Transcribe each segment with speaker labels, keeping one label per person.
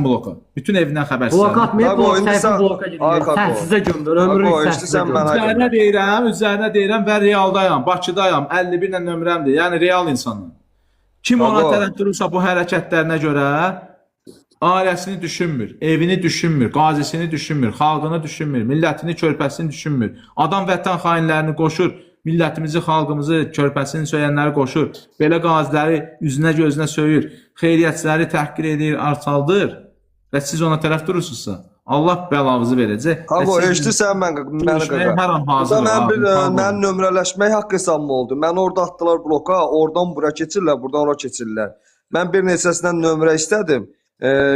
Speaker 1: Bloka. Bütün evindən xəbər
Speaker 2: Blok atmayıb,
Speaker 3: Qaqa,
Speaker 2: blok
Speaker 3: indi
Speaker 2: səhifə
Speaker 3: sən-
Speaker 2: bloka
Speaker 3: Ay,
Speaker 2: girir.
Speaker 3: Qaqa.
Speaker 2: Səssizə gömür, ömrlük
Speaker 3: Qaqa,
Speaker 2: səssizə
Speaker 3: sən
Speaker 2: gömür.
Speaker 3: mənə-
Speaker 1: Üzərinə deyirəm, üzərinə deyirəm və realdayam, Bakıdayam, 51 ilə nömrəmdir. Yəni real insanım. Kim ona
Speaker 3: Baba.
Speaker 1: tərəf durursa bu hərəkətlərinə görə ailəsini düşünmür, evini düşünmür, qazisini düşünmür, xalqını düşünmür, millətini, körpəsini düşünmür. Adam vətən xainlərini qoşur, millətimizi, xalqımızı, körpəsini söyənləri qoşur. Belə qaziləri üzünə gözünə söyür, xeyriyyətçiləri təhqir edir, arçaldır və siz ona tərəf durursunuzsa, Allah bəlanızı verəcək. Və
Speaker 3: Qaqa,
Speaker 1: siz
Speaker 3: eşidirsən mən məni
Speaker 1: görüşməyə
Speaker 3: qaqa.
Speaker 1: hər an
Speaker 3: Burada
Speaker 1: hazırıq.
Speaker 3: mən
Speaker 1: abi,
Speaker 3: bir
Speaker 1: pardon.
Speaker 3: mən nömrələşmək haqq hesabım oldu. Məni orada atdılar bloka, oradan bura keçirlər, buradan ora keçirlər. Mən bir neçəsindən nömrə istədim.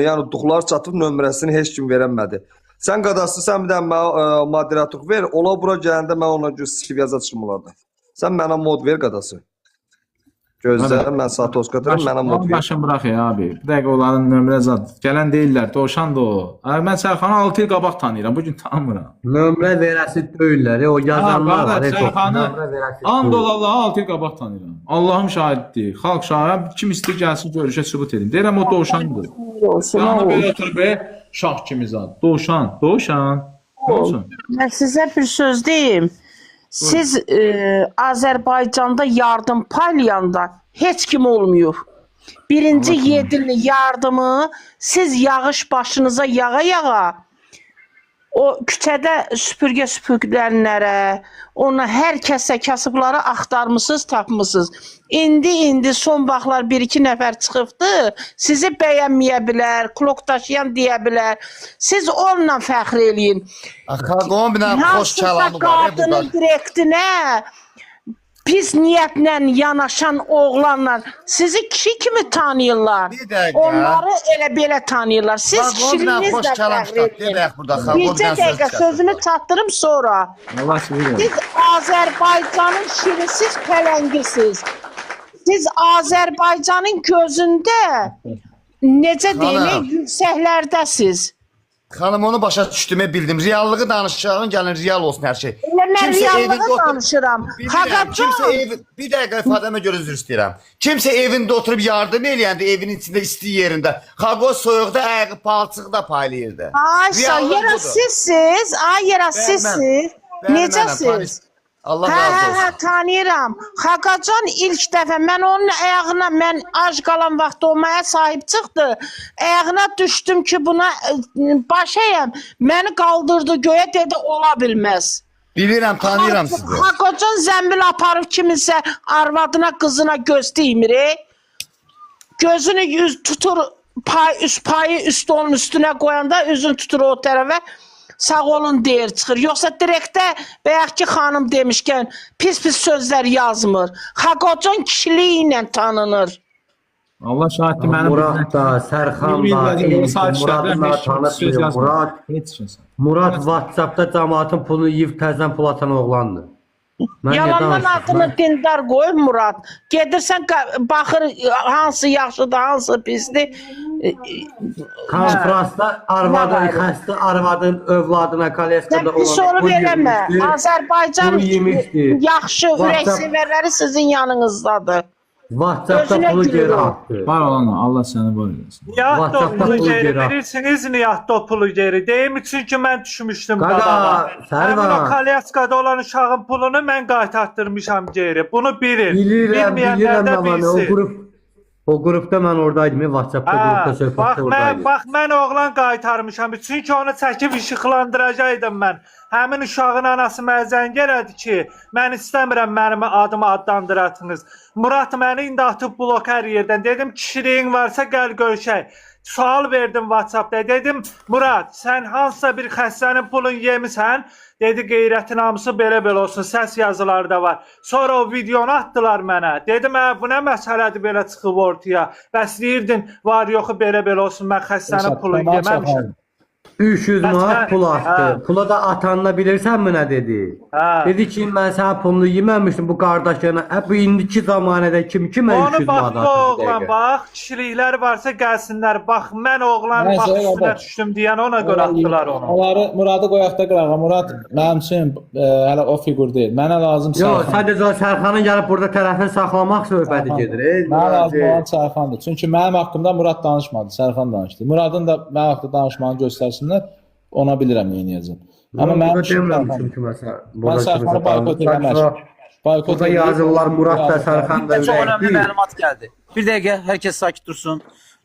Speaker 3: Yəni duxlar çatıb nömrəsini heç kim verəmədi. Sən qadası, sən bir dənə mənə moderator ver. Ola bura gələndə mən ona görə sikib yazacağım onlarda. Sən mənə mod ver qadası. Gözlə, mən Satoş qatarım, mənə mod ver.
Speaker 1: Başını bırax ya abi. Bir dəqiqə onların nömrə zad. Gələn deyirlər, Dovşan da o. Ay, mən Sərxanı 6 il qabaq tanıyıram. Bu gün tanımıram.
Speaker 2: Nömrə verəsi deyillər, o yazanlar
Speaker 1: Ha,
Speaker 2: var.
Speaker 1: qardaş,
Speaker 2: çox.
Speaker 1: Sərxanı
Speaker 2: Nömrə verəsi
Speaker 1: and
Speaker 2: deyil.
Speaker 1: ol Allaha 6 il qabaq tanıyıram. Allahım şahiddir. Xalq şahid. Kim istəyir gəlsin görüşə sübut edim. Deyirəm o Dovşandır.
Speaker 4: Olsun,
Speaker 1: Yanına
Speaker 4: olsun.
Speaker 1: belə oturub be, şah kimi zad. Dovşan, Dovşan. Nə olsun?
Speaker 4: Mən sizə bir söz deyim. Siz Azərbaycanda yardım paylayanda heç kim olmayıb. Birinci yedili yardımı siz yağış başınıza yağa-yağa o küçədə süpürgə süpürgələnlərə, ona hər kəsə kasıbları axtarmısınız, tapmısınız. İndi son vaxtlar bir-iki nəfər çıxıbdı, sizi bəyənməyə bilər, klok daşıyan deyə bilər. Siz onunla fəxr eləyin.
Speaker 5: Xaqon bir dənə xoş
Speaker 4: Hansısa
Speaker 5: kəlamı var.
Speaker 4: qadının
Speaker 5: Burada.
Speaker 4: direktinə pis niyyətlə yanaşan oğlanlar sizi kişi kimi tanıyırlar.
Speaker 5: Bir dəqiqə.
Speaker 4: Onları elə belə tanıyırlar. Siz
Speaker 5: Xaqon bir dənə xoş
Speaker 4: kişiliyinizlə
Speaker 5: kəlam
Speaker 4: fəxr
Speaker 5: çıxartdı.
Speaker 4: edin.
Speaker 5: Bayaq burada Xaqon bir
Speaker 4: Bircə
Speaker 5: dənə söz
Speaker 4: dəqiqə
Speaker 5: çıxartdı.
Speaker 4: sözümü çatdırım sonra.
Speaker 1: Allah sizi versin.
Speaker 4: Siz Azərbaycanın şirisiz pələngisiz. Siz Azərbaycanın gözündə necə
Speaker 5: Xanım.
Speaker 4: deyim, yüksəklərdəsiz.
Speaker 5: Xanım onu başa düşdüyümü bildim. Reallığı danışacağın gəlin real olsun hər şey.
Speaker 4: Elə mən
Speaker 5: Kimsə
Speaker 4: reallığı
Speaker 5: evində oturub-
Speaker 4: danışıram.
Speaker 5: Bilirəm,
Speaker 4: Xaqacan.
Speaker 5: kimsə ev bir dəqiqə ifadəmə görə üzr istəyirəm. Kimsə evində oturub yardım eləyəndə evinin içində isti yerində, Xaqo soyuqda ayağı palçıqda paylayırdı.
Speaker 4: Ay,
Speaker 5: Reallıq
Speaker 4: yera
Speaker 5: budur.
Speaker 4: sizsiz, ay yera
Speaker 5: Bəli, mən.
Speaker 4: sizsiz.
Speaker 5: Bəli, mənəm,
Speaker 4: Necəsiz?
Speaker 5: tanış- Allah
Speaker 4: Hə,
Speaker 5: razı
Speaker 4: hə, hə,
Speaker 5: olsun.
Speaker 4: tanıyıram. Xaqacan ilk dəfə mən onun ayağına, mən ac qalan vaxtı o mənə sahib çıxdı. Ayağına düşdüm ki, buna baş əyəm. Məni qaldırdı göyə dedi, ola bilməz.
Speaker 5: Bilirəm, tanıyıram sizi.
Speaker 4: Xaqacan zəmbil aparıb kiminsə arvadına, qızına göz dəymir. Gözünü yüz tutur, pay, üst payı üst onun üstünə qoyanda üzünü tutur o tərəfə. Sağ olun deyir, çıxır. Yoxsa direktə bayaqki xanım demişkən pis-pis sözlər yazmır. Xaqocan kişiliyi ilə tanınır.
Speaker 1: Allah şahiddir mənim.
Speaker 2: Murad da, Sərxan da, Elif, Muradı mən tanıtmıyorum. Murad,
Speaker 1: Heç kim.
Speaker 2: Murad WhatsApp-da cəmaatın pulunu yeyib təzədən pul atan oğlandır. Mən niyə
Speaker 4: Yalandan
Speaker 2: danışırsın?
Speaker 4: adını dindar qoyub Murad. Gedirsən baxır hansı yaxşıdır, hansı pisdir.
Speaker 2: Konfransda arvadı,
Speaker 4: Nə var?
Speaker 2: xəstə arvadın övladına
Speaker 4: Sən
Speaker 2: koleskada
Speaker 4: pis
Speaker 2: olan
Speaker 4: olub eləmə. Azərbaycan
Speaker 2: pul yemişdi.
Speaker 4: yaxşı ürəksevərləri sizin yanınızdadır.
Speaker 2: WhatsApp-da
Speaker 4: Özünə
Speaker 2: pulu geri
Speaker 4: gülürəm.
Speaker 2: atdı.
Speaker 1: Var olana Allah səni var eləsin.
Speaker 6: Niyə atdı o
Speaker 2: WhatsApp-da
Speaker 6: pulu
Speaker 2: pulu
Speaker 6: geri?
Speaker 2: geri atdı.
Speaker 6: Bilirsiniz niyə atdı o pulu geri? Deyim çünki mən düşmüşdüm
Speaker 2: Qaqa,
Speaker 6: qabağa.
Speaker 2: Sərvan.
Speaker 6: Həmin o kolyaskada olan uşağın pulunu mən qaytartdırmışam geri. Bunu bilin.
Speaker 2: Bilirəm,
Speaker 6: Bilməyənlər
Speaker 2: bilirəm
Speaker 6: də
Speaker 2: mən o
Speaker 6: bilsin.
Speaker 2: qrup o qrupda mən oradaydım, WhatsApp-da
Speaker 6: Hə,
Speaker 2: qrupda söhbətdə
Speaker 6: bax mən
Speaker 2: oradaydım.
Speaker 6: bax mən oğlan qaytarmışam. Çünki onu çəkib işıqlandıracaqdım mən. Həmin uşağın anası mənə zəng elədi ki, mən istəmirəm mənim adımı adlandırasınız. Murad məni indi atıb blok hər yerdən. Dedim kişiliyin varsa gəl görüşək. Sual verdim WhatsApp-da. Dedim Murad, sən hansısa bir xəstənin pulunu yemisən? Dedi qeyrəti namusu belə-belə olsun. Səs yazıları da var. Sonra o videonu atdılar mənə. Dedim, hə bu nə məsələdir belə çıxıb ortaya? Bəs deyirdin var yoxu belə-belə olsun. Mən xəstənin pulunu yeməmişəm.
Speaker 2: 300
Speaker 6: Bəs
Speaker 2: manat
Speaker 6: sən-
Speaker 2: pul atdı.
Speaker 6: Hə.
Speaker 2: Pula da atanına bilirsənmi nə dedi?
Speaker 6: Hə.
Speaker 2: Dedi ki, mən sənin pulunu yeməmişdim bu qardaşına. Hə, bu indiki zamanədə kim kimə
Speaker 6: Onu
Speaker 2: 300
Speaker 6: bax
Speaker 2: manat
Speaker 6: bu
Speaker 2: atır bir
Speaker 6: oğlan
Speaker 2: dəqiqə?
Speaker 6: bax, kişiliklər varsa gəlsinlər. Bax mən oğlan
Speaker 1: Nəysə,
Speaker 6: bax üstünə
Speaker 1: qardaş.
Speaker 6: düşdüm deyən ona görə atdılar onu.
Speaker 1: Onları Muradı qoyaq da qırağa. Murad mənim üçün hələ o fiqur deyil. Mənə lazım
Speaker 2: Yox,
Speaker 1: Sərxan.
Speaker 2: sadəcə o Sərxanın gəlib burada tərəfini saxlamaq söhbəti gedir.
Speaker 1: Mənə lazım olan Sərxandır. Çünki mənim haqqımda Murad danışmadı, Sərxan danışdı. Muradın da mənim haqqımda danışmağını göstərsinlər, ona bilirəm nə edəcəm. Amma mənim
Speaker 2: burada
Speaker 1: üçün
Speaker 2: demirəm
Speaker 1: Sərxandır.
Speaker 2: ki, məsələn,
Speaker 1: Mən
Speaker 2: burada
Speaker 1: Sərxanı
Speaker 2: kiməsə
Speaker 1: boykot
Speaker 2: danışır.
Speaker 1: eləmərəm. Boykot
Speaker 2: Burada
Speaker 1: eləyib-
Speaker 2: yazırlar Murad da Sərxan da
Speaker 7: Çox
Speaker 2: ürək
Speaker 7: önəmli
Speaker 2: deyil.
Speaker 7: məlumat gəldi. Bir dəqiqə, hər kəs sakit dursun.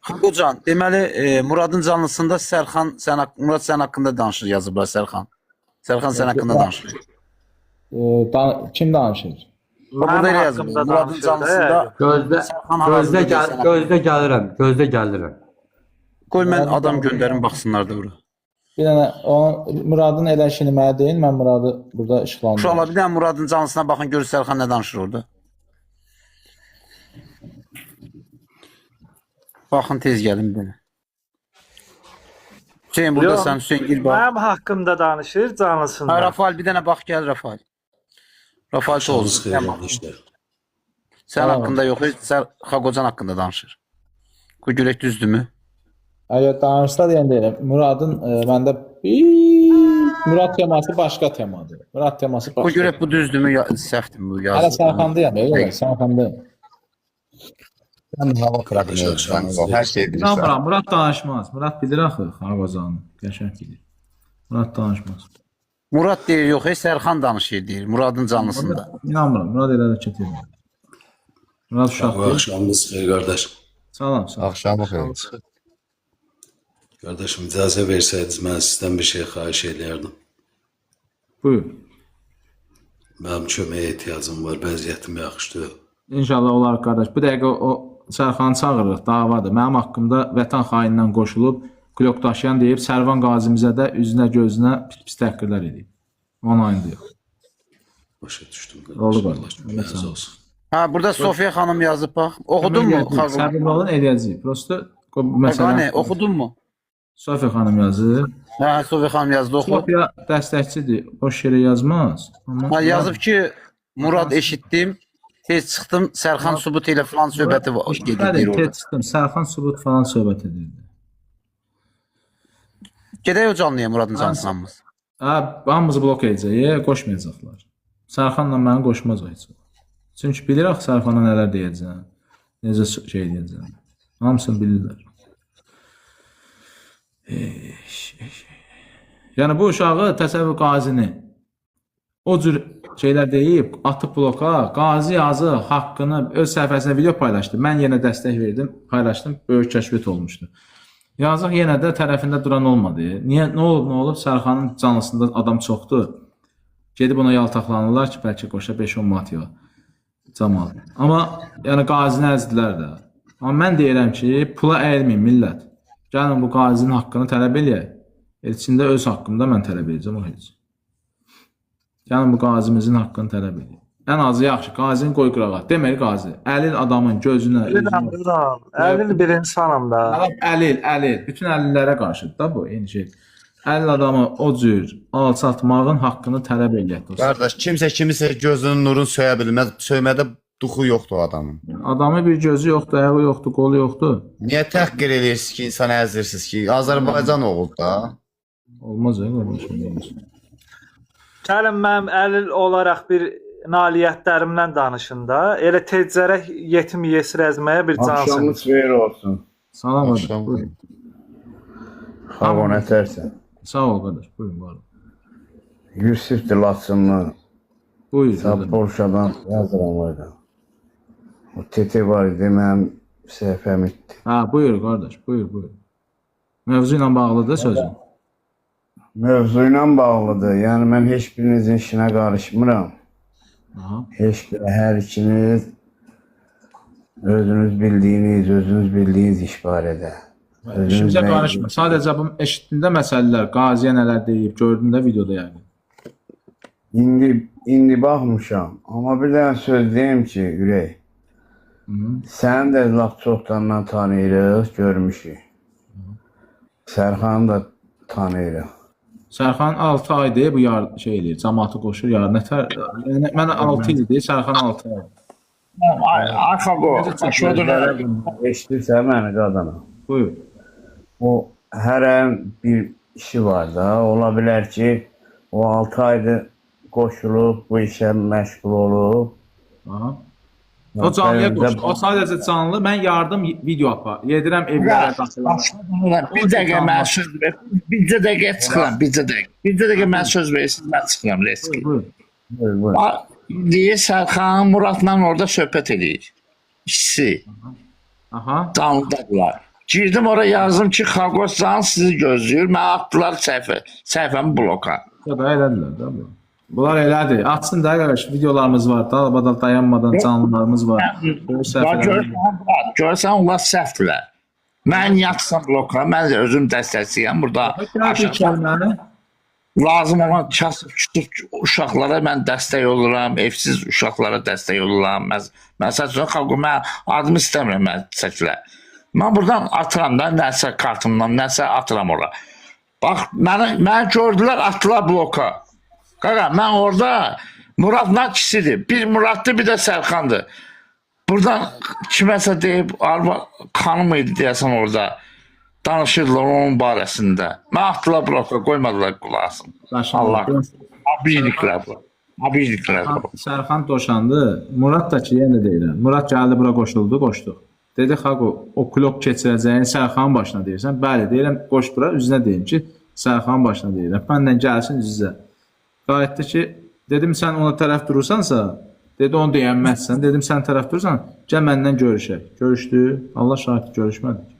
Speaker 7: Xaqocan, deməli Muradın canlısında Sərxan sən Murad sən haqqında danışır yazıblar Sərxan. Sərxan sən haqqında danışır.
Speaker 1: Kim danışır?
Speaker 7: Bax, burada
Speaker 6: Mənim
Speaker 7: elə yazılır.
Speaker 6: haqqımda
Speaker 7: Muradın
Speaker 6: danışır da,
Speaker 7: canlısında
Speaker 6: yəqin.
Speaker 2: Gözlə,
Speaker 7: Sərxan
Speaker 2: gözlə,
Speaker 7: hal-hazırda
Speaker 2: gəl,
Speaker 7: sən haqqında.
Speaker 2: gözlə gəlirəm, gözlə gəlirəm.
Speaker 7: Qoy mən adam göndərim baxsınlar da ora.
Speaker 1: Bir dənə onun Muradın elə işini mənə deyin, mən Muradı burada işıqlandırıram.
Speaker 7: Uşaqlar bir dənə Muradın canlısına baxın görün Sərxan nə danışır orada. Baxın tez gəlin bir dənə. Hüseyn burada
Speaker 6: Yox,
Speaker 7: sən Hüseyn gir bax.
Speaker 6: Mənim haqqımda danışır
Speaker 7: Ha,
Speaker 6: canlısında.
Speaker 7: Rafael bir dənə bax gəl Rafael. Rafael
Speaker 8: Axşamınız
Speaker 7: Toğuz.
Speaker 8: xeyir
Speaker 7: Sən bax.
Speaker 8: qardaşlar.
Speaker 7: Sən haqqında yox, sən Xaqocan haqqında danışır. Qoy görək düzdürmü?
Speaker 1: Əgər danışsa deyən deyirəm. Muradın məndə Murad teması başqa temadır. Murad teması
Speaker 7: Qoy
Speaker 1: başqa.
Speaker 7: görək bu düzdürmü, ya, səhvdirmi bu
Speaker 1: Hələ
Speaker 7: yazı.
Speaker 1: Sərxandayam, elə Sərxandayam.
Speaker 5: Sən hava krakını hər şey bilirsən.
Speaker 1: İnanmıram, Murad danışmaz. Murad bilir axı Xaqocanı. Qəşəng bilir. Murad danışmaz.
Speaker 7: Murad deyir, yox, heç Sərxan danışır deyir Muradın canlısında.
Speaker 1: İnanmıram. Murad elə hərəkət edir. Murad uşaq deyil.
Speaker 8: Axşamınız xeyir qardaş.
Speaker 1: Salam, salam.
Speaker 5: Axşamı xeyir.
Speaker 8: Qardaşım icazə versəydiniz mən sizdən bir şey xahiş eləyərdim.
Speaker 1: Buyur.
Speaker 8: Mənim köməyə ehtiyacım var, vəziyyətim yaxşı deyil.
Speaker 1: İnşallah olar qardaş. Bu dəqiqə o Sərxanı çağırırıq, davadır. Mənim haqqımda vətən xainindən qoşulub, klok daşıyan deyib, Sərvan qazimizə də üzünə gözünə pis-pis təhqirlər edib. Onun ayındayıq.
Speaker 8: Başa düşdüm qardaş.
Speaker 1: Oldu qardaş.
Speaker 8: Allah köməyiniz olsun.
Speaker 7: Ha, burada Sofiya xanım yazıb bax. Oxudun mu? Xaqocan?
Speaker 1: Səbirli olun, eləyəcəyik. Prosto bu məsələ.
Speaker 7: Qane, oxudun mu?
Speaker 1: Sofiya xanım yazır.
Speaker 7: Hə, Sofiya xanım yazdı, oxu.
Speaker 1: Sofiya dəstəkçidir. Boş yerə yazmaz. Amma
Speaker 7: Ha, yazıb ki, Murad eşitdim, tez çıxdım, Sərxan Subut ilə falan söhbəti gedir deyir
Speaker 1: Bəli,
Speaker 7: orada.
Speaker 1: tez çıxdım. Sərxan Subut falan söhbət edirdi.
Speaker 7: Gedək o canlıya Muradın canlısına hamımız.
Speaker 1: Hə, hamımızı blok edəcək, qoşmayacaqlar. Sərxanla məni qoşmaz o heç. Çünki bilir axı Sərxana nələr deyəcəm, necə şey deyəcəm. Hamısını bilirlər. Eş, eş. Yəni bu uşağı təsəvvür qazini o cür şeylər deyib, atıb bloka, qazi yazı haqqını öz səhifəsində video paylaşdı. Mən yenə dəstək verdim, paylaşdım, böyük kəşfiyyat olmuşdu. Yazıq yenə də tərəfində duran olmadı. Niyə? Nə olub, nə olub? Sərxanın canlısında adam çoxdur. Gedib ona yaltaqlanırlar ki, bəlkə qoşa 5-10 manat yığar. Camal. Amma yəni qazini əzdilər də. Amma mən deyirəm ki, pula əyilməyin millət. Gəlin bu qazinin haqqını tələb eləyək. Elçində öz haqqımda mən tələb edəcəm o heç. Gəlin bu qazimizin haqqını tələb eləyək. Ən azı yaxşı, qazini qoy qırağa. Deməli qazi, əlil adamın gözünə,
Speaker 6: Bilirəm,
Speaker 1: üzünə.
Speaker 6: bilirəm. Əlil bir insanam da.
Speaker 1: Əlil, əlil, əlil. Bütün əlillərə qarşıdır da bu, eyni şey. Əlil adamı o cür alçaltmağın haqqını tələb eləyək dostlar.
Speaker 5: Qardaş, kimsə kimisə gözünün nurunu söyə bilməz. Söymədə duxu yoxdur o adamın.
Speaker 1: Adamın bir gözü yoxdur, ayağı yoxdur, qolu yoxdur.
Speaker 5: Niyə təhqir eləyirsiniz ki, insanı əzirsiniz ki? Azərbaycan oğlu da.
Speaker 1: Olmaz ya qardaşım. Olmaz.
Speaker 6: Gəlin mənim əlil olaraq bir nailiyyətlərimdən danışın da. Elə tezcərək yetim yesir əzməyə bir cansın.
Speaker 9: Axşamınız xeyir olsun.
Speaker 1: Salam qardaş.
Speaker 5: Axşam
Speaker 1: Buyurun.
Speaker 9: Xaqon ətərsən.
Speaker 1: Sağ ol qardaş. Buyurun, var.
Speaker 9: Yusifdir Laçınlı.
Speaker 1: Buyur. qardaş.
Speaker 9: Polşadan yazıram orada. O TT var idi, mənim səhifəm itdi.
Speaker 1: Ha, buyur qardaş, buyur, buyur. Mövzu ilə bağlıdır sözün.
Speaker 9: Mövzu ilə bağlıdır. Yəni mən heç birinizin işinə qarışmıram.
Speaker 1: Aha.
Speaker 9: Heç bir, hər ikiniz özünüz bildiyiniz, özünüz bildiyiniz iş barədə. Özünüz
Speaker 1: İşimizə
Speaker 9: nə-
Speaker 1: qarışma. Sadəcə bu eşitdində məsələlər, qaziyə nələr deyib, gördün də videoda yəqin.
Speaker 9: İndi baxmışam, amma bir dənə söz deyim ki, ürək. Səni də lap çoxdandan tanıyırıq, görmüşük. Sərxanı da tanıyıram.
Speaker 1: Sərxan 6 aydır bu yar şey eləyir, cəmaatı qoşur yar. Nətər yəni mənə 6 ildir, Sərxan 6 ay.
Speaker 10: Arxaqo, başladın.
Speaker 9: Eşidirsən məni qadana?
Speaker 1: Buyur.
Speaker 9: O hərənin bir işi var da. Ola bilər ki, o 6 aydır qoşulub, bu işə məşğul olub.
Speaker 1: Aha. O canlıya qoşulur. O sadəcə canlı. Mən yardım video apar. Yedirəm evlərə daxil.
Speaker 10: Bir dəqiqə mən söz ver. Bircə dəqiqə çıxıram, bircə dəqiqə. Bircə dəqiqə mən söz verirsiniz, mən çıxıram reski.
Speaker 1: Buyur.
Speaker 9: Buyur, buyur.
Speaker 10: Deyir Sərxan Muradla orada söhbət eləyir. İkisi
Speaker 1: Aha.
Speaker 10: canlıdadırlar. Girdim ora yazdım ki, Xaqos can sizi gözləyir. Mənə atdılar səhifəmi bloka.
Speaker 1: Ya da elədilər də bu. Bunlar elədir. Atsın da qardaş, videolarımız var. Dalbadal dayanmadan canlılarımız var. Böyük
Speaker 10: Bax,
Speaker 1: səhifələrimiz var.
Speaker 10: görürsən, Murad, görürsən onlar səhvdirlər. Mən yatsam bloka, mən də özüm dəstəkçiyəm burada.
Speaker 1: Gəl bir kəlməni.
Speaker 10: Lazım olan kasıb küçük uşaqlara mən dəstək oluram, evsiz uşaqlara dəstək oluram. Mən, məsəl üçün, xalqı mən adımı istəmirəm mən çəkilər. Mən buradan atıram da nəsə kartımdan, nəsə atıram ora. Bax, məni gördülər, atdılar bloka. Qaqa, mən orada Muradla ikisidir. Bir Muraddır, bir də Sərxandır. Buradan kiməsə deyib, arva xanım idi deyəsən orada. Danışırdılar onun barəsində. Mən atdılar bloka, qoymadılar qulaq asın. Allah. Abidiklər bu. Abidiklər bu.
Speaker 1: Sərxan doşandı. Murad da ki, yenə deyirəm. Murad gəldi bura qoşuldu, qoşduq. Dedi Xaqo, o klok keçirəcəyin Sərxanın başına deyirsən. Bəli, deyirəm, qoş bura, üzünə deyim ki, Sərxanın başına deyirəm. Mənlə gəlsin üz-üzə. Qayıtdı ki, dedim sən ona tərəf durursansa, dedi onu deyənməzsən. Dedim sən tərəf durursan, gəl məndən görüşək. Görüşdü. Allah şahid görüşmədik.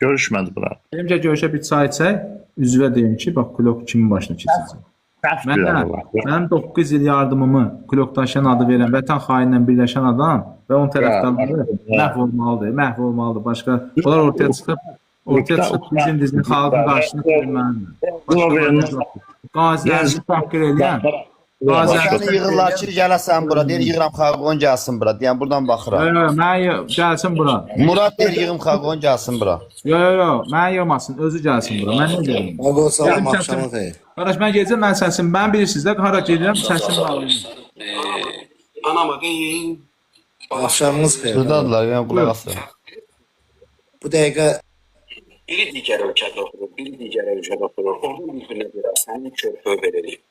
Speaker 10: Görüşmədi bura.
Speaker 1: Dedim ki, görüşə bir çay içək, üzvə deyim ki, bax klok kimin başına keçəcək.
Speaker 10: Səhvdirlər onlar.
Speaker 1: Mənim 9 il yardımımı klokdaşıyan adı verən, vətən xainlə birləşən adam və onun tərəfdarları məhv olmalıdır, məhv olmalıdır. Başqa onlar ortaya çıxıb bizim dizin xalqın qarşısına qoyulmalıdır. Qazilərimizi təhqir eləyən, qazilərimizi
Speaker 5: Səni yığırlar ki, gələsən bura. Deyir yığıram Xaqon gəlsin bura. Deyən buradan baxıram.
Speaker 1: Yox, yox, mənə gəlsin bura.
Speaker 5: Murad deyir yığım Xaqon gəlsin bura.
Speaker 1: Yox, yox, yox, mənə yığmasın, özü gəlsin bura. Mən nə deyim?
Speaker 8: Ağo salam,
Speaker 1: Mənim səsim-
Speaker 8: axşamın xeyir.
Speaker 1: Qardaş, mən gecə mən səsim, mən bilirsiniz də hara gedirəm, səsim bağlayır.
Speaker 11: Anama deyin.
Speaker 8: Axşamınız xeyir.
Speaker 5: Buradadırlar, yəni qulaq asın.
Speaker 8: Bu dəqiqə
Speaker 11: Biri digər ölkədə oturur, biri digər ölkədə oturur. Oradan bir-birinə görə sənin körpə veririk.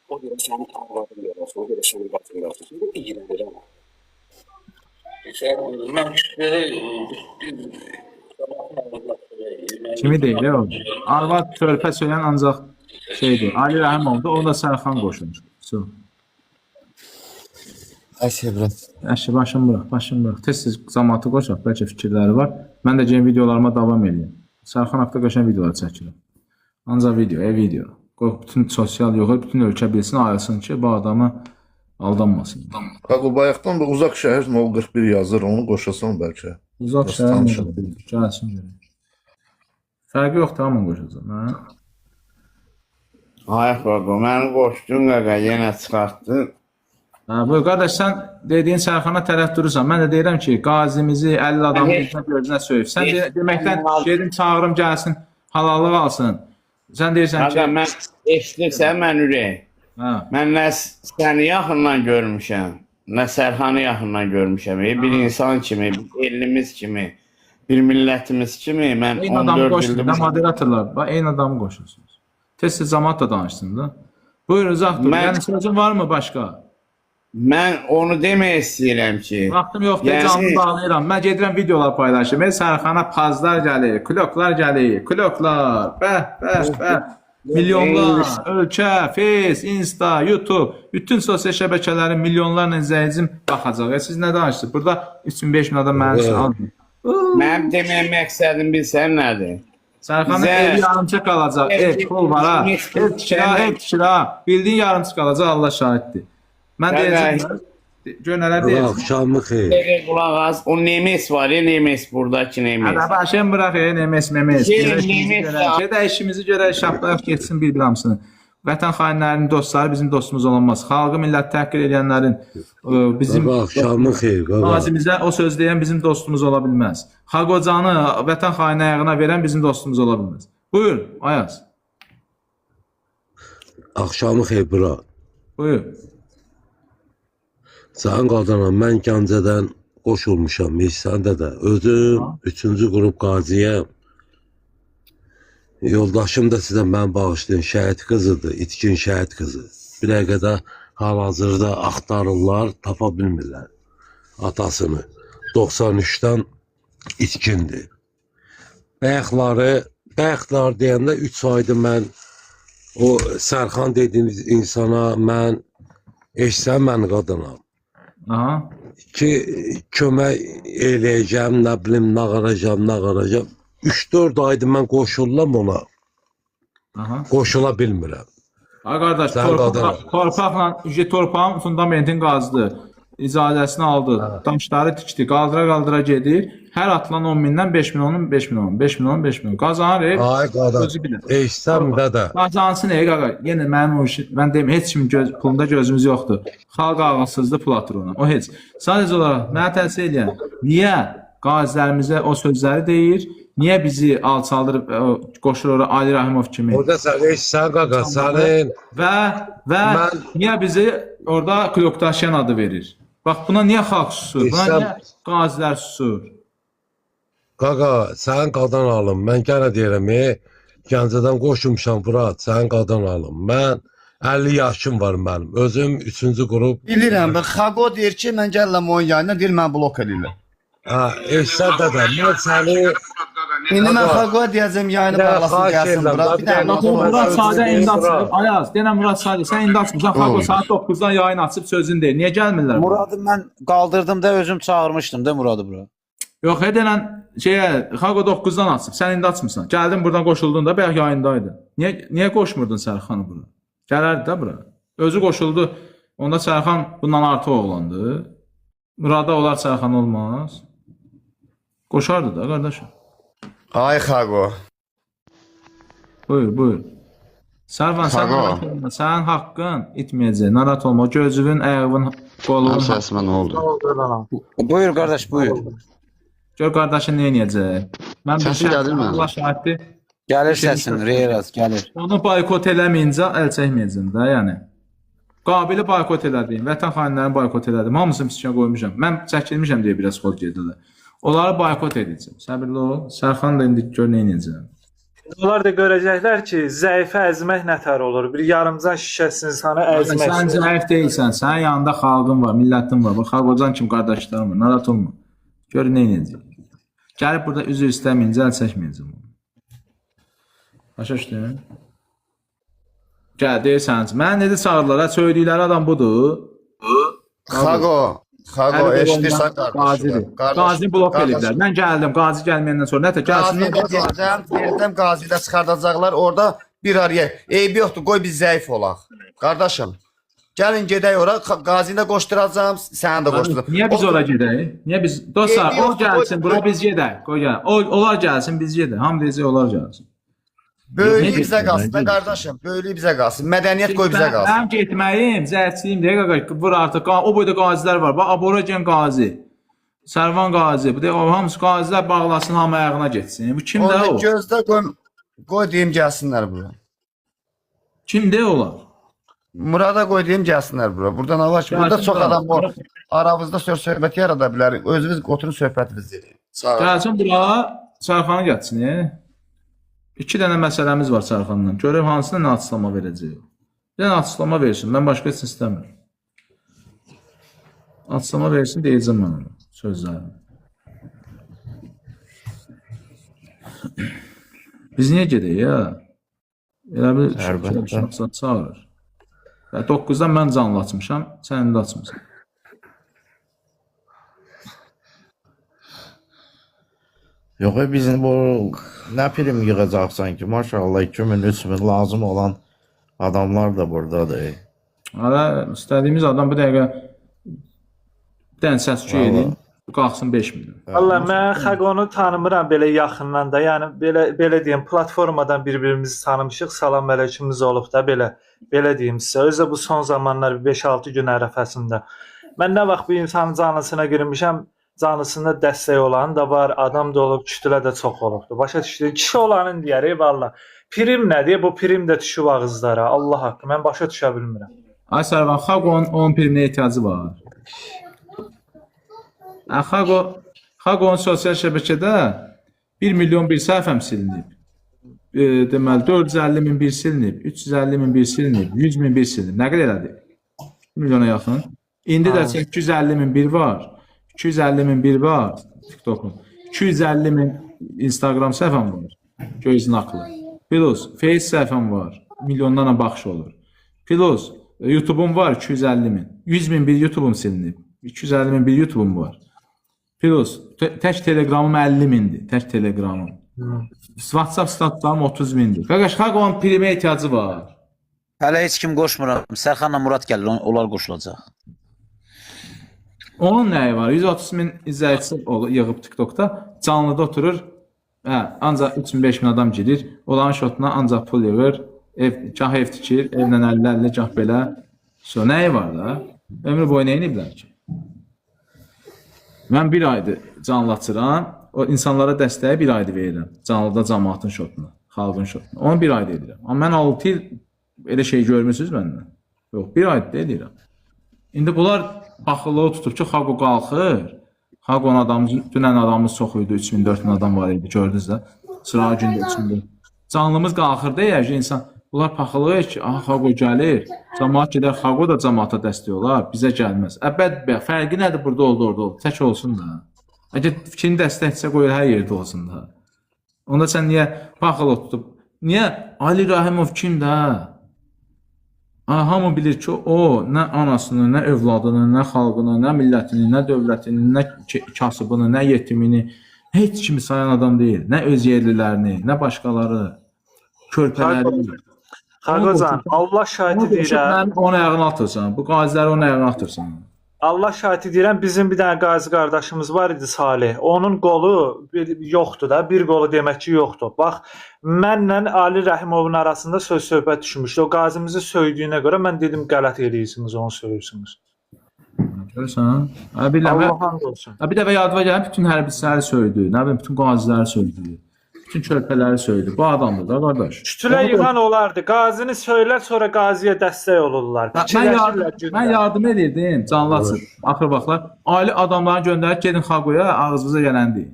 Speaker 11: O görə sənin arvadın yarasın, o görə sənin bacın yarasın. Bu iyrənir ama. Mən
Speaker 1: Kimi deyil, o? Arvad körpə söyləyən ancaq şeydir. Ali Rəhimovdur, onu da Sərxan qoşulmuş. So.
Speaker 5: Ay biraz.
Speaker 1: Əşi, başım bırax, başım bırax. Tez-tez cəmaatı qoşaq, bəlkə fikirləri var. Mən də gəlin videolarıma davam eləyim. Sərxan haqqında qəşəng videolar çəkirəm. Ancaq video, video. Qoy bütün sosial yox, bütün ölkə bilsin, ayılsın ki, bu adamı aldanmasın.
Speaker 12: Xaqo bayaqdan da uzaq şəhər 041 yazır, onu qoşasan bəlkə.
Speaker 1: Uzaq
Speaker 12: Biraz
Speaker 1: şəhər
Speaker 12: tanışalım.
Speaker 1: gəlsin görək. Fərqi yoxdur, hamını qoşacağam. Hə?
Speaker 9: Ay Xaqo, məni qoşdun qaqa, yenə çıxartdın.
Speaker 1: Hə, buyur qardaş, sən dediyin Sərxana tərəf durursan. Mən də deyirəm ki, qazimizi 50 adamın üzünə gözünə söyüb. Sən deməkdən gedim çağırım gəlsin, halallıq alsın. Sən deyirsən
Speaker 9: Qaqa,
Speaker 1: ki,
Speaker 9: mən eşidirsən mən ürək.
Speaker 1: hə,
Speaker 9: Mən nə səni yaxından görmüşəm, nə Sərxanı yaxından görmüşəm. Bir insan kimi, bir elimiz kimi, bir millətimiz kimi mən
Speaker 1: eyni adamı
Speaker 9: 14
Speaker 1: qoşun
Speaker 9: ildir
Speaker 1: da moderatorlar. Bax, eyni adamı qoşursunuz. Tez-tez cəmaat da danışsın da. Buyur, uzaq dur.
Speaker 9: Mən-
Speaker 1: Yəni sözün varmı başqa?
Speaker 9: Mən onu demək istəyirəm ki,
Speaker 1: Vaxtım yoxdur,
Speaker 9: Yəni-
Speaker 1: canlı bağlayıram. Mən gedirəm videolar paylaşım. Sərxana pazlar gəlir, kloklar gəlir, kloklar. Bəh, bəh, bəh. Milyonlar, ölkə, Face, Insta, YouTube, bütün sosial şəbəkələrin milyonlarla izləyicim baxacaq. Siz nə danışırsınız? Burada 3000-5000 adam mənim üçün azdır.
Speaker 9: Mənim demək məqsədim bilsən nədir?
Speaker 1: Sərxanın
Speaker 9: Bizə-
Speaker 1: evi yarımçıq qalacaq. Ev, pul var ha. Ev tikir ha, ev tikir ha. Bildiyin yarımçıq qalacaq, Allah şahiddir. Mən deyəcəm, gör nələr
Speaker 8: Baba,
Speaker 1: deyəcəm.
Speaker 8: axşamın xeyir.
Speaker 9: Dəqiqə qulaq as. O Nemes var ya, Nemes buradakı Nemes.
Speaker 1: Hə, başım bıraq, nemes, memes.
Speaker 9: Şey,
Speaker 1: Biz işimizi
Speaker 9: nemes
Speaker 1: görək. Gedək işimizi görək, şaplayaq getsin bir-bir hamısını. Vətən xainlərinin dostları bizim dostumuz olamaz. Xalqı, millət təhqir edənlərin bizim
Speaker 8: Baba, axşamın xeyir baba.
Speaker 1: qazimizə o söz deyən bizim dostumuz ola bilməz. Xaqocanı vətən xaini ayağına verən bizim dostumuz ola bilməz. Buyur, Ayaz.
Speaker 8: Axşamı xeyir bura.
Speaker 1: Buyur.
Speaker 8: Sənin qadanam, mən Gəncədən qoşulmuşam Mehsəndə də. Özüm 3-cü qrup qaziyəm. Yoldaşım da sizə mən bağışlayın, şəhid qızıdır, itkin şəhid qızı. Bir dəqiqə də hal-hazırda axtarırlar, tapa bilmirlər atasını. 93-dən itkindir. Bayaqlar deyəndə 3 aydır mən o Sərxan dediyiniz insana mən eşsən mən qadınam.
Speaker 1: Aha.
Speaker 8: Ki kömək eləyəcəm, nə bilim, nə qaracam, nə qaracam. 3-4 aydır mən qoşulam ona.
Speaker 1: Aha.
Speaker 8: Qoşula bilmirəm.
Speaker 1: Ay qardaş,
Speaker 8: Sən qadınam.
Speaker 1: Torpaqla, torpağın fundamentin qazdı. İcazəsini aldı. Daşları tikdi, qaldıra-qaldıra gedir. Hər atılan 10 mindən 5 min onun, 5 min onun, 5 min onun, 5 min onun. Qazanır, ev,
Speaker 8: Ay qadın,
Speaker 1: özü bilir.
Speaker 8: eşsən də də.
Speaker 1: Qazansın ey qaqa. Yenə mənim o işi, mən deyim, heç kim pulunda gözümüz yoxdur. Xalq ağılsızdır, pul atır ona. O heç. Sadəcə olaraq mənə təsir eləyən, niyə qazilərimizə o sözləri deyir? Niyə bizi alçaldırıb qoşur ora Ali Rahimov kimi?
Speaker 8: Orada sən eşsən qaqa, sənin
Speaker 1: Və niyə bizi orada Klokdaşyan adı verir? Bax buna niyə xalq susur? Buna niyə qazilər susur?
Speaker 8: Qaqa, sənin qadan alım. Mən yenə deyirəm, Gəncədən qoşulmuşam Furat, sənin qadan alım. Mən 50 yaşım var mənim. Özüm 3-cü qrup.
Speaker 5: Bilirəm, Xaqo deyir ki, mən gəlirəm onun yayına, deyir mən blok eləyirəm.
Speaker 8: Hə, eşsən dədə, mən səni
Speaker 5: İndi mən Xaqoya deyəcəm yayını bağlasın, gəlsin bura. Bir dənə
Speaker 1: Murad Sadə indi açılıb. Ayaz, denən Murad Sadə, sən indi açmısan. Xaqo saat 9-dan yayın açıb sözünü deyir. Niyə gəlmirlər?
Speaker 7: Muradı mən qaldırdım da özüm çağırmışdım da Muradı bura.
Speaker 1: Yox, denən şeyə Xaqo 9-dan açıb. Sən indi açmısan. Gəldin buradan qoşuldun da bayaq yayındaydın. Niyə qoşmurdun Sərxanı bura? Gələrdi də bura. Özü qoşuldu. Onda Sərxan bundan artıq oğlandı. Murada olar Sərxan olmaz. Qoşardı da qardaşım.
Speaker 5: Ay Xaqo.
Speaker 1: Buyur, buyur. Sərvan, sən narahat olma. Sənin haqqın itməyəcək. Narahat olma. Gözünün, ayağının, qolunun.
Speaker 5: Səsimə nə oldu?
Speaker 7: Buyur qardaş, buyur.
Speaker 1: Gör qardaşın nə eləyəcək. Mən bir
Speaker 5: Səsi gəlir mi?
Speaker 1: Allah şahiddir.
Speaker 7: Gəlir səsin, Reyraz, gəlir.
Speaker 1: Onu boykot eləməyincə əl çəkməyəcəm də, yəni. Qabili boykot elədim, vətən xainlərini boykot elədim. Hamısını pisikə qoymuşam. Mən çəkilmişəm deyə biraz xol gedilər. Onları boykot edəcəm. Səbirli ol. Sərxan da indi gör nə edəcəm.
Speaker 6: Onlar da görəcəklər ki, zəifə əzmək nətər olur. Bir yarımcan şişəsini sana əzmək.
Speaker 1: Sən zəif deyilsən. Sənin yanında xalqın var, millətin var. Bax, Xalqocan kimi qardaşlarım var. Narahat olma. Gör nə edəcəm. Gəlib burada üzr istəməyincə əl çəkməyəcəm. Başa düşdün? Gəl, deyirsən, mən necə çağırdılar? Hə, söylədikləri adam budur.
Speaker 5: Xaqo, Xaqo, eşidirsən qardaşım.
Speaker 1: Qazini blok eləyiblər. Mən gəldim, qazi gəlməyəndən sonra nətər gəlsin?
Speaker 5: Qazi də deyəcəm, deyəcəm qazi də çıxardacaqlar orada bir araya. Eybi yoxdur, qoy biz zəif olaq. Qardaşım, gəlin gedək ora, qazini də qoşduracağam, səni də qoşduracağam.
Speaker 1: Niyə biz ora gedək? Niyə biz? Dostlar, o gəlsin, bura biz gedək. Qoy gəl. Onlar gəlsin, biz gedək. Hamı deyəcək, onlar gəlsin.
Speaker 5: Böyüklük bizə qalsın da qardaşım, böyüklük bizə qalsın. Mədəniyyət qoy bizə qalsın.
Speaker 1: Mənim getməyim, zəhətçiyim deyə qaqa, vur artıq. O boyda qazilər var. Bax, Aboragen qazi, Sərvan qazi. Bu deyə hamısı qazilər bağlasın, hamı ayağına getsin. Bu kimdə o?
Speaker 5: Onu gözdə qoy deyim gəlsinlər bura.
Speaker 1: Kimdə olar?
Speaker 5: Murada qoy deyim gəlsinlər bura. Burada nə var ki? Burada çox adam var. Aramızda söz söhbət yarada bilərik. Özünüz oturun söhbətimizi edin. Sağ olun.
Speaker 1: Gəlsin bura, Sərxanı gəlsin. 2 dənə məsələmiz var Sərxanla. Görüm hansına nə açıqlama verəcək. Bir dənə açıqlama versin. Mən başqa heç istəmirəm. Açıqlama versin, deyəcəm mən ona sözlərimi. Biz niyə gedək ya? Elə bir şəxsən çağırır. 9-dan mən canlı açmışam, sən indi açmısan.
Speaker 12: Yox, bizim bu nə prim yığacaqsan ki, maşallah 2000, 3000 lazım olan adamlar da buradadır.
Speaker 1: Hələ istədiyimiz adam bu dəqiqə bir dənə səs-küy edin, qalxsın 5000.
Speaker 6: Valla mən Xaqonu tanımıram belə yaxından da. Yəni belə deyim, platformadan bir-birimizi tanımışıq, salam əleykumumuz olub da belə deyim sizə. Özü də bu son zamanlar 5-6 gün ərəfəsində. Mən nə vaxt bir insanın canlısına girmişəm, Canlısında dəstək olan da var, adam da olub, kütülə də çox olubdu. Başa düşdün? Kişi olanın deyər, eyvallah. Prim nədir? Bu prim də düşüb ağızlara. Allah haqqı, mən başa düşə bilmirəm.
Speaker 1: Ay Sərvan, Xaqonun 10 priminə ehtiyacı var. Xaqonun sosial şəbəkədə 1 milyon bir səhifəm silinib. Deməli 450 min bir silinib, 350 min bir silinib, 100 min bir silinib. Nə qədər elədi? 1 milyona yaxın. İndi də 850 min bir var. 250 min bir var TikTok'un. 250 min Instagram səhifəm var. Göy znaklı. Plus Face səhifəm var. Milyonlarla baxış olur. Plus YouTube-um var 250 min. 100 min bir YouTube-um silinib. 250 min bir YouTube-um var. Plus tək Telegramım 50 mindir. Tək Telegramım. WhatsApp statlarım 30 mindir. Qardaş, Xaqonun primə ehtiyacı var.
Speaker 7: Hələ heç kim qoşmuram. Sərxanla Murad gəlir, onlar qoşulacaq.
Speaker 1: Onun nəyi var? 130 min izləyicisi yığıb TikTokda. Canlıda oturur. Hə, ancaq 3000 5000 adam girir. Onların şotuna ancaq pul yığır. Gah ev tikir, evlə 50-50, gah belə. So, nəyi var da? Ömrü boyu nə ediblər ki? Mən bir aydır canlı açıram. O insanlara dəstəyi bir aydır verirəm. Canlıda cəmaatın şotuna, xalqın şotuna. Onu bir aydır edirəm. Amma mən 6 il elə şey görmüsünüz məndən? Yox, bir aydır edirəm. İndi bunlar paxıllığı tutub ki, Xaqo qalxır. Xaqonun adamı, dünən adamımız çox idi, 3000, 4000 adam var idi, gördünüz də. Sıra gündə 3000. Canlımız qalxır deyər ki, insan, bunlar paxıllığı ki, aha, Xaqo gəlir, cəmaat gedər, Xaqo da cəmaata dəstək olar, bizə gəlməz. Bədbəxt, fərqi nədir burada oldu, orada oldu, tək olsun da. Əgər fikrini dəstəkçisə qoyur, hər yerdə olsun da. Onda sən niyə paxıllıq tutub? Niyə? Ali Rahimov kimdir, hə? Hamı bilir ki, o nə anasını, nə övladını, nə xalqını, nə millətini, nə dövlətini, nə kasıbını, nə yetimini heç kimi sayan adam deyil. Nə öz yerlilərini, nə başqaları, körpələri.
Speaker 6: Xaqocan, Allah şahidi deyirəm.
Speaker 1: Onun ayağını atırsan, bu qaziləri onun ayağını atırsan.
Speaker 6: Allah şahidi deyirəm, bizim bir dənə qazi qardaşımız var idi Salih. Onun qolu yoxdur da, bir qolu demək ki, yoxdur. Bax, mənlə Ali Rəhimovun arasında söz-söhbət düşmüşdü. O qazimizi söydüyünə görə mən dedim, qələt eləyirsiniz, onu söyürsünüz.
Speaker 1: Görürsən?
Speaker 6: Allah and olsun.
Speaker 1: Bir dəfə yadıma gələn bütün hərbiçiləri söydü, nə bilim, bütün qaziləri söydü, bütün körpələri söydü. Bu adamdır da, qardaş.
Speaker 6: Kütülə yığan olardı. Qazini söylər, sonra qaziyə dəstək olurlar.
Speaker 1: Mən yardım edirdim, canlı açıb. Axır vaxtlar. Ali adamları göndərib, gedin Xaqoya, ağzınıza gələn deyin.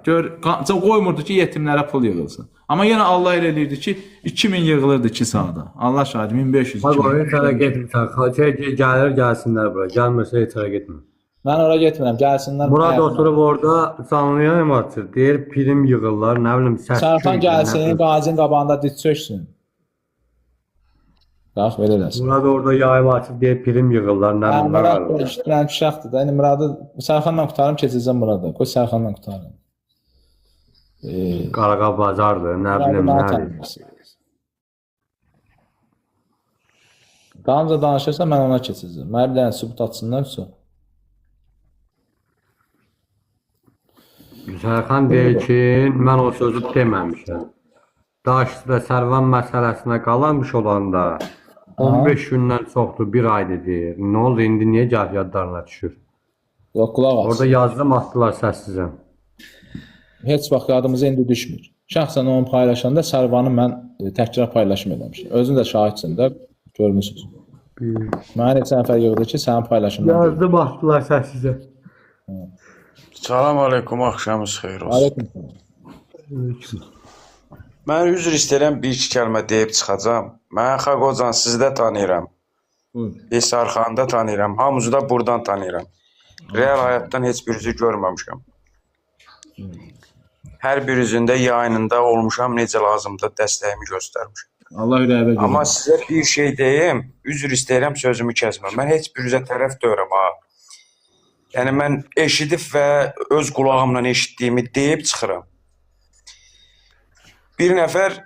Speaker 1: Gör, qoymurdu ki, yetimlərə pul yığılsın. Amma yenə Allah elə eləyirdi ki, 2000 yığılırdı 2 saata. Allah şahidi, 1500.
Speaker 2: Xaqo, heç hara getmirsən. Gəlir, gəlsinlər bura. Gəlmirsə heç hara getmir.
Speaker 1: Mən ora getmirəm, gəlsinlər.
Speaker 2: Murad oturub orada canlı yayım açır. Deyir, prim yığırlar, nə bilim, səs.
Speaker 1: Sərxan gəlsin, qazinin qabağında diz çöksün. Bax, belə eləsin.
Speaker 2: Murad orada yayım açıb, deyir, prim yığırlar, nə bilim, nə
Speaker 1: Murad dünən uşaqdır da. İndi Muradı Sərxanla qurtarım, keçəcəm Murada. Qoy Sərxanla qurtarım.
Speaker 2: Qaraqa bazardır, nə bilim, nə bilim.
Speaker 1: Dalınca danışırsa mən ona keçəcəm. Mənə bir dənə sübut atsınlar üçün.
Speaker 2: Sərxan deyir ki, mən o sözü deməmişəm. Daş və Sərvan məsələsinə qalanmış olanda 15 gündən çoxdur, bir aydır deyir. Nə oldu, indi niyə gəlib yadlarına düşür?
Speaker 1: Yox, qulaq as.
Speaker 2: Orada yazdım, atdılar səssizə.
Speaker 1: Heç vaxt yadımıza indi düşmür. Şəxsən onu paylaşanda Sərvanı mən təkrar paylaşım eləmişim. Özün də şahidsin də, görmüsünüz. Mənə neçə nəfər yığdı ki, sənin paylaşımdan.
Speaker 2: Yazdım, atdılar səssizə.
Speaker 13: Salam aleykum, axşamınız xeyir olsun.
Speaker 1: Aleyküm.
Speaker 13: Mən üzr istəyirəm, bir iki kəlmə deyib çıxacağam. Mən Xaqocan sizi də tanıyıram. Esarxanı da tanıyıram. Hamınızı da buradan tanıyıram. Real həyatdan heç birinizi görməmişəm. Hər birinizin də yayınında olmuşam, necə lazımdır dəstəyimi göstərmişəm.
Speaker 1: Allah ürəyivə görə.
Speaker 13: Amma sizə bir şey deyim, üzr istəyirəm, sözümü kəsmə. Mən heç birinizə tərəf deyirəm ha. Yəni mən eşidib və öz qulağımla eşitdiyimi deyib çıxıram. Bir nəfər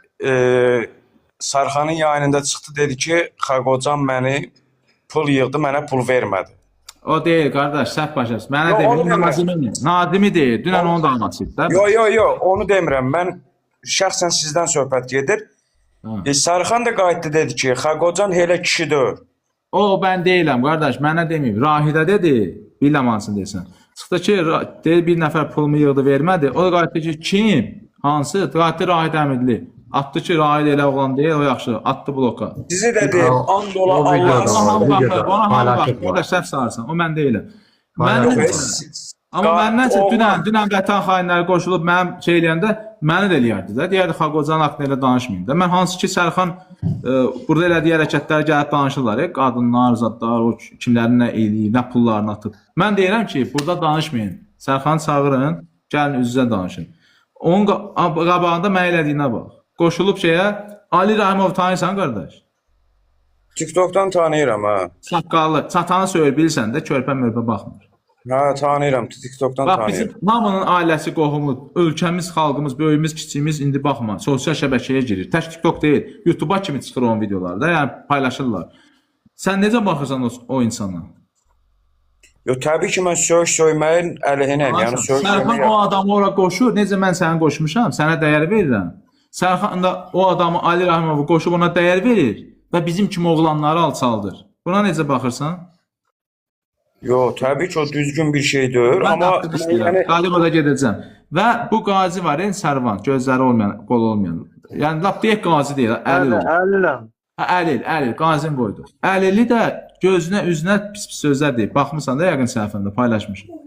Speaker 13: Sarxanın yayınında çıxdı, dedi ki, Xaqocan məni pul yığdı, mənə pul vermədi.
Speaker 1: O deyil qardaş, səhv başa düşdün. Mənə demir, Nazimi. Nazimi deyir. Dünən onu da anlatıb da.
Speaker 13: Yo, yo, yo, onu demirəm. Mən şəxsən sizdən söhbət gedir. Sarxan da qayıtdı, dedi ki, Xaqocan elə kişi deyil.
Speaker 1: O, mən deyiləm qardaş, mənə deməyib. Rahidə dedi, biləm hansını deyirsən. Çıxdı ki, deyir bir nəfər pulumu yığdı, vermədi. O da qayıtdı ki, kim? Hansı? Qayıtdı Rahid Əmidli. Atdı ki, Rahid elə oğlan deyil, o yaxşı. Atdı bloka.
Speaker 13: Sizi də deyim, and ola
Speaker 2: O videoda
Speaker 13: Allah.
Speaker 1: Ona hamı
Speaker 2: var,
Speaker 1: baxır,
Speaker 2: videoda
Speaker 1: ona hamı baxır.
Speaker 2: paylaşıb
Speaker 1: O da
Speaker 2: var.
Speaker 1: səhv sarsan. O mən deyiləm.
Speaker 2: Paylaşıb
Speaker 1: Məndən
Speaker 2: var.
Speaker 1: Amma məndənsə
Speaker 13: Oğlan-
Speaker 1: dünən vətən xainləri qoşulub mənim şey eləyəndə məni də eləyərdi də. Deyərdi Xaqocanın haqqında elə danışmayın da. Mən hansı ki Sərxan burada elədiyi hərəkətləri gəlib danışırlar. Qadınlar, zadlar, o kimlərin nə eləyib, nə pullarını atıb. Mən deyirəm ki, burada danışmayın. Sərxanı çağırın, gəlin üz-üzə danışın. Onun qabağında mənə elədiyinə bax. Qoşulub şeyə Ali Rahimov tanıyırsan qardaş?
Speaker 13: TikTokdan tanıyıram ha.
Speaker 1: Saqqallı, çatanı söyür bilirsən də, körpə mörpə baxmır.
Speaker 13: Hə, tanıyıram, TikTokdan
Speaker 1: Bax bizim
Speaker 13: tanıyıram.
Speaker 1: hamının ailəsi, qohumu, ölkəmiz, xalqımız, böyüyümüz, kiçiyimiz indi baxma, sosial şəbəkəyə girir. Tək TikTok deyil, YouTube-a kimi çıxır onun videoları da, yəni paylaşırlar. Sən necə baxırsan o insana?
Speaker 13: Yo, təbii ki, mən söyüş söyməyin əleyhinəyəm. Yəni söyüş
Speaker 1: Sərxan
Speaker 13: söyməyə.
Speaker 1: o adamı ora qoşur, necə mən səni qoşmuşam, sənə dəyər verirəm. Sərxan da o adamı Ali Rahimovu qoşub ona dəyər verir və bizim kimi oğlanları alçaldır. Buna necə baxırsan?
Speaker 13: Yo, təbii ki, o düzgün bir şey deyil,
Speaker 1: Mən
Speaker 13: amma
Speaker 1: də istəyirəm.
Speaker 13: yəni
Speaker 1: Qalib ola gedəcəm. Və bu qazi var, Sərvan, gözləri olmayan, qolu olmayan. Yəni lap deyək qazi deyil, əlil.
Speaker 6: Əli, əliləm.
Speaker 1: Hə, əlil, əlil, qazini qoyduq. Əlili də gözünə, üzünə pis-pis sözlər deyib. Baxmısan da yəqin səhifəndə paylaşmışam.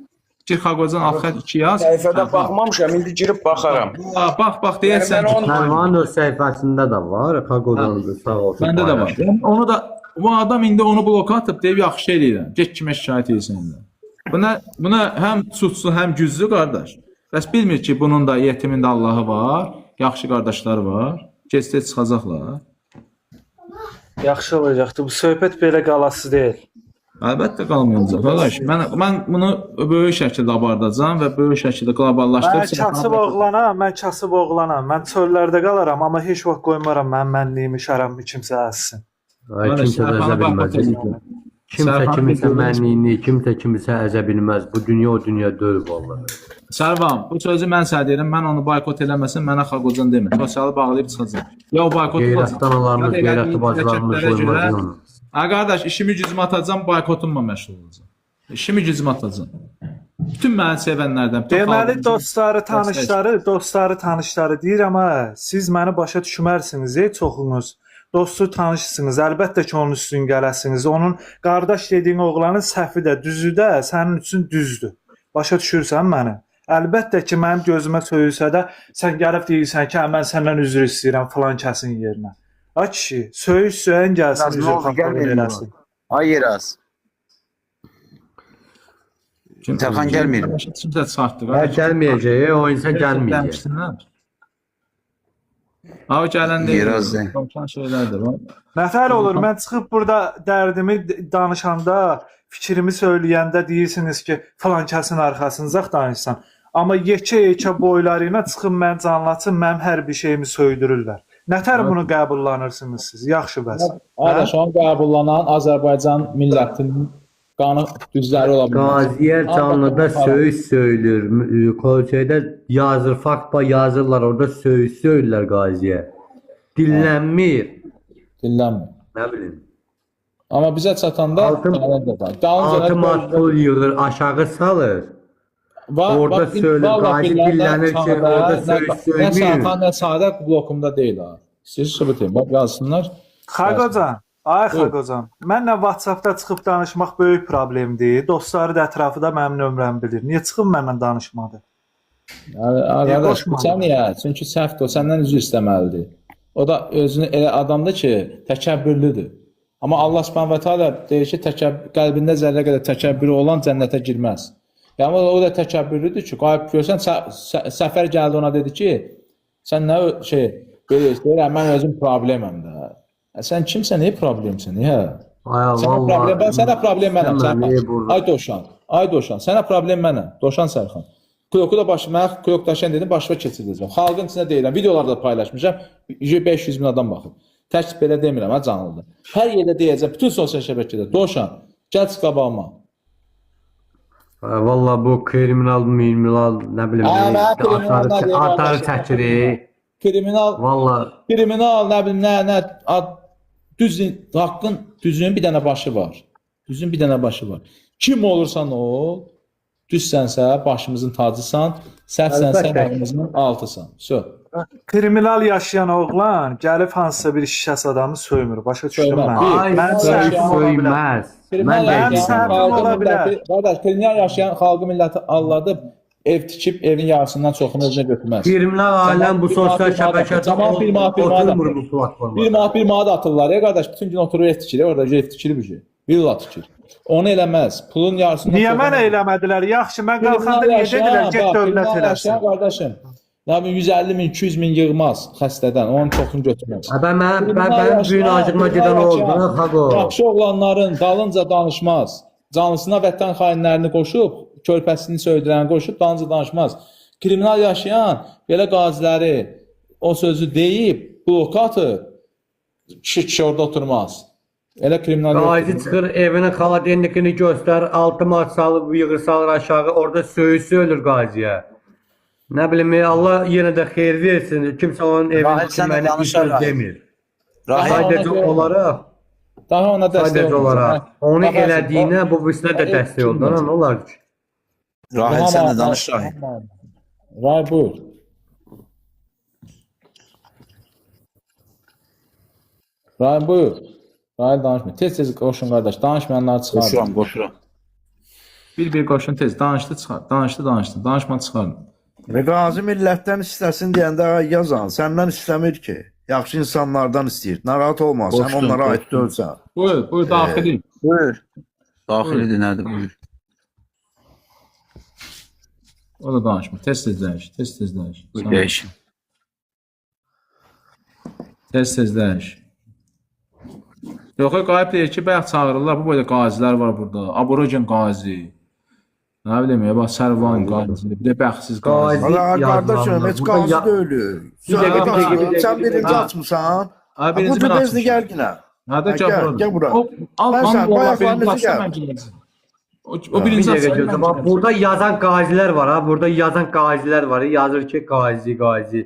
Speaker 1: Gir Xaqocan alt xətt 2 yaz.
Speaker 13: səhifədə
Speaker 1: Sərxan.
Speaker 13: baxmamışam, indi girib baxaram.
Speaker 1: Ha, bax, bax deyərsən
Speaker 13: Yəni mən
Speaker 1: ki,
Speaker 13: onu
Speaker 2: Sərvanın öz səhifəsində də var. Xaqocan sağ olsun.
Speaker 1: məndə də var.
Speaker 2: paylaşıb.
Speaker 1: Yəni onu da bu adam indi onu bloka atıb deyib yaxşı eləyirəm. Get kimə şikayət edirsən indi. Buna həm suçlu, həm güclü qardaş. Bəs bilmir ki, bunun da yetimin də Allahı var, yaxşı qardaşları var. Gec-tez çıxacaqlar.
Speaker 6: Yaxşı olacaqdı. Bu söhbət belə qalasız deyil.
Speaker 1: Əlbəttə qalmayacaq. Qardaş, mən bunu böyük şəkildə abardacağam və böyük şəkildə qloballaşdırıb
Speaker 6: Mən kasıb oğlanam, mən kasıb oğlanam. Mən çöllərdə qalaram, amma heç vaxt qoymaram mənim mənliyimi, şərəfimi kimsə əzsin.
Speaker 2: Ay, kimsə də əzə bilməz. Kimsə kimisə mənliyini, kimsə kimisə əzə bilməz. Bu dünya o dünya deyil vallahi.
Speaker 1: Sərvan, bu sözü mən sənə deyirəm. Mən onu boykot eləməsəm mənə Xaqocan demə. Sosialı bağlayıb çıxacaq. Ya o boykot olacaq.
Speaker 2: Qeyrətdən alarımız, qeyrətli bacılarımız qoymaz onu.
Speaker 1: Ha qardaş, işimi gücümü atacağam, boykotumla məşğul olacağam. İşimi gücümü atacağam. Bütün məni sevənlərdən, bütün
Speaker 6: Deməli
Speaker 1: xalqımızın
Speaker 6: dostları,
Speaker 1: dəstək.
Speaker 6: tanışları, dostları, tanışları deyirəm ha, siz məni başa düşmərsiniz, ey çoxunuz. Dostu tanışsınız, əlbəttə ki onun üstün gələsiniz. Onun qardaş dediyin oğlanın səhvi də, düzü də sənin üçün düzdür. Başa düşürsən məni? Əlbəttə ki mənim gözümə söyülsə də sən gəlib deyirsən ki, hə, mən səndən üzr istəyirəm filan kəsin yerinə. Ay kişi, söyüş söyən gəlsin,
Speaker 7: Biraz nə
Speaker 6: üzr
Speaker 7: oldu?
Speaker 6: xaxolun
Speaker 7: Gəlmir
Speaker 6: eləsin.
Speaker 7: Ay Yeraz. Sərxan gəlmir.
Speaker 1: Kimsə çıxartdı.
Speaker 2: Hə, gəlməyəcək, o insan gəlməyəcək.
Speaker 1: Abi gələn deyil.
Speaker 7: Yeraz.
Speaker 1: Danışan şeylərdir. Bax.
Speaker 6: Nətər olur? Mən çıxıb burada dərdimi danışanda, fikrimi söyləyəndə deyirsiniz ki, filan kəsin arxasınca danışsan. Amma yekə-yekə boyları ilə çıxıb mən canlaçın, mənim hər bir şeyimi söydürürlər. Nətər bunu qəbullanırsınız siz? Yaxşı bəs. Hə?
Speaker 1: Qardaş, onu qəbullanan Azərbaycan millətinin qanı düzləri ola bilməz.
Speaker 2: Qaziyə canlıda söyüş söyülür. Şeydə yazır, faktla yazırlar, orada söyüş söyürlər qaziyə. Dillənmir.
Speaker 1: Dillənmir.
Speaker 2: Nə bilim.
Speaker 1: Amma bizə çatanda
Speaker 2: 6 manat pul yığır, aşağı salır. Orada söyülür, qazi dillənir ki, orada söyüş
Speaker 1: Nə
Speaker 2: söymür.
Speaker 1: Sərxan, nə Sadə blokumda deyil ha. Siz sübut edin. Bax yazsınlar.
Speaker 6: Xaqocan, ay
Speaker 1: Buyur.
Speaker 6: Xaqocan, mənlə WhatsApp-da çıxıb danışmaq böyük problemdir. Dostları da ətrafı da mənim nömrəmi bilir. Niyə çıxıb mənlə danışmadı? Niyə
Speaker 1: Qardaş,
Speaker 6: qoşmadı?
Speaker 1: sən niyə? Çünki səhvdir, o səndən üzr istəməlidir. O da özünü elə adamdır ki, təkəbbürlüdür. Amma Allah Subhanahu va Taala deyir ki, qəlbində zərrə qədər təkəbbürü olan cənnətə girməz. Yəni o da təkəbbürlüdür ki, qayıb görsən Səfər gəldi ona dedi ki, sən nə şey belə deyirəm, mən özüm probleməm də. Sən kimsən, niyə problemsən? Niyə?
Speaker 2: Ay
Speaker 1: Sənə problem,
Speaker 2: vallahi.
Speaker 1: sənə problem mənəm.
Speaker 2: Sən niyə burada?
Speaker 1: Ay Doşan, ay Doşan, sənə problem mənəm. Doşan Sərxan. Kloku da mənə klok daşıyan dedim, başıma keçirdəcəm. Xalqın içində deyirəm, videolarda da paylaşmışam. 500 min adam baxır. Tək belə demirəm ha canlıda. Hər yerdə deyəcəm, bütün sosial şəbəkədə. Doşan, gəl çıx qabağıma.
Speaker 2: Vallahi bu kriminal, kriminal, nə bilim, atarı çəkirik.
Speaker 1: Kriminal,
Speaker 2: vallahi
Speaker 1: kriminal, nə bilim, nə düz haqqın düzün bir dənə başı var. Düzün bir dənə başı var. Kim olursan ol, Düzsənsə başımızın tacısan, səhvsənsə
Speaker 2: Əlbəttə.
Speaker 1: ayağımızın altısan. Sö.
Speaker 6: Kriminal yaşayan oğlan gəlib hansısa bir şişəs adamı söymür. Başa düşdün
Speaker 1: Söyməz.
Speaker 6: mən?
Speaker 1: Bir,
Speaker 2: Ay,
Speaker 6: Mənim
Speaker 2: söy,
Speaker 6: səhvim ola bilər.
Speaker 2: söyməz.
Speaker 1: Kriminal
Speaker 2: Mən də
Speaker 6: Mənim
Speaker 1: yaşayan
Speaker 6: səhvim
Speaker 1: xalqı
Speaker 6: ola bilər.
Speaker 1: milləti, qardaş, kriminal yaşayan xalqı milləti alladıb ev tikib evin yarısından çoxunu özünə götürməz.
Speaker 2: Kriminal aləm bu
Speaker 1: Camaat bir manat,
Speaker 2: sosial
Speaker 1: bir manat atır.
Speaker 2: şəbəkədə
Speaker 1: Camaat bir manat, bir manat
Speaker 2: oturmur
Speaker 1: atır.
Speaker 2: bu
Speaker 1: Bir
Speaker 2: platformada.
Speaker 1: manat, bir manat atırlar ya qardaş, bütün gün oturur ev tikir, orada ev tikir bir şey. Villa tikir. Onu eləməz. Pulun yarısından
Speaker 6: Niyə
Speaker 1: çoxunu
Speaker 6: mənə eləmədilər? Yaxşı, mən qalxanda
Speaker 1: Kriminal
Speaker 6: niyə
Speaker 1: yaşayan,
Speaker 6: dedilər get
Speaker 1: bax,
Speaker 6: dövlət
Speaker 1: kriminal
Speaker 6: eləsin?
Speaker 1: yaşayan qardaşım. Nə bilim 150 min, 200 min yığmaz xəstədən, onun çoxunu götürməz.
Speaker 2: Ha, ben, ben, ben,
Speaker 1: Kriminal
Speaker 2: benim düyün
Speaker 1: yaşayan,
Speaker 2: acıma
Speaker 1: kriminal
Speaker 2: gedən oldu.
Speaker 1: yaşayan,
Speaker 2: Xaqo.
Speaker 1: yaxşı oğlanların dalınca danışmaz. Canlısına vətən xainlərini qoşub, körpəsini söydürəni qoşub dalınca danışmaz. Kriminal yaşayan belə qaziləri o sözü deyib, bloka atıb, kişi kişi orada oturmaz. Elə kriminal
Speaker 2: Qazi
Speaker 1: yoxdur.
Speaker 2: çıxır evinin xaladenlikini göstər, altı mat salıb yığır salır aşağı, orada söyüsü ölür qaziyə. Nə bilim, Allah yenə də xeyir versin. Kimsə onun evini
Speaker 7: Rahil, sən də
Speaker 2: tikməyinə bir
Speaker 7: danış,
Speaker 2: söz
Speaker 7: Rahil.
Speaker 2: demir.
Speaker 7: Rahil,
Speaker 1: Daha ona
Speaker 2: Sadəcə
Speaker 1: görə-
Speaker 2: olaraq,
Speaker 1: Daha ona dəstək
Speaker 2: sadəcə
Speaker 1: olmayacaq.
Speaker 2: olaraq onu
Speaker 1: Baxarsın,
Speaker 2: elədiyinə bu birisinə də
Speaker 1: ev
Speaker 2: dəstək oldu.
Speaker 1: tikilməyəcək.
Speaker 2: Nə olar ki?
Speaker 7: Rahil sən də danış Rahil.
Speaker 1: Ray buyur. Ray buyur. Ray danışmır. Tez-tez qoşun qardaş. Danışmayanları çıxarın.
Speaker 7: Qoşuram, qoşuram.
Speaker 1: Bir-bir qoşun tez. Danışdı, çıxar. Danışdı, danışdı. Danışma çıxarın.
Speaker 12: Və qazi millətdən istəsin deyəndə ay yazan, səndən istəmir ki. Yaxşı insanlardan istəyir. Narahat olma, sən
Speaker 7: Qoşdum,
Speaker 12: onlara aid
Speaker 7: qoşdum.
Speaker 12: deyilsən.
Speaker 1: Buyur, buyur daxili.
Speaker 7: Buyur. Daxilidir, nədir? Buyur.
Speaker 1: O da danışmır. Tez-tez dəyiş. Tez-tez dəyiş.
Speaker 7: Buyur, dəyişin.
Speaker 1: Tez-tez dəyiş. Yox, qayıb deyir ki, bayaq çağırırlar. Bu boyda qazilər var burada. Aborogen qazi. Nə bilim, ya bax Sərvan qazi, bir də bəxtsiz qazi.
Speaker 2: Qazi
Speaker 12: Ala qardaşım,
Speaker 2: yazmalılar.
Speaker 12: heç
Speaker 2: Burada
Speaker 12: qazi
Speaker 2: ya...
Speaker 12: deyil.
Speaker 2: Bir dəqiqə, bir dəqiqə, bir dəqiqə,
Speaker 12: Sən
Speaker 2: bir
Speaker 12: birinci
Speaker 2: dəqiqə.
Speaker 12: açmısan.
Speaker 1: Ha,
Speaker 12: Ha,
Speaker 1: birinci
Speaker 12: bu
Speaker 1: mən
Speaker 12: bezni
Speaker 1: açmışam.
Speaker 12: gəl yenə.
Speaker 1: Hə də
Speaker 12: Ha,
Speaker 1: gəl
Speaker 12: gəl,
Speaker 1: bura.
Speaker 12: gəl bura.
Speaker 1: O al,
Speaker 12: Mən
Speaker 1: al,
Speaker 12: sən
Speaker 1: valla
Speaker 12: bayaqlar
Speaker 1: birinci
Speaker 12: necə
Speaker 1: açsa
Speaker 12: gəl?
Speaker 1: mən gələcəm. O
Speaker 2: Bir
Speaker 1: birinci
Speaker 2: dəqiqə
Speaker 1: açsa mən
Speaker 2: gözlə. Bax,
Speaker 1: gələcəm.
Speaker 2: burada yazan qazilər var ha. Burada yazan qazilər var. Yazır ki, qazi, qazi.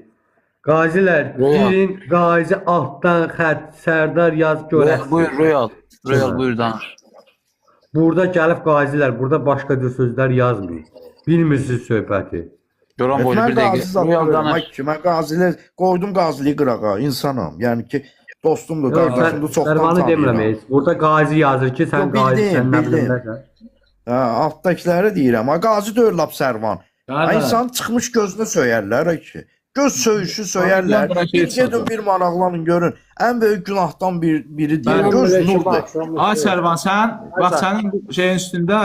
Speaker 2: Qazilər,
Speaker 7: Royal.
Speaker 2: girin qazi altdan xətt, Sərdar yaz
Speaker 7: Royal,
Speaker 2: görəsiniz.
Speaker 7: buyur Royal. Royal buyur danış.
Speaker 2: Burada gəlib qazilər, burada başqa cür sözlər yazmır. Bilmirsiniz söhbəti.
Speaker 7: Göran boylu
Speaker 12: Mən
Speaker 7: bir dəqiqə.
Speaker 12: qazi zad
Speaker 7: Royal
Speaker 12: deyiləm. Ay
Speaker 7: danış.
Speaker 12: ki, mən qazilər qoydum qaziliyi qırağa, insanam. Yəni ki, dostumdur,
Speaker 2: Yox,
Speaker 12: qardaşımdır, çoxdan
Speaker 2: Sərvanı demirəm
Speaker 12: tanıyıram.
Speaker 2: heç. Burada qazi yazır ki, sən
Speaker 12: Yox,
Speaker 2: qazisən,
Speaker 12: bildim,
Speaker 2: nə bilim
Speaker 12: bildim.
Speaker 2: nəsə.
Speaker 12: Hə, altdakıları deyirəm. Ha, qazi deyil lap Sərvan. Ha,
Speaker 1: Qardaş,
Speaker 12: insan çıxmış gözünə söyərlər ay ki. Göz söyüşü söyərlər.
Speaker 1: buna şey
Speaker 12: Bir gedin
Speaker 1: çıxacaq.
Speaker 12: bir maraqlanın görün. Ən böyük günahdan biri deyir.
Speaker 1: Mən
Speaker 12: Göz nurdur.
Speaker 1: Ay Sərvan, sən bax sənin bu şeyin üstündə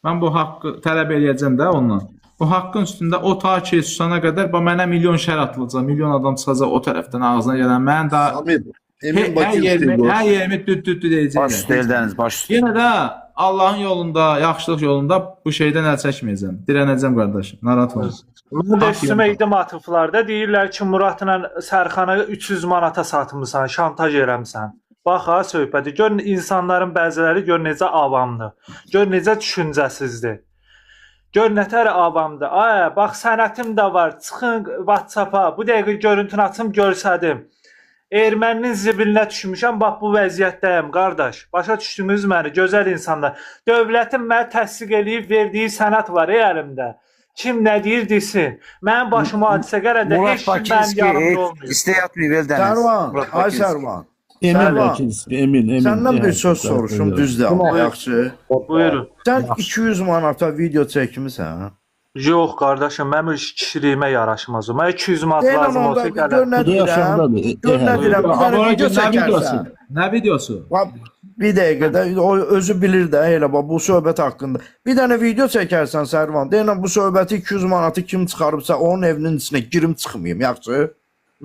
Speaker 1: mən bu haqqı tələb eləyəcəm də ondan. Bu haqqın üstündə o ta ki susana qədər bax mənə milyon şər atılacaq, milyon adam çıxacaq o tərəfdən ağzına gələn. Mən də
Speaker 14: Samir, Emin
Speaker 1: hər
Speaker 14: Bakıyev
Speaker 1: yerimi,
Speaker 14: deyil.
Speaker 1: hər yerimi düt-düt
Speaker 7: Baş
Speaker 1: deyəcəklər.
Speaker 7: üstə Eldəniz, baş üstə.
Speaker 1: Yenə də Allahın yolunda, yaxşılıq yolunda bu şeydən əl çəkməyəcəm. Dirənəcəm qardaşım. Narahat olma.
Speaker 6: Mən də
Speaker 1: Haqq
Speaker 6: üstümə
Speaker 1: yolunda.
Speaker 6: idim atıblar da deyirlər ki, Muradla Sərxana 300 manata satmısan, şantaj eləmisən. Bax ha söhbəti. Gör insanların bəziləri gör necə avamdır. Gör necə düşüncəsizdir. Gör nətər avamdır. Ay, bax sənətim də var. Çıxın WhatsApp-a. Bu dəqiqə görüntünü açım görsədim. Erməninin zibilinə düşmüşəm, bax bu vəziyyətdəyim qardaş. Başa düşdünüz məni, gözəl insanlar. Dövlətin mənə təsdiq eləyib verdiyi sənəd var ey əlimdə. Kim nə deyir desin. Mənim başıma hadisə gələndə
Speaker 7: Murat
Speaker 6: heç kim mənim
Speaker 7: Bakınski
Speaker 6: yanımda
Speaker 7: heç
Speaker 6: olmayıb.
Speaker 7: istək atmayıb Eldəniz.
Speaker 12: Sərvan,
Speaker 7: Murat
Speaker 12: ay
Speaker 7: Bakınski.
Speaker 12: Sərvan.
Speaker 14: Emin
Speaker 12: Sərvan,
Speaker 14: Bakınski, Emin, Emin.
Speaker 12: səndən bir söz soruşum, düzdür amma yaxşı.
Speaker 6: Buyurun.
Speaker 12: Sən 200 manata video çəkmisən.
Speaker 6: Yox qardaşım, mənim kişiliyimə yaraşmaz o. Mənə 200 manat
Speaker 12: Deyirəm
Speaker 6: lazım
Speaker 12: onda
Speaker 6: olsa
Speaker 12: gör
Speaker 6: gələr.
Speaker 12: nə
Speaker 14: Bu da
Speaker 12: deyirəm.
Speaker 14: yaşamdadır.
Speaker 12: Gör nə deyirəm. Bir dənə
Speaker 1: Aborogen
Speaker 12: video
Speaker 1: nə videosu?
Speaker 12: çəkərsən.
Speaker 1: Nə videosu?
Speaker 12: Bax, bir dəqiqə də o özü bilir də elə bax bu söhbət haqqında. Bir dənə video çəkərsən Sərvan. Deyirəm bu söhbəti 200 manatı kim çıxarıbsa onun evinin içinə girim çıxmayım, yaxşı?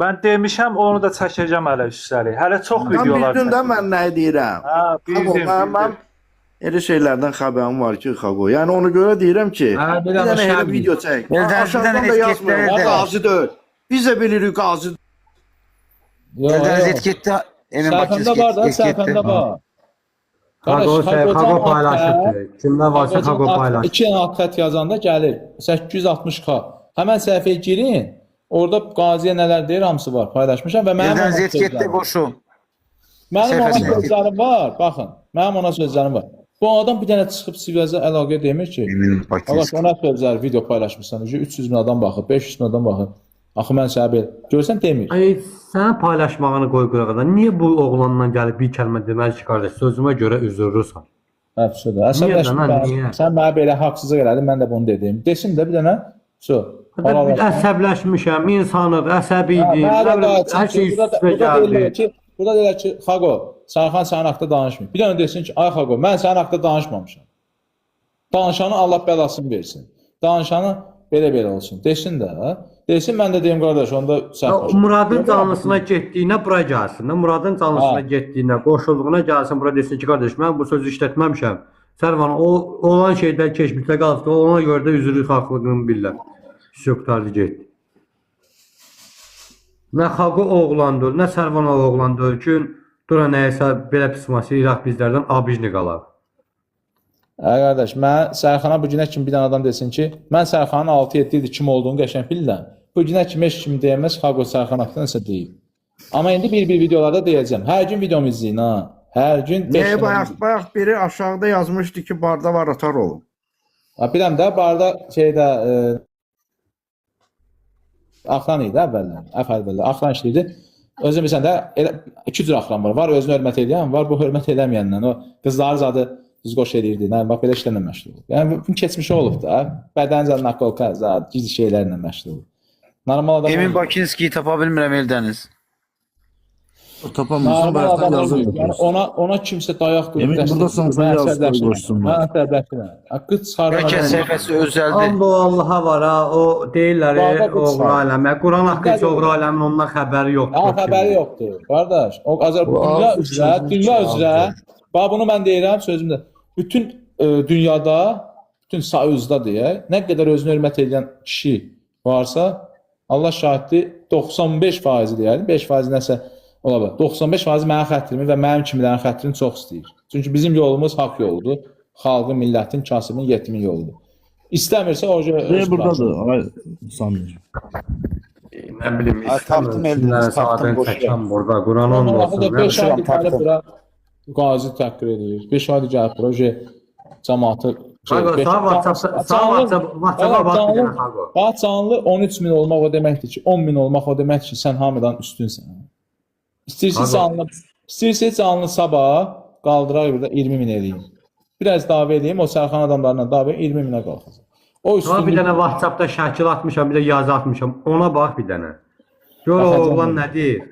Speaker 6: Mən demişəm, onu da çəkəcəm hələ üstəlik. Hələ çox
Speaker 12: Sən
Speaker 6: videolar
Speaker 12: bildin də
Speaker 6: çəkəcəm.
Speaker 12: mən nə deyirəm.
Speaker 6: Hə,
Speaker 12: Xaqo,
Speaker 6: bildim,
Speaker 12: mən
Speaker 6: bildim.
Speaker 12: elə şeylərdən xəbərim var ki, Xaqo. Yəni ona görə deyirəm ki,
Speaker 1: Hə, bir
Speaker 12: bir
Speaker 1: dənə
Speaker 12: dənə elə
Speaker 1: şər
Speaker 12: video çək.
Speaker 7: Eldəniz, bir
Speaker 12: Aşağıdan
Speaker 7: dənə
Speaker 12: da
Speaker 7: etiketləri
Speaker 12: yazmıram.
Speaker 7: də.
Speaker 12: Qazi deyil. Biz də bilirik qazi
Speaker 1: Yox,
Speaker 7: Eldəniz
Speaker 1: yox.
Speaker 7: etiketdə Emin
Speaker 1: Səhifəmdə
Speaker 7: Bakınski
Speaker 1: var da,
Speaker 7: etiketdə.
Speaker 1: səhifəmdə var. Qardaş,
Speaker 2: Xaqo,
Speaker 1: Xaqocan
Speaker 2: Xaqo
Speaker 1: at
Speaker 2: paylaşıbdır. Kimdə varsa
Speaker 1: Xaqocan
Speaker 2: Xaqo
Speaker 1: at,
Speaker 2: paylaşıb.
Speaker 1: 2 dənə at xətt yazanda gəlir 860k. Həmən səhifəyə girin. Orada qaziyə nələr deyir hamısı var. Paylaşmışam və mənim
Speaker 7: Eldəniz
Speaker 1: ona
Speaker 7: etiketdə
Speaker 1: sözlərim var.
Speaker 7: qoşun.
Speaker 1: Mənim ona
Speaker 7: Səhifəsinə etiket.
Speaker 1: sözlərim var. Baxın, mənim ona sözlərim var. Bu adam bir dənə çıxıb Sivəzə əlaqə demir ki, Allah ona sözlər video paylaşmısan, 300 min adam baxır, 500 min adam baxır. Axı mən sənə belə görsən demir.
Speaker 2: Ay sənə paylaşmağını qoy qırağa. Niyə bu oğlandan gəlib bir kəlmə deməli ki, qardaş, sözümə görə üzürlüsən?
Speaker 1: Həbsədir. Əsəbləşmə. Sən mənə belə haqsızlıq elədin, mən də bunu dedim. Desin də bir dənə. So.
Speaker 2: Əsəbləşmişəm, insanıq, əsəbi idim. Hər şey üst-üstə gəldi.
Speaker 1: Burada deyirlər ki, Xaqo, Sərxan sənin haqqında danışmır. Bir dənə desin ki, ay Xaqo, mən sənin haqqında danışmamışam. Danışanı Allah bəlasını versin. Danışanı belə-belə olsun. Desin də. Desin, mən də deyim, qardaş, onda səhv.
Speaker 2: Muradın canlısına getdiyinə bura gəlsin. Muradın canlısına getdiyinə, qoşulduğuna gəlsin, bura desin ki, qardaş, mən bu sözü işlətməmişəm. Sərvan, o olan şeydən keçmişdə qalıbdır, ona görə də üzrlük haqlılığını bilirlər. Qurtardı, getdi. Nə Xaqo oğlandır, nə Sərvan oğlandır ki, dura nəyəsə belə pis masir İraq bizlərdən abijni qalar.
Speaker 1: Ə, qardaş, mən Sərxana bu günə kimi bir dənə adam desin ki, mən Sərxanın 6-7 ildir kim olduğunu qəşəng bilirəm. Bu günə kimi heç kim deyəməz, Xaqo Sərxan haqqında nəsə deyib. Amma indi bir-bir videolarda deyəcəm. Hər gün videomu izləyin, ha. Hər gün 5
Speaker 12: dənə. Bayaq biri aşağıda yazmışdı ki, barda var atar olub.
Speaker 1: Ha, biləm də, barda şeydə... Axran idi əvvəllər, axran işləyirdi. Özün bilsən də, elə iki cür axran var. Var özünü hörmət eləyən, var bu hörmət eləməyəndən. O qızları zadı düz qoş eləyirdi. Nə, bax, belə işlərlə məşğul olub. Yəni, bunun keçmişi olub da. Bədən zad, nakolka zad, gizli şeylərlə məşğul olub. Normal adam
Speaker 7: Emin Bakinskiyi tapa bilmirəm Eldəniz.
Speaker 14: Tapamıyorsun, bayaqdan yazdım.
Speaker 1: Yəni, ona kimsə dayaq durub.
Speaker 14: Emin, burada sənsən yazdı, qoşsunlar.
Speaker 1: Mən əsəbləşirəm. Qız çıxardan...
Speaker 7: Bəlkə səhifəsi özəldir.
Speaker 2: And o Allaha var ha, o deyirlər oğru aləmə. Quran haqqı heç oğru aləmin ondan xəbəri yoxdur.
Speaker 1: Ha, xəbəri yoxdur, qardaş. O dünya üzrə, bax bunu mən deyirəm sözümdə. Bütün dünyada, bütün soyuzda deyək, nə qədər özünü hörmət edən kişi varsa, Allah şahiddir, 95% deyəlim, 5% nəsə ola bilər. 95% mənim xətrimi və mənim kimilərin xətrini çox istəyir. Çünki bizim yolumuz haqq yoludur. Xalqın, millətin, kasibin, yetimin yoludur. İstəmirsə o cür...
Speaker 14: Ne buradadır, ay Samir.
Speaker 2: Nə bilim, istəmirsə saatın çəkən burada, Quran olsun.
Speaker 1: 5 aydır gəlib bura, qazi təhqir edir. 5 aydır gəlib bura, cəmaatı...
Speaker 2: Xaqo, sağ WhatsApp-a bax bir dənə, Xaqo.
Speaker 1: Bax, canlı 13 min olmaq o deməkdir ki, 10 min olmaq o deməkdir ki, sən hamıdan üstünsən. İstəyirsiz canlı sabah qaldıraq burada 20 min eləyim. Biraz dava eləyim, o Sərxan adamlarla dava 20 minə qalxacaq. O üstünlük...
Speaker 2: Bir dənə WhatsApp-da şəkil atmışam, bir də yazı atmışam. Ona bax bir dənə. Gör o oğlan nə deyir.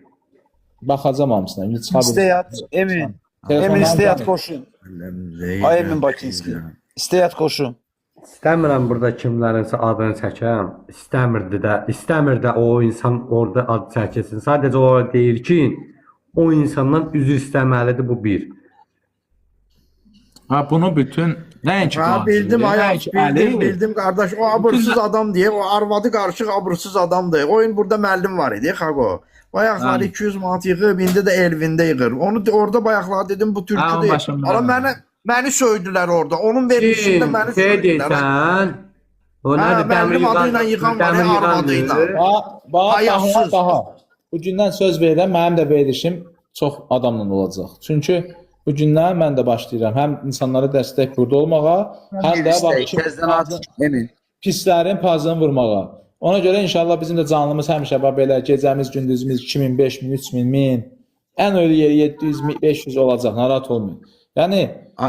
Speaker 1: Baxacam hamısına.
Speaker 7: İstəyat, Emin. Emin istəyat qoşun. Ay Emin Bakinski. İstəyat qoşun.
Speaker 2: İstəmirəm burada kimlərinsə adını çəkəm. İstəmirdi də, istəmir də o insan orada ad çəkilsin. Sadəcə o deyir ki, o insandan üzr istəməlidir, bu bir.
Speaker 1: Ha, bunu bütün nəinki
Speaker 12: Ha, bildim Ayaz, bildim qardaş. O abırsız adam deyə, o arvadı qarışıq abırsız adamdır. Oyun burada müəllim var idi, Xaqo. Bayaqlar 200 manat yığıb, indi də Elvində yığır. Onu orada bayaqlar dedim, bu türküdür. Amma məni söydülər orada. Onun verilişində məni söydülər.
Speaker 2: O nədir?
Speaker 12: Müəllim adı ilə yığan var, arvadı ilə.
Speaker 1: Hayasız. Bugündən söz verirəm, mənim də verilişim çox adamla olacaq. Çünki bugündən mən də başlayıram. Həm insanlara dəstək burada olmağa, həm də pislərin pazını vurmağa. Ona görə inşallah bizim də canlımız həmişə belə gecəmiz, gündüzümüz 2000, 5000, 3000, 1000, ən ölü yeri 700, 500 olacaq, narahat olmayın. Yəni,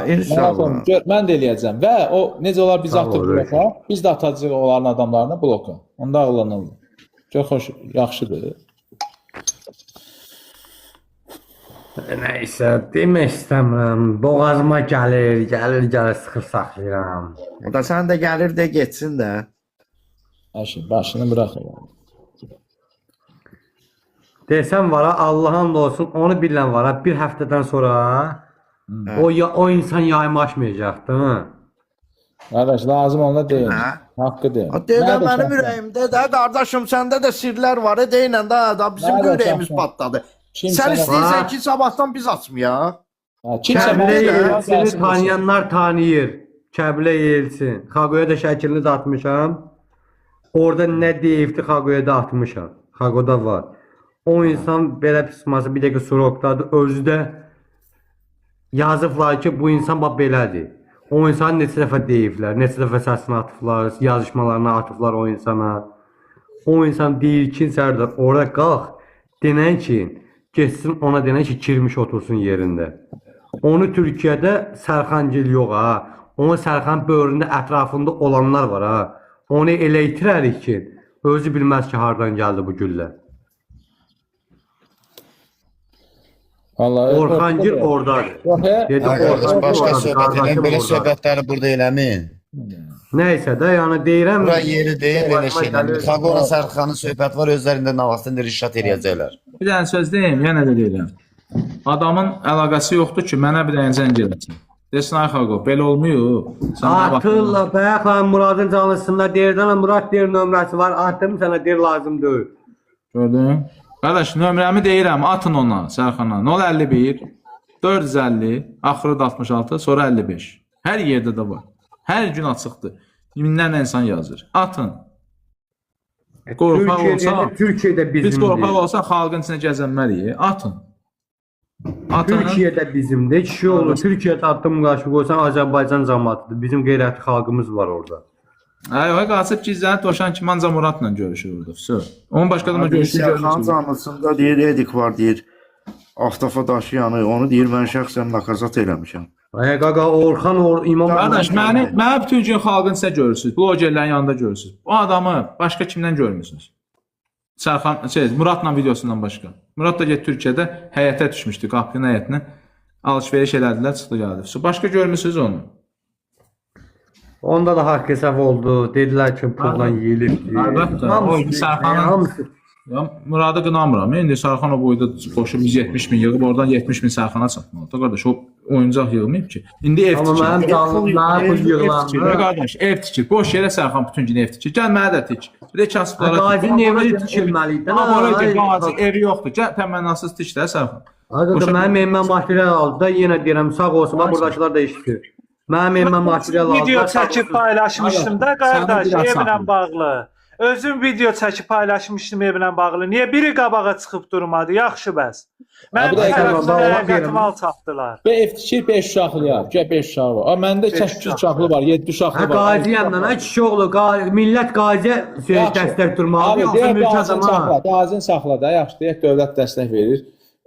Speaker 1: inşallah. Mən də eləyəcəm və o necə olar biz atıb bloka, biz də atacaq onların adamlarını bloka. Onda ağlanırlar. Çox xoş, yaxşıdır.
Speaker 2: Nəysə, demək istəmirəm. Boğazıma gəlir, gəlir, gəlir, sıxır saxlayıram.
Speaker 12: O da sən də gəlir də getsin də.
Speaker 1: Ayşe, başını bırax.
Speaker 2: Desəm var, Allah'ın da olsun, onu bilən var, bir həftədən sonra o insan yaymaşmayacaqdı.
Speaker 1: Qardaş, lazım onda deyil. Haqqı deyil.
Speaker 12: Deyil, mənim ürəyimdə də, qardaşım, səndə də sirlər var, deyilən də, bizim də ürəyimiz patladı. Sən istəyirsən ki, sabahdan biz açmayaq.
Speaker 2: Kəblə Yelçini tanıyanlar tanıyır. Kəblə Yelçin. Xaqoya da şəkilini də atmışam. Orada nə deyibdi, Xaqoya da atmışam. Xaqoda var. O insan belə pisması bir dəqiqə surokdadır. Özü də Yazıblar ki, bu insan bax belədir. O insan neçə dəfə deyiblər, neçə dəfə səsini atıblar, yazışmalarını atıblar o insana. O insan deyir ki, Sərdar, ora qalx, denən ki, getsin ona denən ki, kirmiş otursun yerində. Onu Türkiyədə Sərxangil yox ha. Onu Sərxan böyründə ətrafında olanlar var ha. Onu elə itirərik ki, özü bilməz ki, hardan gəldi bu güllə.
Speaker 1: Vallahi
Speaker 2: Orxangil oradadır. Dedi,
Speaker 5: Qardaş, başqa
Speaker 2: Orxangil
Speaker 5: söhbət
Speaker 2: oradadır,
Speaker 5: eləyin, belə
Speaker 2: qardaşım oradadır.
Speaker 5: söhbətləri burada eləməyin.
Speaker 2: Nəysə də, yəni deyirəm.
Speaker 5: Bura yeri deyil, belə
Speaker 2: Başıma
Speaker 5: şey eləməyin.
Speaker 2: gəlir.
Speaker 5: Xaqona Sərxanın söhbəti var, özlərində navasını rişat eləyəcəklər.
Speaker 1: Bir dənə söz deyim, yenə də deyirəm. Adamın əlaqəsi yoxdur ki, mənə bir dənə zəng eləsin. Desin ay Xaqo, belə olmuyor. Sən mənə bax.
Speaker 2: Atırlar, bayaq lan Muradın canlısında deyirdən, Murad deyir nömrəsi var, atdım sənə deyir lazım deyil.
Speaker 1: Gördün? Qardaş, nömrəmi deyirəm, atın ona, Sərxana. 051 450, axırı da 66, sonra 55. Hər yerdə də var. Hər gün açıqdır. Minlərlə insan yazır. Atın. Qorxaq
Speaker 2: Türkiyə
Speaker 1: olsa,
Speaker 2: deyəndə Türkiyədə
Speaker 1: biz
Speaker 2: bizimdir.
Speaker 1: qorxaq olsa xalqın içinə gəzənməliyik. Atın. Atın.
Speaker 2: Türkiyədə bizimdir. Kişi olur. Türkiyədə addım qarşı qoysan Azərbaycan cəmaətidir. Bizim qeyrətli xalqımız var orada.
Speaker 1: Ay, o qaçıb gizlənib dovşan kimi ancaq Muradla görüşür orada. Vso. Onun başqa adamla görüşdüyünü
Speaker 12: Sərxan
Speaker 1: görmürsünüz.
Speaker 12: canlısında deyir, edik var deyir. Aftafa daşıyanı, onu deyir, mən şəxsən nakazat eləmişəm.
Speaker 2: Ay qaqa Orxan or İmam
Speaker 1: Qardaş, məni bütün gün xalqın içində görürsüz. Blogerlərin yanında görürsüz. O adamı başqa kimdən görmüsünüz? Sərxan, Muradla videosundan başqa. Murad da get Türkiyədə həyətə düşmüşdü, qapının həyətinə. Alış-veriş elədilər, çıxdı gəldi. Başqa görmüsünüz onu?
Speaker 2: Onda da haqq hesab oldu. Dedilər ki, pulla yeyilibdir.
Speaker 1: Əlbəttə. O
Speaker 2: Hamısı,
Speaker 1: Sərxanın
Speaker 2: hamısı.
Speaker 1: Ya, Muradı qınamıram. İndi Sərxan o boyda qoşub 170 min yığıb, oradan 70 min Sərxana çatmalıdır. Qardaş, o oyuncaq yığmayıb ki. İndi ev
Speaker 2: Amma
Speaker 1: tikir.
Speaker 2: mənim canlım, mənim pul
Speaker 1: Ev tikir,
Speaker 2: yığılandı.
Speaker 1: qardaş, ev tikir. Boş yerə Sərxan bütün gün ev tikir. Gəl mənə də tik. Bir də kasıblara tik.
Speaker 2: Qazinin evi tikilməli idi.
Speaker 1: Amma ora ki, Qazi evi yoxdur. Gəl təmənnasız tik də Sərxan.
Speaker 2: Qaqa mənim evimə material aldı da yenə deyirəm sağ olsun. Bax buradakılar da işləyir. Mənim evimə material aldı.
Speaker 6: Video çəkib paylaşmışdım da qardaş,
Speaker 1: Səni biraz
Speaker 6: evlə
Speaker 1: saxlayım.
Speaker 6: bağlı. Özüm video çəkib paylaşmışdım evlə bağlı. Niyə biri qabağa çıxıb durmadı? Yaxşı bəs. Mənim
Speaker 1: Bir dəqiqə,
Speaker 6: tərəfimdən
Speaker 2: ona deyirəm.
Speaker 6: ləyaqətimi alçatdılar.
Speaker 1: Və ev tikir 5 uşaqlıya. Gəl 5 uşağı var. A məndə 8 uşaqlı var, 7 uşaqlı
Speaker 2: Hə
Speaker 1: var.
Speaker 2: qaziyəm mən, ay kişi oğlu, millət qaziyə dəstək durmalıdır,
Speaker 1: Abi,
Speaker 2: yoxsa
Speaker 1: deyək
Speaker 2: mülki
Speaker 1: qazini
Speaker 2: adama.
Speaker 1: saxla, qazini saxla da, yaxşı, deyək dövlət dəstək verir.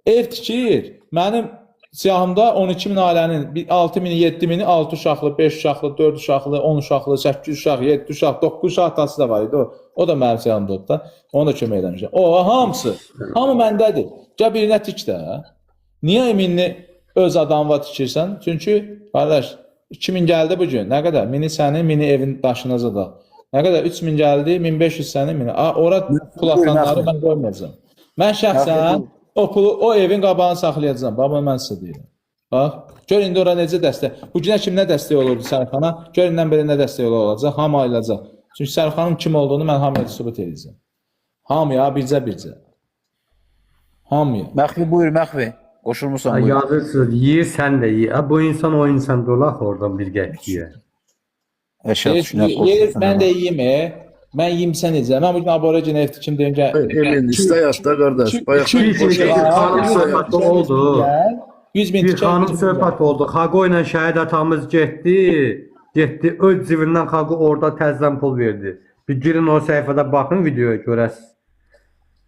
Speaker 1: Ev tikir. Mənim siyahımda 12 min ailənin 6 mini, 7 mini, 6 uşaqlı, 5 uşaqlı, 4 uşaqlı, 10 uşaqlı, 8 uşaq, 7 uşaq, 9 uşaq atası da var idi. O da mənim siyahımda oldu da. Ona da kömək eləmişəm. O hamısı, hamı məndədir. Gəl birinə tik də. Niyə eminli öz adamına tikirsən? Çünki qardaş 2000 gəldi bu gün. Nə qədər? Mini sənin, mini evin daşına zada. Nə qədər? 3000 gəldi, 1500 sənin, mini. A, ora pul atanları mən qoymayacağam. Mən şəxsən o pulu o evin qabağını saxlayacağam. Bax, bunu mən sizə deyirəm. Bax, gör indi ora necə dəstək. Bu günə kim nə dəstək olurdu Sərxana? Gör indən belə nə dəstək olacaq, hamı ayılacaq. Çünki Sərxanın kim olduğunu mən hamıya sübut edəcəm. Hamıya bircə-bircə. Hamıya.
Speaker 7: Məxfi buyur, Məxfi. Qoşulmursan buyur.
Speaker 2: Yazırsınız, yeyir sən də ye. Ha, bu insan o insan da olaq oradan bir qəpik yeyə.
Speaker 1: Yeyir, mən də yeyim. Mən yeyimsə necə? Mən bugün aborigin ev tikim deyim ki,
Speaker 14: Emin istə yat da qardaş. Bayaq
Speaker 2: Bir xanım söhbəti oldu.
Speaker 1: 100 min
Speaker 2: Bir xanım söhbəti oldu. Xaqo ilə şəhid atamız getdi. Getdi öz cibindən Xaqo orada təzədən pul verdi. Bir girin o səhifədə baxın videoya görəsiniz.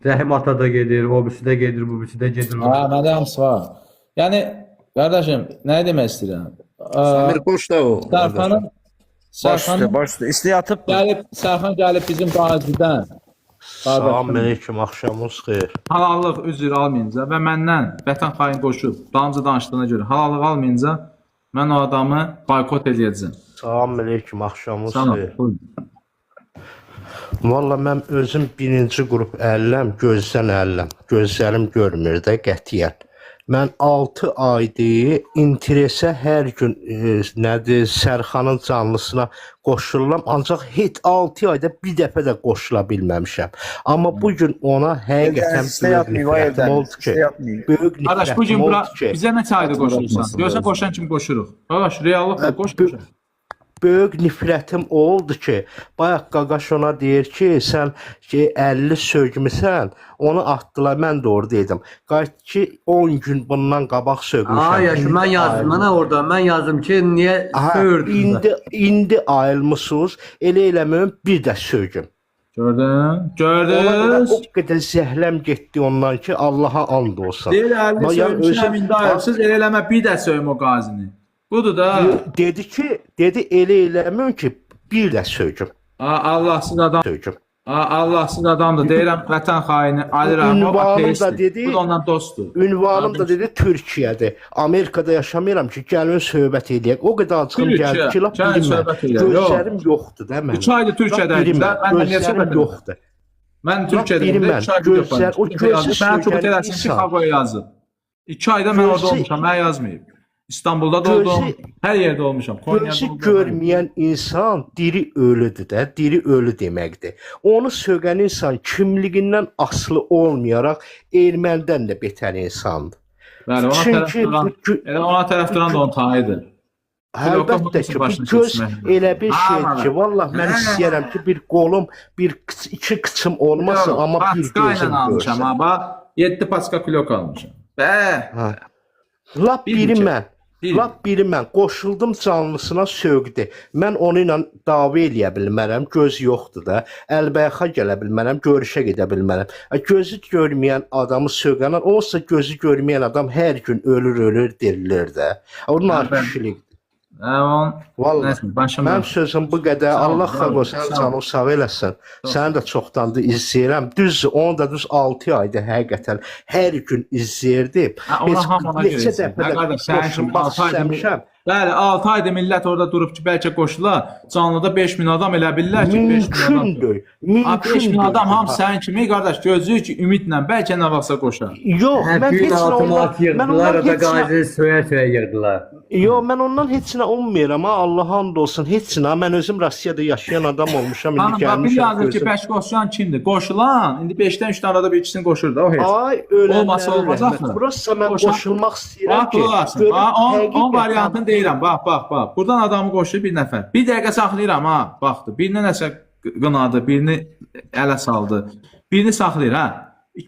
Speaker 2: Rəhim ata da gedir, o birisi də gedir, bu birisi də gedir.
Speaker 1: Hə, məndə hamısı var. Yəni qardaşım, nə demək istəyirəm?
Speaker 14: Samir qoş da o.
Speaker 1: Sərxanın
Speaker 7: Baş üstə, baş üstə. İstəyə atıb.
Speaker 1: Gəlib, Sərxan gəlib bizim Qazidən.
Speaker 8: Salam aleyküm, axşamınız xeyir.
Speaker 1: Halallıq üzr almayınca və məndən vətən xain qoşub, dalımca danışdığına görə halallıq almayınca mən o adamı boykot eləyəcəm.
Speaker 8: Salam aleyküm, axşamınız
Speaker 1: Salam.
Speaker 8: xeyir.
Speaker 1: Buyurun.
Speaker 8: Valla mən özüm birinci qrup əlləm, gözdən əlləm. Gözlərim görmür də qətiyyən. Mən 6 aydır interesə hər gün nədir, Sərxanın canlısına qoşuluram, ancaq heç 6 ayda bir dəfə də qoşula bilməmişəm. Amma bu gün ona həqiqətən böyük nifrətim oldu ki, böyük
Speaker 1: Qardaş, bu gün
Speaker 8: nifrətim
Speaker 1: bura
Speaker 8: oldu ki,
Speaker 1: bizə nə çayda qoşulursan? Görsən qoşan kimi qoşuruq. Qardaş, reallıqla qoş qoşan.
Speaker 15: böyük nifrətim o oldu ki, bayaq qaqaş ona deyir ki, sən ki 50 sögmüsən, onu atdılar. Mən də orada idim. Qayıt ki 10 gün bundan qabaq sögmüşəm.
Speaker 2: Ay, yaşı, mən yazdım mənə orada. Mən yazdım ki, niyə söyürdün?
Speaker 15: İndi ayılmısınız. Elə eləməyim, bir də sögüm.
Speaker 1: Gördün?
Speaker 15: Ona görə
Speaker 1: Gördünüz?
Speaker 15: o qədər zəhləm getdi ondan ki, Allaha and olsun.
Speaker 1: Deyir 50
Speaker 15: Yəni
Speaker 1: söymüşəm, indi ayılsız, elə eləmə bir də söym o qazini. Budur da.
Speaker 15: Dedi ki, dedi elə eləməyim ki, bir də sögüm.
Speaker 1: Allahsız adam.
Speaker 15: Sögüm.
Speaker 1: Allahsız adamdır. Deyirəm vətən xaini Ali Rahimov
Speaker 15: Ünvanım da
Speaker 1: ateistdir.
Speaker 15: dedi,
Speaker 1: Bu da ondan dostdur.
Speaker 15: Ünvanım da dedi Türkiyədir. Amerikada yaşamıram ki, gəlin söhbət eləyək. O qədər acığım
Speaker 1: Türkiyə,
Speaker 15: gəldi ki, lap
Speaker 1: gəlin
Speaker 15: bilmə.
Speaker 1: söhbət eləyək. Yox.
Speaker 15: Gözlərim yoxdur da mənim.
Speaker 1: 3 aydır Türkiyədəydim.
Speaker 15: Lap
Speaker 1: Mən də niyə
Speaker 15: gözlərim
Speaker 1: söhbət edirəm?
Speaker 15: yoxdur.
Speaker 1: Mən
Speaker 15: Lap
Speaker 1: Türkiyədəydim.
Speaker 15: bilməm,
Speaker 1: 3 ay video
Speaker 15: gözlər, o
Speaker 1: paylaşdım.
Speaker 15: gözü
Speaker 1: Mənə çok
Speaker 15: sögən
Speaker 1: eləsin ki,
Speaker 15: insan.
Speaker 1: Xagoya yazıb. 2 ayda mən orada
Speaker 15: Gözü-
Speaker 1: olmuşam, mənə yazmayıb. İstanbulda da oldum, hər yerdə olmuşam. Konya'da
Speaker 15: Gözü
Speaker 1: oldum.
Speaker 15: görməyən insan diri ölüdür də, diri ölü deməkdir. Onu sögən insan kimliyindən asılı olmayaraq ermənidən də betər insandır.
Speaker 1: Bəli, ona tərəf
Speaker 15: Çünki
Speaker 1: duran, elə ona tərəf duran da onu tanıyır.
Speaker 15: Əlbəttə ki, bu göz elə bir şeydir ki, vallah mən istəyirəm ki, bir qolum, bir iki qıçım olmasın, amma bir
Speaker 1: Paçka ilə
Speaker 15: gözüm
Speaker 1: almışam
Speaker 15: görsün.
Speaker 1: ha, bax. 7 paçka klok almışam. Bə.
Speaker 15: Lap
Speaker 1: Bir
Speaker 15: biri
Speaker 1: bukət.
Speaker 15: mən, lap biri mən qoşuldum canlısına sögdü. Mən onu ilə dava eləyə bilmərəm, göz yoxdur da. Əlbəyaxa gələ bilmərəm, görüşə gedə bilmərəm. Gözü görməyən adamı sögənlər, olsa gözü görməyən adam hər gün ölür, ölür, dirilir də. O narkişilikdir.
Speaker 1: Vallahi,
Speaker 15: mənim sözüm bu qədər.
Speaker 1: Sağ ol,
Speaker 15: Allah
Speaker 1: sağ ol,
Speaker 15: xeyr olsun,
Speaker 1: sağ ol.
Speaker 15: canın sağ eləsin. Səni də çoxdandır izləyirəm. Düzdür, onu da düz 6 aydır həqiqətən hər gün izləyirdim.
Speaker 1: Hə, ona hamı ona görə
Speaker 15: neçə
Speaker 1: izləyir.
Speaker 15: dəfə
Speaker 1: Hə,
Speaker 15: də
Speaker 1: qardaş, sənin kimi
Speaker 15: qoşulmaq
Speaker 1: 6 aydır.
Speaker 15: istəmişəm.
Speaker 1: Bəli, 6 aydır millət orada durub ki, bəlkə qoşula. Canlıda 5000 adam elə bilirlər ki, 5000 adam.
Speaker 15: Mümkündür.
Speaker 1: Ha, 5000
Speaker 15: Mümkündür.
Speaker 1: adam hamı sənin kimi qardaş gözləyir ki, ümidlə bəlkə nə vaxtsa qoşar.
Speaker 15: Yox,
Speaker 2: Hə,
Speaker 15: mən
Speaker 2: bir
Speaker 15: heç nə
Speaker 2: altı
Speaker 15: ondan,
Speaker 2: manat
Speaker 15: mən
Speaker 2: yığdılar,
Speaker 15: ondan
Speaker 2: o da
Speaker 15: heç nə
Speaker 2: qazini söyə-söyə yığdılar.
Speaker 15: Yox, mən ondan heç nə ummuram ha, Allaha and olsun, heç nə. Mən özüm Rusiyada yaşayan adam olmuşam, indi
Speaker 1: Xanım, bax bir
Speaker 15: gəlmişəm
Speaker 1: yazır ki,
Speaker 15: gözüm.
Speaker 1: 5 qoşulan kimdir? Qoşulan, indi 5-dən 3 arada bir ikisini qoşur da o heç.
Speaker 15: Ay, ölənlərə
Speaker 1: Olmasa olmaz
Speaker 15: rəhmət.
Speaker 1: axı.
Speaker 15: Prosta mən
Speaker 1: Qoşan-
Speaker 15: qoşulmaq istəyirəm
Speaker 1: Bax,
Speaker 15: ki,
Speaker 1: qulaq asın.
Speaker 15: görüm
Speaker 1: Bax, on
Speaker 15: həqiqətən
Speaker 1: variantını deyirəm. Bax, bax, bax. Buradan adamı qoşur bir nəfər. Bir dəqiqə saxlayıram ha. Baxdı. Birinə nəsə qınadı, birini ələ saldı. Birini saxlayır ha.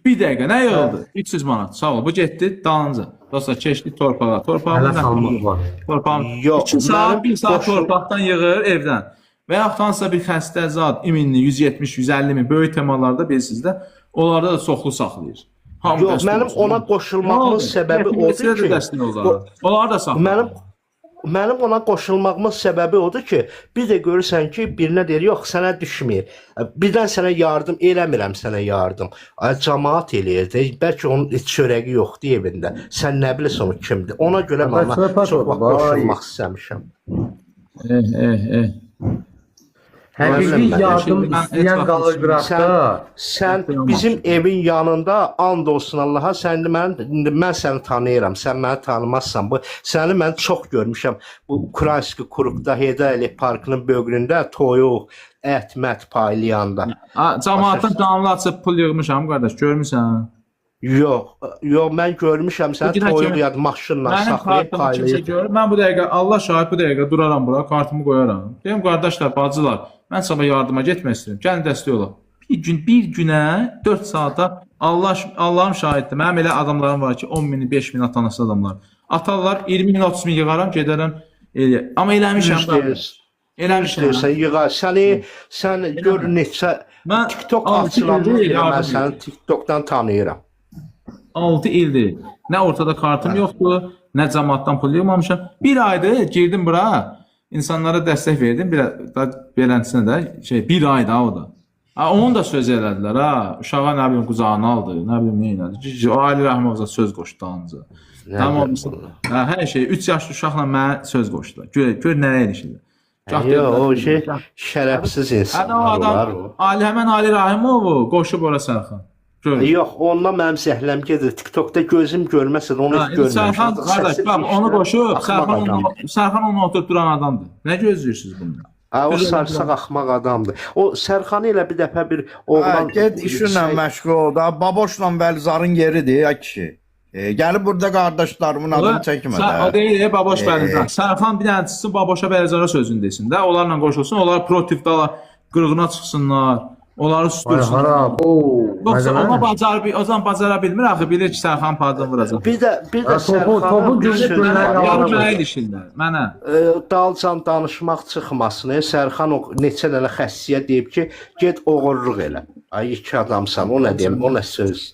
Speaker 1: Bir dəqiqə nə yığıldı? 300 manat. Sağ ol. Bu getdi dalınca. Dostlar keçdi torpağa. Torpağın
Speaker 2: Ələ salmaq var.
Speaker 1: Torpağın
Speaker 15: Yox,
Speaker 1: 2 saat,
Speaker 15: mənim
Speaker 1: 1 saat torpaqdan yığır evdən. Və yaxud hansısa bir xəstə zat, iminli 170, 150 min böyük temalarda bilirsiniz də, onlarda da çoxlu saxlayır. Hamı
Speaker 15: Yox,
Speaker 1: dəstək
Speaker 15: mənim
Speaker 1: olsun.
Speaker 15: ona
Speaker 1: Nə
Speaker 15: qoşulmağımın
Speaker 1: oldu?
Speaker 15: səbəbi
Speaker 1: Yetimlikçilərə
Speaker 15: odur
Speaker 1: də
Speaker 15: ki,
Speaker 1: dəstək olar. Onları da saxlayır.
Speaker 15: Mənim ona qoşulmağımın səbəbi odur ki, bir də görürsən ki, birinə deyir, yox, sənə düşmür. Birdən sənə yardım eləmirəm sənə yardım. Ay, camaat eləyir də, bəlkə onun heç çörəyi yoxdur evində. Sən nə bilirsən o kimdir? Ona görə mən
Speaker 2: Qardaş,
Speaker 15: ona
Speaker 2: söhbət
Speaker 15: çox
Speaker 2: odur,
Speaker 15: vaxt
Speaker 2: vay.
Speaker 15: qoşulmaq istəmişəm.
Speaker 2: Həqiqi yardım istəyən qalır qıraqda.
Speaker 15: Sən bizim evin yanında and olsun Allaha, sən indi mən indi mən səni tanıyıram, sən məni tanımazsan. Bu səni mən çox görmüşəm. Bu Ukraynski Kuruqda Heydər Əliyev parkının böyründə toyuq, ət, mət paylayanda.
Speaker 1: Camaatın canlı açıb pul yığmışam qardaş, görmüsən?
Speaker 15: Yox, yox mən görmüşəm səni
Speaker 1: Bu günə
Speaker 15: toyuq
Speaker 1: kimi
Speaker 15: yad maşınla
Speaker 1: Mənim
Speaker 15: saxlayıb
Speaker 1: kartımı kimsə
Speaker 15: paylayır.
Speaker 1: görür. Mən bu dəqiqə Allah şahid bu dəqiqə duraram bura, kartımı qoyaram. Deyim qardaşlar, bacılar, mən sabah yardıma getmək istəyirəm. Gəlin dəstək olaq. Bir gün, bir günə 4 saata Allah Allahım şahiddir. Mənim elə adamlarım var ki, 10 mini, 5 min atanası adamlar. Atarlar 20 min, 30 min yığaram, gedərəm. Elə. Amma eləmişəm.
Speaker 15: Düz deyirsən.
Speaker 1: Eləmişəm.
Speaker 15: Düz deyirsən, yığa. Səni sən gör neçə TikTok
Speaker 1: altı
Speaker 15: açılandan
Speaker 1: ildir
Speaker 15: beri mən
Speaker 1: yardım
Speaker 15: səni TikTokdan tanıyıram.
Speaker 1: 6 ildir. Nə ortada kartım yoxdur, nə cəmaatdan pul yığmamışam. Bir aydır girdim bura, insanlara dəstək verdim. Bir da beləsinə də şey bir ay da o da. Ha, onun da söz elədilər ha. Uşağa nə bilim qucağına aldı, nə bilim nə elədi. O Ali Rəhmovza söz qoşdu dalınca.
Speaker 15: Nə
Speaker 1: Tamam.
Speaker 15: bilim
Speaker 1: Hə, hər şey 3 yaşlı uşaqla mənə söz qoşdular. Gör, gör nələr eləyirlər. Gah
Speaker 15: Yox, o
Speaker 1: dedilər,
Speaker 15: şey şərəfsiz
Speaker 1: Hə, o
Speaker 15: insanlar
Speaker 1: adam
Speaker 15: olar o.
Speaker 1: Ali həmən Ali Rahimovu qoşub ora Sərxan. Gör.
Speaker 15: Yox, ondan mənim zəhləm gedir. TikTokda gözüm görməsə də onu
Speaker 1: Ha,
Speaker 15: heç
Speaker 1: indi Sərxan
Speaker 15: görməmişəm.
Speaker 1: qardaş,
Speaker 15: Səsi
Speaker 1: bax onu
Speaker 15: eşidirəm,
Speaker 1: qoşub,
Speaker 15: axmaq
Speaker 1: Sərxan
Speaker 15: adamdır.
Speaker 1: onu, Sərxan onu oturub duran adamdır. Nə gözləyirsiniz bundan?
Speaker 15: Ha, o
Speaker 1: Düz
Speaker 15: sarsaq axmaq adamdır. O Sərxanı elə bir dəfə bir
Speaker 12: Hə,
Speaker 15: oğlan
Speaker 12: get işinlə məşğul ol da. Baboşla Vəlizarın yeridir, ay kişi. Gəlib burada qardaşlarımın adını çəkmə də.
Speaker 1: O deyil, Baboş Bəlican. Sərxan bir dənə çıxsın, Baboşa Bəlicana sözünü desin də. Onlarla qoşulsun, onlar protiv dala qırğına çıxsınlar. Onları sustursunlar.
Speaker 2: Ay hara, bu.
Speaker 1: Yoxsa ona o zaman bacara bilmir axı, bilir ki, Sərxan pardon vuracaq.
Speaker 15: Bir də Sərxanın bir sözü var.
Speaker 1: Yarı mənə ilişirlər, mənə.
Speaker 15: Dalcan danışmaq çıxmasın. Sərxan o neçə dənə xəssiyə deyib ki, get oğurluq elə. Ay iki adamsan, o nə deyim, o nə söz.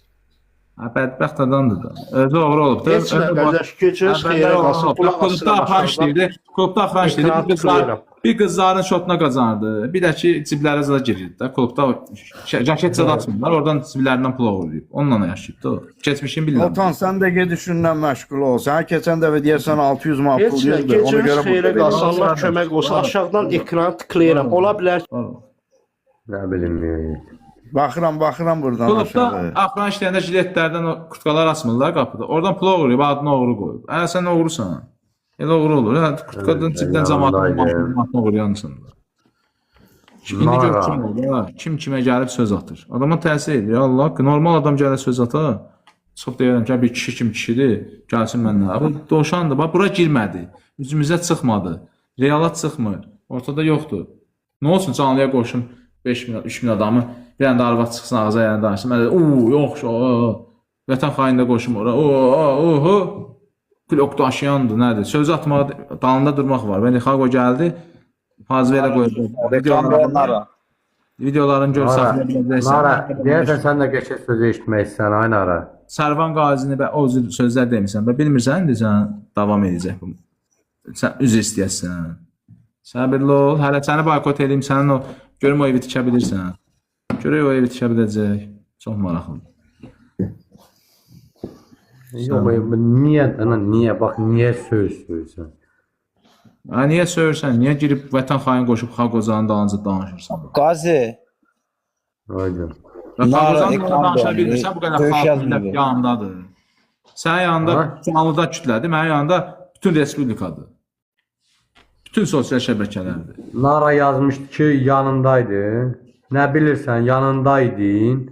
Speaker 1: Ha, bədbəxt adamdır da. Özü oğru olub da.
Speaker 15: Heç nə qardaş, gecəniz xeyrə qalsın.
Speaker 1: Klubda axıran işləyirdi. Klubda axıran işləyirdi. Bir qızların şotuna qazanırdı. Bir də ki, ciblərə zada girirdi də. Klubda jaket zada açmırlar. Oradan ciblərindən pul oğurlayıb. Onunla yaşayıb da o. Keçmişini bilirəm.
Speaker 12: Otan, sən də ged işinlə məşğul ol. Sən keçən dəfə deyərsən 600 manat pul
Speaker 15: Heç nə,
Speaker 12: yığdı. Ona
Speaker 15: gecəniz
Speaker 12: görə
Speaker 15: xeyrə qalsın. Allah kömək olsun. Aşağıdan ekranı tıklayıram. Ola bilər.
Speaker 2: Nə bilim.
Speaker 12: Baxıram buradan
Speaker 1: Klubda
Speaker 12: aşağı.
Speaker 1: axıran işləyəndə jiletlərdən o kurtkalar asmırlar qapıda. Oradan pul oğurlayıb, adını oğru qoyub. Hə, sən oğrusan. Elə oğru olur. Hə, kurtkadan cibdən cəmaatın maşını oğurlayansan. İndi gör kim olur. Ha? Kim kimə gəlib söz atır. Adama təsir edir. Allah, normal adam gəlir söz atar. Çox deyirəm ki, bir kişi kim kişidir, gəlsin məndən. Bu dovşandır. Bax, bura girmədi. Üzümüzə çıxmadı. Reala çıxmır. Ortada yoxdur. Nə olsun canlıya qoşum 5000, 3000 adamı. Bir dənə də arvad çıxsın ağza yəni danışsın. Mən də yox, vətən xaini də qoşum ora. Oho. Klok daşıyandır, nədir? Söz atmaq, dalında durmaq var. Bəli, Xaqo gəldi. Fazverə qoydu. Videolarını gör saxlaya biləcəksən.
Speaker 2: Nara, deyərsən sən də qəşəng sözü eşitmək istəyirsən, ay Nara.
Speaker 1: Sərvan Qazini və o sözlər demirsən və bilmirsən, indi sən davam edəcək bu. Sən üzr istəyəsən. Səbirli ol. Hələ səni boykot eləyim, sənin o görüm o evi tikə bilirsən. Görək o evi tikə biləcək. Çox maraqlıdır.
Speaker 2: Yox, niyə, ana, niyə, bax, niyə söz söylürsən?
Speaker 1: Ha, niyə söyürsən? Niyə girib vətən xain qoşub Xaqozanın dalınca danışırsan?
Speaker 7: Qazi.
Speaker 2: Aynen.
Speaker 1: Xaqozanın danışa bilmirsən, bu qədər xalq millət yanındadır. Sənin yanında canlıda kütlədir, mənim yanında bütün respublikadır. Bütün sosial şəbəkələrdir.
Speaker 2: Nara yazmışdı ki, yanındaydın. Nə bilirsən, yanındaydın.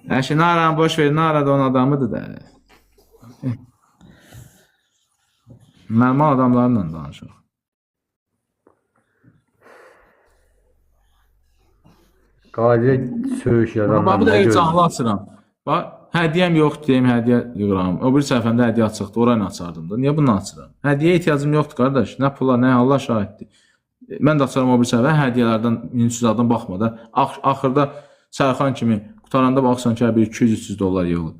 Speaker 1: Əşi, Naranı boş ver, Nara da onun adamıdır da. Normal adamlarla danışaq.
Speaker 2: Qaziyə söyüş yazanlar.
Speaker 1: Bax, bu dəqiqə canlı açıram. Bax, hədiyyəm yoxdur deyim, hədiyyə yığıram. O bir səhifəmdə hədiyyə açıqdır, orayla açardım da. Niyə bunu açıram? Hədiyyəyə ehtiyacım yoxdur, qardaş. Nə pula, nə Allah şahiddir. Mən də açaram o bir səhifə, hədiyyələrdən 1300 adam baxma da. Axırda Sərxan kimi qutaranda baxsan ki, bir 200-300 dollar yığılır.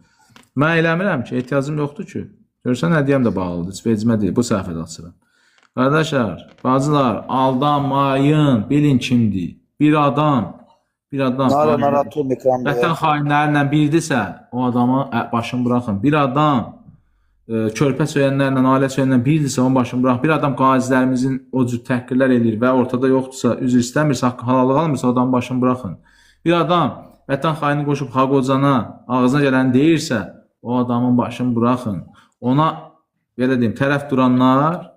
Speaker 1: Mən eləmirəm ki, ehtiyacım yoxdur ki. Görsən, hədiyyəm də bağlıdır, heç vecimə deyil, bu səhifədə açıram. Qardaşlar, bacılar, aldanmayın, bilin kimdir. Bir adam, bir adam. Vətən xainlərlə birdirsə, o adama başını buraxın. Bir adam körpə söyənlərlə, ailə söyənlərlə birdirsə, onun başını buraxın. Bir adam qazilərimizin o cür təhqirlər eləyir və ortada yoxdursa, üzr istəmirsə, haqqı halallıq almırsa, o adamın başını buraxın. Bir adam vətən xaini qoşub Xaqozana ağzına gələni deyirsə, o adamın başını buraxın. Ona, belə deyim, tərəf duranlar,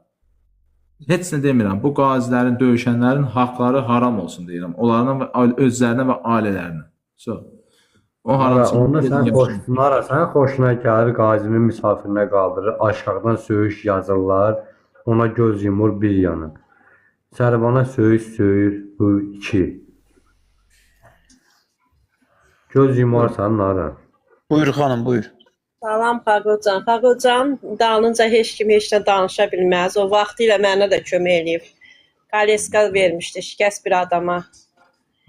Speaker 1: heç nə demirəm. Bu qazilərin, döyüşənlərin haqları haram olsun deyirəm. Onların özlərinə və ailələrinə. So, o haram.
Speaker 2: Onda sən xoşuna, sən xoşuna gəlir, qazinin misafirinə qaldırır, aşağıdan söyüş yazırlar, ona göz yumur bir yana. Sərvana söyüş söyür, bu iki. Göz yumarsan, Nara.
Speaker 7: Buyur xanım, buyur.
Speaker 16: Salam Xaqocan. Xaqocan dalınca heç kim heç nə danışa bilməz. O vaxtilə mənə də kömək eləyib. Kaleska vermişdi şikəst bir adama.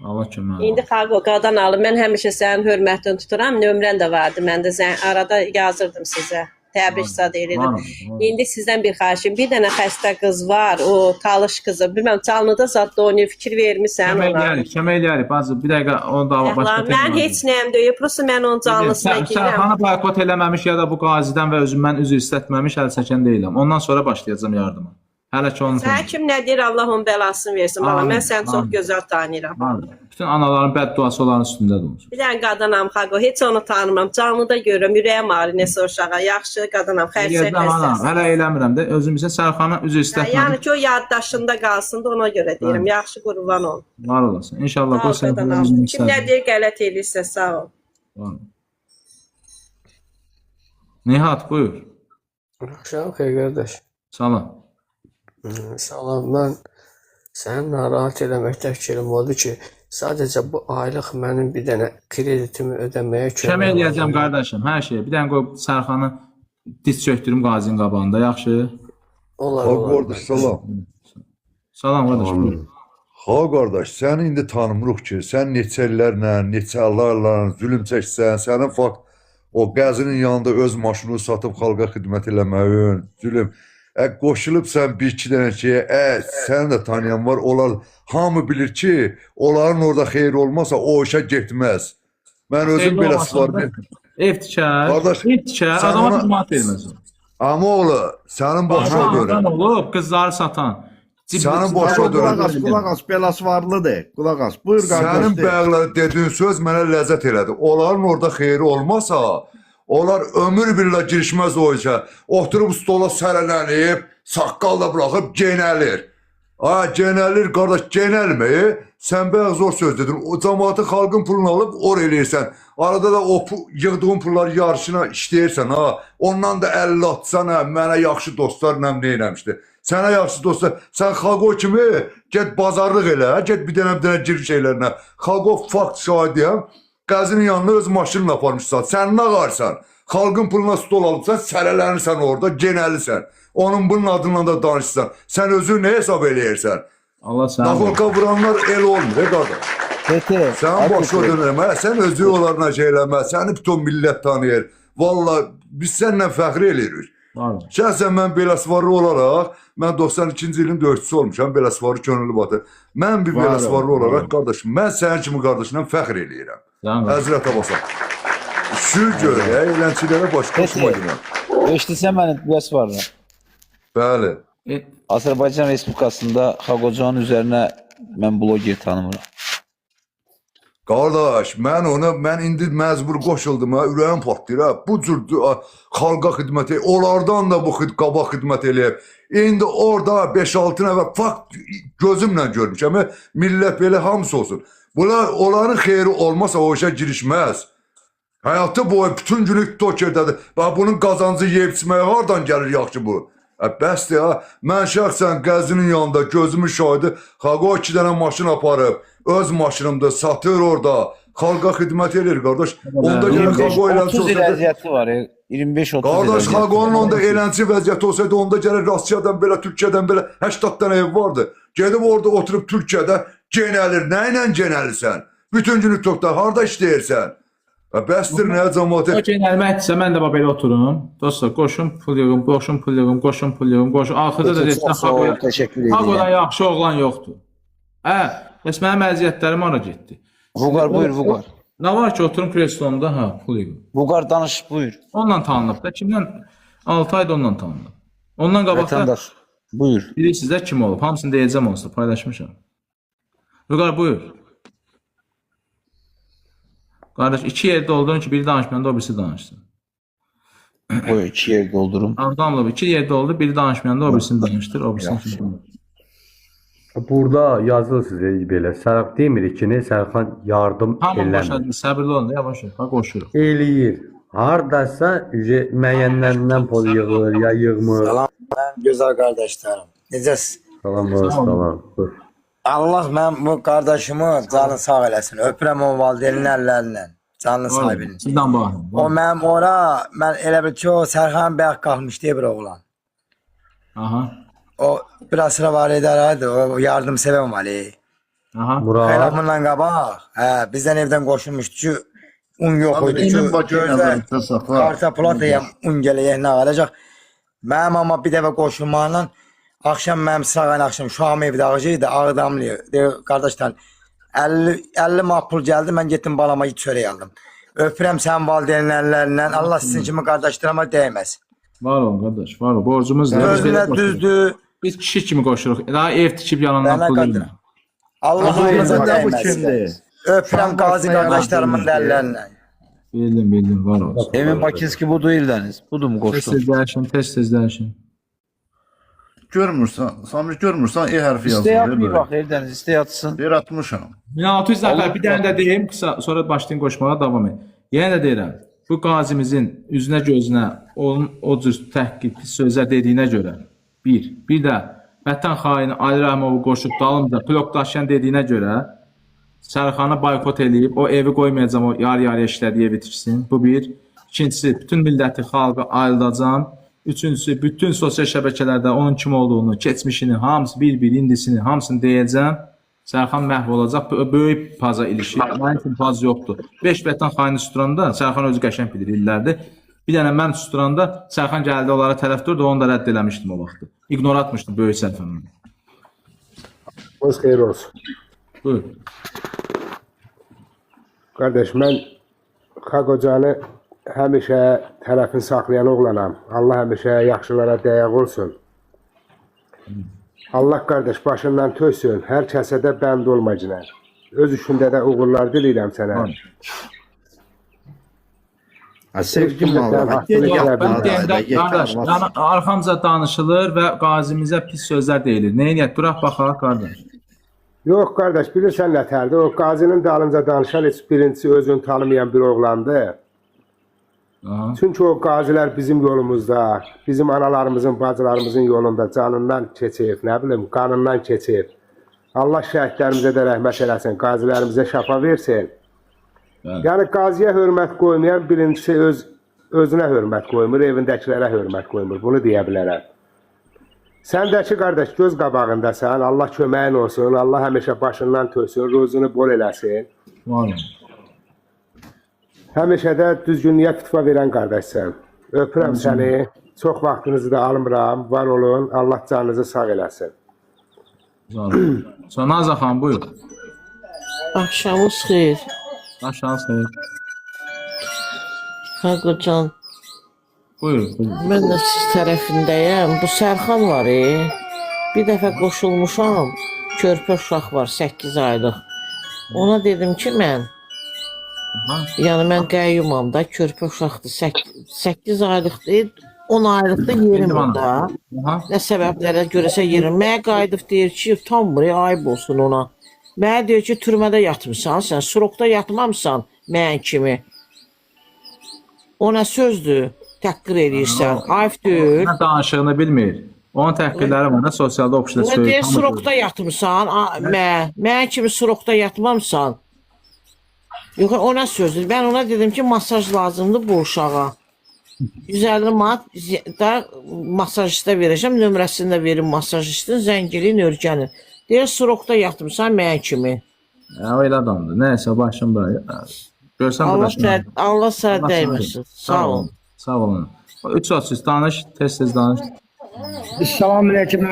Speaker 1: Allah kömək.
Speaker 16: İndi Xaqo qadan alım. Mən həmişə sənin hörmətini tuturam. Nömrən də vardı məndə. Arada yazırdım sizə. Təbrik zad eləyirdim. İndi sizdən bir xahişim. Bir dənə xəstə qız var, o Talış qızı. Bilməm, canlıda zad da oynayır, fikir vermirsən ona.
Speaker 1: Kömək eləyərik, bazı bir dəqiqə onu da başqa tema.
Speaker 16: Mən heç nəyim deyil, prosta mən onun canlısına girirəm.
Speaker 1: Sərxanı boykot eləməmiş ya da bu qazidən və özümdən üzr istətməmiş əl çəkən deyiləm. Ondan sonra başlayacağam yardıma. Hələ ki onun.
Speaker 16: Sən kim nə deyir, Allah onun bəlasını versin. Bala, mən səni çox gözəl tanıyıram.
Speaker 1: Bütün anaların bədduası onların üstündədir olsun.
Speaker 16: Bir dənə qadınam Xaqo, heç onu tanımam. Canlıda görürəm, ürəyim ağrır nəsə uşağa. Yaxşı qadınam, xərcə xəstəsi.
Speaker 1: Hələ eləmirəm də, özüm isə Sərxana üzr istətmədim.
Speaker 16: Yəni ki, o yaddaşında qalsın da ona görə deyirəm. Yaxşı, qurban ol.
Speaker 1: Var olasın. İnşallah qoy sən.
Speaker 16: Kim nə deyir, qələt eləyirsə, sağ ol.
Speaker 1: Var. Nihat, buyur.
Speaker 17: Axşam xeyir qardaş.
Speaker 1: Salam.
Speaker 17: Salam, mən səni narahat eləməkdə fikrim oldu ki, sadəcə bu aylıq mənim bir dənə kreditimi ödəməyə
Speaker 1: Kömək
Speaker 17: kömək
Speaker 1: eləyəcəm
Speaker 17: olacaq.
Speaker 1: qardaşım, hər şeyə. Bir dənə qoy Sərxanı diz çökdürüm qazinin qabağında, yaxşı?
Speaker 17: Olar,
Speaker 18: Ha
Speaker 17: olar.
Speaker 18: qardaş, salam.
Speaker 1: Salam qardaş, buyur.
Speaker 18: Ha qardaş, səni indi tanımırıq ki, sən neçə illərlə, neçə illərlə zülm çəksən, sənin fakt o qəzinin yanında öz maşını satıb xalqa xidmət eləməyin, zülm. Qoşulub sən bir-iki dənə şeyə, səni də tanıyan var, onlar hamı bilir ki, onların orada xeyir olmasa o işə getməz. Mən özüm
Speaker 1: Xeyirli
Speaker 18: belə
Speaker 1: olmasa
Speaker 18: var
Speaker 1: da ev tikər,
Speaker 18: Qardaş,
Speaker 1: ev tikər,
Speaker 18: sən
Speaker 1: adama
Speaker 18: ona
Speaker 1: bir manat verməz.
Speaker 18: Amma oğlu, sənin başına
Speaker 1: Satan
Speaker 18: dönüm.
Speaker 1: olub, qızları satan.
Speaker 18: Sənin başına
Speaker 12: Qulaq
Speaker 18: dönüm.
Speaker 12: as, qulaq as, belası varlıdır. Qulaq as. Buyur qardaş.
Speaker 18: Sənin
Speaker 12: de.
Speaker 18: bəğləri dediyin söz mənə ləzzət elədi. Onların orada xeyri olmasa, onlar ömür billah girişməz o işə. Oturub stola sərələnib, saqqal da buraxıb genəlir. Ha, genəlir qardaş, genəlmə. Sən bayaq zor söz dedin. O cəmaatın xalqın pulunu alıb or eləyirsən. Arada da o yığdığın pulları yarışına işləyirsən ha. Ondan da 50 atsan ha, mənə yaxşı dostlar nə eləmişdi. Sənə yaxşı dostlar, sən Xaqo kimi get bazarlıq elə, get bir dənə gir şeylərinə. Xaqo fakt şahidiyəm. Qəzinin yanına öz maşınla aparmışsan. Sən nə qarsan? Xalqın puluna stol alıbsan, sərələnirsən orada, genəlirsən. Onun bunun adından da danışırsan. Sən özünü nə hesab eləyirsən?
Speaker 1: Allah səni.
Speaker 18: Naxolka vuranlar el olmur, ey qardaş. Sən başa dönürəm, hə? Sən özü onlarla şey eləmə, səni bütün millət tanıyır. Vallahi biz səninlə fəxr eləyirik. Şəxsən mən beləsvarlı olaraq, mən 92-ci ilin döyüşçüsü olmuşam, beləsvarlı könüllü batır. Mən bir beləsvarlı olaraq, qardaşım, mən sənin kimi qardaşımla fəxr eləyirəm. Həzrət Abbasa. Şükür, eğləncələrə baş qoşma günə.
Speaker 7: Eşitsən məni beləsvarlı.
Speaker 18: Bəli.
Speaker 7: Azərbaycan Respublikasında Xaqocanın üzərinə mən bloger tanımıram.
Speaker 18: Qardaş, mən onu, mən indi məcbur qoşuldum ha, ürəyim partlayır ha. Bu cür xalqa xidmət, onlardan da bu qabaq xidmət eləyib. İndi orada 5-6 nəfər fakt gözümlə görmüşəm, millət belə hamısı olsun. Bunlar, onların xeyri olmasa o işə girişməz. Həyatı boyu bütün günü TikTokerdədir. Bax bunun qazancı yeyib içməyə hardan gəlir yaxşı bu? Bəsdir ha. Mən şəxsən Qəzinin yanında gözümün şahidi Xaqo 2 dənə maşın aparıb, öz maşınımda satır orada. Xalqa xidmət eləyir qardaş. Onda gələn Xaqo eləncə
Speaker 7: 30 il
Speaker 18: olsaydı.
Speaker 7: əziyyəti var. 25-30 il
Speaker 18: Qardaş
Speaker 7: əziyyəti
Speaker 18: Xaqonun
Speaker 7: var.
Speaker 18: onda elənçi vəziyyəti olsaydı onda gəlir Rusiyadan belə, Türkiyədən belə 80 dənə ev vardı. Gedib orada oturub Türkiyədə genəlir. Nə ilə genəlirsən? Bütün günü TikTokda harda işləyirsən? Bəsdir nə cəmaatı.
Speaker 1: O genəlməkdirsə mən də bax belə oturum. Dostlar, qoşun pul yığım, qoşun pul yığım, qoşun pul yığım, qoşun. Axırda da desən
Speaker 7: Çox təşəkkür edirəm.
Speaker 1: Xaqodan yaxşı oğlan yoxdur. Hə, bəs mənim əziyyətlərim hara getdi?
Speaker 7: Vüqar, buyur Vüqar.
Speaker 1: Nə var ki, oturum kreslomda, hə, pul yığım.
Speaker 7: Vüqar danış, buyur.
Speaker 1: Onunla tanınıb da, kimdən 6 ayda onunla tanınıb. Ondan qabaq da
Speaker 7: Vətəndaş, buyur.
Speaker 1: Bilirsiniz də kim olub? Hamısını deyəcəm onsuz da, paylaşmışam. Vüqar, buyur. Qardaş, iki yer doldurun ki, biri danışmayanda o birisi danışsın.
Speaker 7: Buyur, iki yer doldurum.
Speaker 1: Adamla iki yer doldur, biri danışmayanda o birisini danışdır, o birisini danışdır.
Speaker 2: Burada yazırsınız belə. Sərx demirik ki, Sərxan yardım
Speaker 1: Hamı başa
Speaker 2: eləmir.
Speaker 1: düşür, səbirli olun, yavaş yavaş qoşuruq.
Speaker 2: Eləyir. Hardasa müəyyənlərindən pul yığır, ya yığmır.
Speaker 19: Salam mənim gözəl qardaşlarım. Necəsiz?
Speaker 2: Salam, salam. Buyur.
Speaker 19: Allah mən bu qardaşımı canı sağ eləsin. Öpürəm o valideynin əllərindən. Canını sağ bilin.
Speaker 1: Sizdən baxın.
Speaker 19: O mənim ora, mən elə bil ki, o Sərxan bayaq qalxmış deyə bir oğlan.
Speaker 1: Aha.
Speaker 19: O biraz sıra var edərdi, o yardımseven var.
Speaker 1: Aha.
Speaker 2: Murad.
Speaker 19: Xeyli bundan qabaq, hə, bizdən evdən qoşulmuşdu ki, un yox idi ki,
Speaker 14: Emin Bakı
Speaker 19: gözlə,
Speaker 14: nəzərdə saxla.
Speaker 19: karta plat un gələyək, nə alacaq. Mənim amma bir dəfə qoşulmaqla axşam mənim sağ axşam Şam evdə ağacı idi, Ağdamlı. Deyir, qardaşlar 50 manat pul gəldi, mən getdim balama çörək aldım. Öpürəm sənin valideynin əllərindən. Allah sizin kimi qardaşlarıma dəyməz.
Speaker 1: Var olun qardaş, var olun. Borcumuzdur. Biz
Speaker 19: Özünə
Speaker 1: belə qoşuruq.
Speaker 19: düzdür.
Speaker 1: Biz kişi kimi qoşuruq. Daha ev tikib yalandan
Speaker 19: Mənə
Speaker 1: pul
Speaker 19: qədər.
Speaker 1: yığmır.
Speaker 19: Allah
Speaker 12: Bu
Speaker 19: hamınıza
Speaker 12: bu
Speaker 19: dəyməz.
Speaker 12: kimdir?
Speaker 19: Öpürəm qazi qardaşlarımın da əllərindən.
Speaker 1: Bildim, bildim, var olsun.
Speaker 7: Emin Bakınski budur Eldəniz. Budur mu
Speaker 1: Tez
Speaker 7: qoşdun?
Speaker 1: tez dəyişin, tez tez dəyişin.
Speaker 14: Görmürsən, Samir görmürsən, E hərfi
Speaker 7: İstək
Speaker 14: yazılır.
Speaker 7: atmayıb axı Eldəniz, istək atsın.
Speaker 14: Bir atmışam.
Speaker 1: 1600 nəfər, bir dənə də deyim, qısa, sonra başlayın qoşmağa davam et. Yenə də deyirəm. bu qazimizin üzünə gözünə onun o cür təhqir, pis sözlər dediyinə görə bir də vətən xaini Ali Rəhimovu qoşub dalımca blok daşıyan dediyinə görə Sərxanı boykot eləyib, o evi qoymayacam, o yarı-yarıya işlədiyi evi tiksin. Bu bir. İkincisi, bütün milləti, xalqı ayıldacam. Üçüncüsü, bütün sosial şəbəkələrdə onun kim olduğunu, keçmişini, hamısı bir-bir indisini, hamısını deyəcəm. Sərxan məhv olacaq. Böyük paza ilişir. Mənim üçün paz yoxdur. 5 vətən xaini susturanda Sərxan özü qəşəng bilir illərdir. Bir dənə mən susturanda Sərxan gəldi onlara tərəf durdu, onu da rədd eləmişdim o vaxtı. İgnor atmışdım böyük səhvimlə.
Speaker 20: Öz xeyir olsun.
Speaker 1: Buyur.
Speaker 20: Qardaş, mən Xaqocanı həmişə tərəfini saxlayan oğlanam. Allah həmişə yaxşılara dəyək olsun. Allah qardaş başından töksün. Hər kəsə də bənd olma günə. Öz işində də uğurlar diləyirəm sənə.
Speaker 12: Sevgim Allaha.
Speaker 1: Qardaş, yəni arxamca danışılır və qazimizə pis sözlər deyilir. Neyniyək? Duraq baxaq qardaş.
Speaker 20: Yox qardaş, bilirsən nətərdir? O qazinin dalınca danışan heç birincisi özünü tanımayan bir oğlandır.
Speaker 1: Aha.
Speaker 20: Çünki o qazilər bizim yolumuzda, bizim analarımızın, bacılarımızın yolunda canından keçib, nə bilim, qanından keçib. Allah şəhidlərimizə də rəhmət eləsin, qazilərimizə şəfa versin.
Speaker 1: Bəli.
Speaker 20: Yəni qaziyə hörmət qoymayan birincisi özünə hörmət qoymur, evindəkilərə hörmət qoymur. Bunu deyə bilərəm. Sən də ki qardaş göz qabağındasan, Allah köməyin olsun, Allah həmişə başından töksün, ruzunu bol eləsin.
Speaker 1: Var olun.
Speaker 20: Həmişə də düzgünlüyə fitva verən qardaşsan. Öpürəm səni. Çox vaxtınızı da almıram. Var olun. Allah canınızı sağ eləsin.
Speaker 1: Var olun. Sonra Nazan xanım, buyur.
Speaker 4: Axşamınız xeyir.
Speaker 1: Axşamınız xeyir.
Speaker 4: Xaqocan,
Speaker 1: Buyur, buyur.
Speaker 4: mən də siz tərəfindəyəm. Bu Sərxan var, Bir dəfə qoşulmuşam. Körpə uşaq var, 8 aylıq. Ona dedim ki, mən, yəni mən qəyyumam da, körpə uşaqdır, 8 aylıqdır, 10 aylıqda yerim da. Nə səbəblərə görəsə yerim. Mənə qayıdıb deyir ki, utanmır, ayıb olsun ona. Mənə deyir ki, türmədə yatmısan sən, srokda yatmamısan mən kimi. O nə sözdür? Təhqir eləyirsən. Ayıb deyil.
Speaker 1: Nə danışığını bilmir. Onun təhqirləri var, nə sosialda obşida
Speaker 4: Ona
Speaker 1: söyür.
Speaker 4: deyir, srokda yatmısan, mən kimi srokda yatmamısan. Yox, o nə sözdür? Mən ona dedim ki, masaj lazımdır bu uşağa. 150 manat da masajistə verəcəm, nömrəsini də verim masajistin, zəng eləyin, örgənin. Deyir, srokda yatmısan mən kimi.
Speaker 1: O elə adamdır. Nəysə, başım bura. Görsən bu da.
Speaker 4: Allah sənə dəyməsin. Sağ olun.
Speaker 1: Sağ olun. 333 danış, tez-tez danış.
Speaker 21: Salam aleyküm,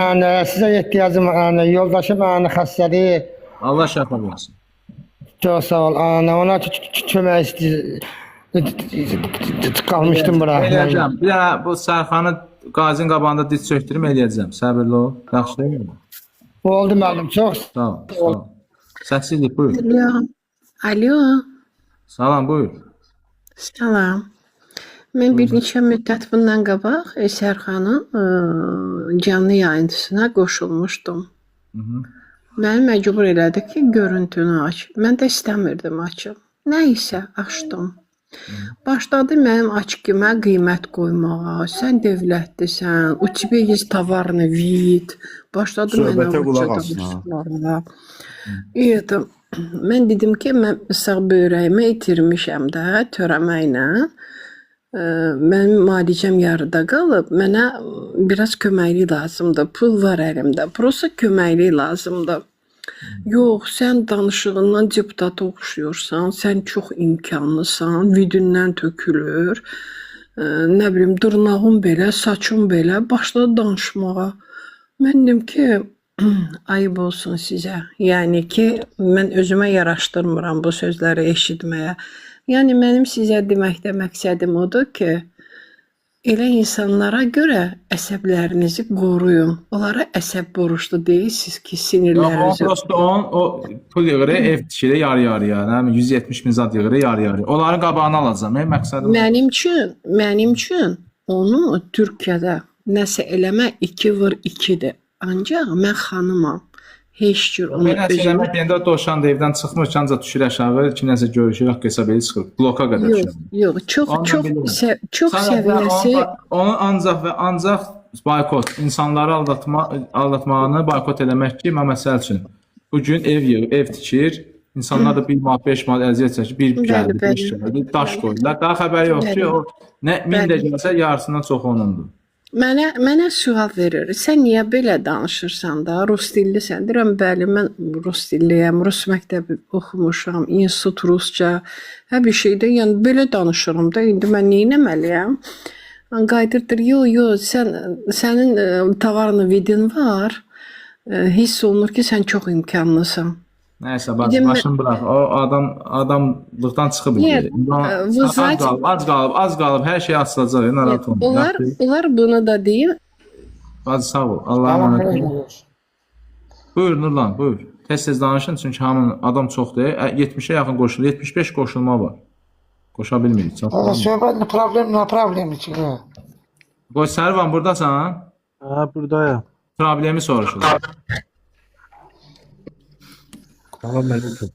Speaker 21: sizə ehtiyacım var, yoldaşım xəstəliyi.
Speaker 1: Allah şəfa versin.
Speaker 21: Çox sağ ol, ona kömək istəyir. Qalmışdım bura.
Speaker 1: Eləyəcəm. Bir dənə bu Sərxanı qazinin qabağında diz çökdürüm eləyəcəm. Səbirli ol. Yaxşı deyilmi?
Speaker 21: Oldu müəllim, çox
Speaker 1: sağ ol. Sağ ol. Səssizlik, buyur.
Speaker 22: Alo. Alo.
Speaker 1: Salam, buyur.
Speaker 22: Salam. Mən bir neçə müddət bundan qabaq Sərxanın canlı yayıntısına qoşulmuşdum. Məni məcbur elədi ki, görüntünü aç. Mən də istəmirdim açım. Nə isə açdım. Başladı mənim açkimə qiymət qoymağa. Sən dövlətlisən, u тебе есть товарный вид. Başladı mənə
Speaker 14: Söhbətə qulaq
Speaker 22: rusca
Speaker 14: asın, ha.
Speaker 22: danışmağa. Evet, mən dedim ki, mən sağ böyrəyimi itirmişəm də törəməklə. Mənim müalicəm yarıda qalıb. Mənə biraz köməklik lazımdır. Pul var əlimdə. Prosta köməklik lazımdır. Yox, sən danışığından deputata oxşayırsan, sən çox imkanlısan, vidindən tökülür. Nə bilim, dırnağın belə, saçın belə, başladı danışmağa. Mən dedim ki, ayıb olsun sizə. Yəni ki, mən özümə yaraşdırmıram bu sözləri eşitməyə. Yəni mənim sizə deməkdə məqsədim odur ki, elə insanlara görə əsəblərinizi qoruyun. Onlara əsəb borclu deyilsiniz ki,
Speaker 1: Yox, o
Speaker 22: sinirlərinizi
Speaker 1: prosta onun o pul yığır, ev tikir yarı-yarıya, nə bilim 170 min zad yığır yarı-yarıya. Onların qabağını alacağam. Məqsədim o.
Speaker 22: Mənim üçün onu Türkiyədə nəsə eləmə 2 vur 2-dir. Ancaq mən xanımam. Heç cür onu
Speaker 1: Belə
Speaker 22: özümü
Speaker 1: eləmək deyəndə dovşan da evdən çıxmır, ancaq düşür aşağı, kimləsə görüşür, haqq hesab edir, çıxır. Bloka qədər
Speaker 22: Yox,
Speaker 1: düşür.
Speaker 22: yox, çox
Speaker 1: Ondan
Speaker 22: çox
Speaker 1: bilirəm.
Speaker 22: çox
Speaker 1: Sadəcə
Speaker 22: səviyyəsi
Speaker 1: onu ancaq və ancaq boykot, insanları aldatmağını boykot eləmək ki, mən məsəl üçün bu gün ev yığ, ev tikir, insanlar da 1 manat, 5 manat əziyyət çəkir, bir
Speaker 22: Bəli,
Speaker 1: gəldi, 5
Speaker 22: bəli.
Speaker 1: gəldi, daş qoydular. Daha xəbəri yox ki,
Speaker 22: Bəli.
Speaker 1: o nə 1000 də
Speaker 22: Bəli.
Speaker 1: gəlsə yarısından çox onundur.
Speaker 22: Mənə sual verir. Sən niyə belə danışırsan da? Rus dillisən. Deyirəm, bəli, mən rus dilliyəm. Rus məktəbi oxumuşam, institut rusca. Hər bir şeydə, yəni belə danışıram da. İndi mən nə etməliyəm? Qayıdırdır, yo, yo, sənin tovarını vidin var. Hiss olunur ki, sən çox imkanlısan.
Speaker 1: Nəysə, bax,
Speaker 22: Bir də mən-
Speaker 1: başını bırax. O adam adamlıqdan çıxıb
Speaker 22: Niyə?
Speaker 1: indi. İndi o-
Speaker 22: Bu
Speaker 1: az
Speaker 22: zaten-
Speaker 1: qalıb, az qalıb, az qalıb, hər şey açılacaq, narahat olma.
Speaker 22: Onlar bunu da deyir.
Speaker 1: Hacı sağ ol. Allah'a emanet ol. Buyur Nurlan, buyur. Tez-tez danışın çünki hamının adam çoxdur. 70-ə yaxın qoşulur, 75 qoşulma var. Qoşa bilmirik. Çox.
Speaker 21: Valla söhbət nə problem, nə problemi çıxır.
Speaker 1: Qoy Sərvan burdasan?
Speaker 6: Hə, buradayam.
Speaker 1: Problemi soruşurlar.
Speaker 3: Salam aleyküm.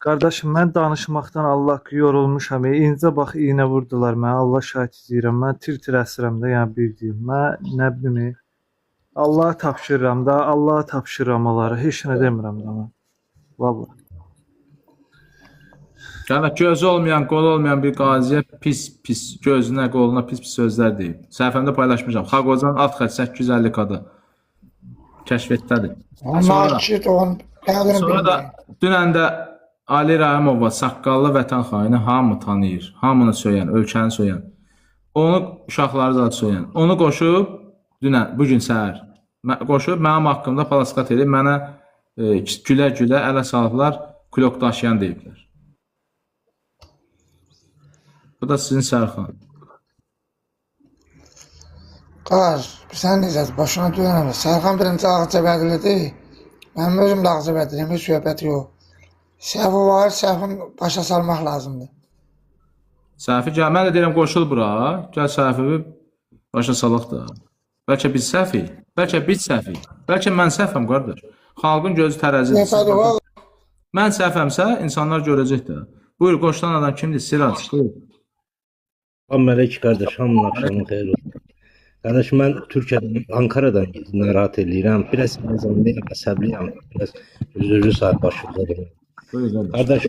Speaker 6: Qardaşım, mən danışmaqdan Allah yorulmuşam. İncə bax iynə vurdular mənə. Allah şahid deyirəm. Mən tir-tir əsirəm də, yəni bir deyim. Mən nə bilim. Allaha tapşırıram da, Allaha tapşırıram onları. Heç nə demirəm də mən. Vallahi.
Speaker 1: Yəni gözü olmayan, qolu olmayan bir qaziyə pis-pis gözünə, qoluna pis-pis sözlər deyib. Səhifəmdə paylaşmışam. Xaqocan alt xətt 850 kada. Kəşfiyyətdədir. Sonra,
Speaker 21: Nakit on qədrini
Speaker 1: sonra da
Speaker 21: bilmir.
Speaker 1: dünən də Ali Rahimova saqqallı vətən xaini hamı tanıyır. Hamını söyən, ölkəni söyən. Onu uşaqları da söyən. Onu qoşub dünən, bu gün səhər qoşub mənim haqqımda palaskat edib mənə gülə-gülə ələ salıblar, klok daşıyan deyiblər. Bu da sizin Sərxan.
Speaker 21: Qardaş, sən necədir? Başına dönəmə. Sərxan birinci Ağcabədlidir. Mənim özüm də Ağcabədliyəm, heç söhbət yox. Səhvi var, səhvini başa salmaq lazımdır.
Speaker 1: Səhvi gəl, mən də deyirəm qoşul bura. Gəl səhvi başa salaq da. Bəlkə biz səhvik. Bəlkə biz səhvik. Bəlkə mən səhvəm qardaş. Xalqın gözü tərəzidir.
Speaker 21: Nəfəri var.
Speaker 1: Mən səhvəmsə insanlar görəcək də. Buyur, qoşulan adam kimdir? Sirac. Buyur.
Speaker 3: Salam aleyküm qardaş, hamının axşamın xeyir olsun. Qardaş, mən Türkiyədən, Ankaradan narahat eləyirəm. Biraz həyəcanlıyam, əsəbliyəm. Biraz üzürlü sahib başımda.
Speaker 1: Buyur
Speaker 3: qardaş.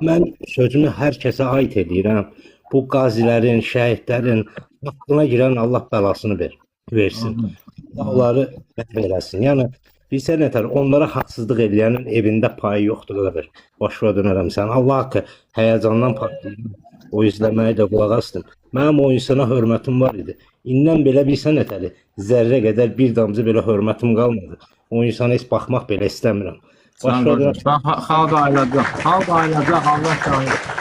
Speaker 3: Mən sözümü hər kəsə aid eləyirəm. Bu qazilərin, şəhidlərin haqqına girən Allah bəlasını versin. Allah onları məhv eləsin. Yəni bilsən nətər, onlara haqsızlıq eləyənin evində payı yoxdur qardaş. Başına dönərəm sən. Allah haqqı həyəcandan partlayıram. O izləməyi də qulaq asdım. Mənim o insana hörmətim var idi. İndən belə bilsən nətəri, zərrə qədər bir damcı belə hörmətim qalmadı. O insana heç baxmaq belə istəmirəm.
Speaker 1: Sən
Speaker 3: Başına
Speaker 1: qardaş,
Speaker 3: dönərəm.
Speaker 1: mən xalq ayılacaq. Xalq ayılacaq, Allah şahid.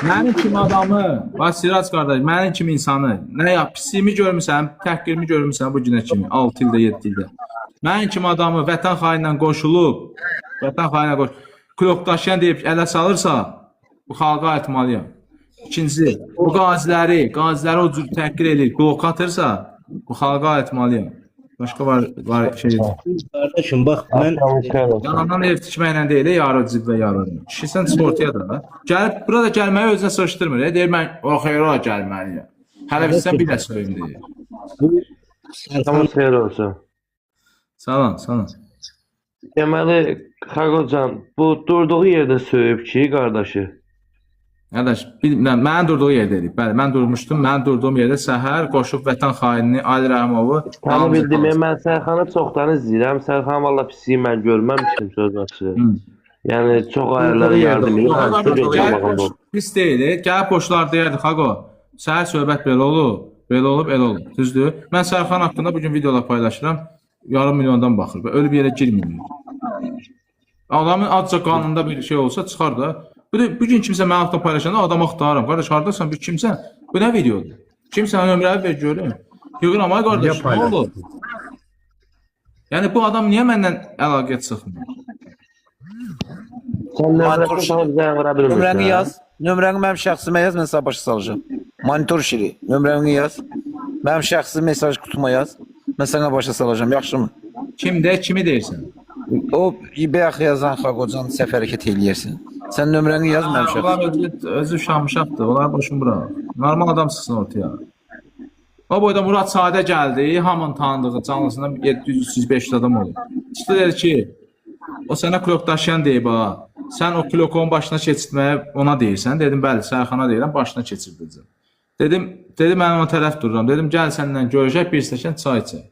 Speaker 1: Mənim kimi adamı, bax Sirac qardaş, mənim kimi insanı, nə ya pisiyimi görmüsən, təhqirimi görmüsən bu günə kimi, 6 ildə, 7 ildə. Mənim kimi adamı vətən xainlə qoşulub, vətən xainlə klok daşıyan deyib ələ salırsa, bu xalqa aytmalıyam. İkincisi, bu qaziləri o cür təhqir eləyir, blok atırsa, bu xalqa aytmalıyam. Başqa var şey.
Speaker 3: Qardaşım, bax mən
Speaker 1: Yalandan ev tikməklə deyil, yarı cib və yarı. Kişi sən çıx ortaya da. Gəlib burada gəlməyi özünə sığışdırmır. Deyir mən o xeyir ola gəlməliyəm. Hələ bilsən bir də söyləyim deyir.
Speaker 3: Bu
Speaker 10: Salam xeyir olsun.
Speaker 1: Salam, salam.
Speaker 10: Deməli, Xaqocan, bu durduğu yerdə söyüb ki, qardaşı.
Speaker 1: Qardaş, bilmirəm, mənim durduğu yerdə idi. Bəli, mən durmuşdum. Mənim durduğum yerdə səhər qoşub vətən xainini Ali Rəhimovu
Speaker 10: Tanı bildim, mən Sərxanı çoxdan izləyirəm. Sərxan valla pisliyi mən görməmişdim söz açığı. Yəni çox ailələrə yardım edir. Hansı bir qabağında olub.
Speaker 1: Pis deyil. Gəlib qoşular deyərdi, Xaqo. Səhər söhbət belə olub, belə olub, elə olub. Düzdür? Mən Sərxan haqqında bu gün videolar paylaşıram. Yarım milyondan baxır. Ölü bir yerə girmir. Adamın azca qanunda bir şey olsa çıxar da. Bu da bu gün kimsə mənim haqqında paylaşanda adam axtarıram. Qardaş, hardasan, bir kimsən? Bu nə videodur? Kimsən nömrəni ver görüm. Yığıram ay qardaş,
Speaker 3: Niyə
Speaker 1: nə olub? Yəni bu adam niyə məndən əlaqəyə çıxmır?
Speaker 10: Sən nömrəsini sana zəng vura bilmirsən.
Speaker 7: Nömrəni yaz. Nömrəni mənim şəxsimə yaz, mən sənə başa salacağam. Monitor şiri. Nömrəni yaz. Mənim şəxsi mesaj qutuma yaz. Mən sənə başa salacağam, yaxşımı?
Speaker 1: Kimdə, kimi deyirsən?
Speaker 7: O bayaq yazan Xaqocan səhv hərəkət eləyirsən. Sən nömrəni yaz mənim uşaq.
Speaker 1: Onlar özü uşaqmışaqdır. Onları boşun bırax. Normal adam çıxsın ortaya. O boyda Murad Sadə gəldi, hamının tanıdığı canlısında 700-500 adam olur. Çıxdı dedi ki, o sənə klok daşıyan deyib ha. Sən o klokonun başına keçirtməyə ona deyirsən. Dedim, bəli, Sərxana deyirəm, başına keçirdəcəm. Dedim, dedi mən ona tərəf dururam. Dedim, gəl səninlə görüşək, bir stəkan çay içək.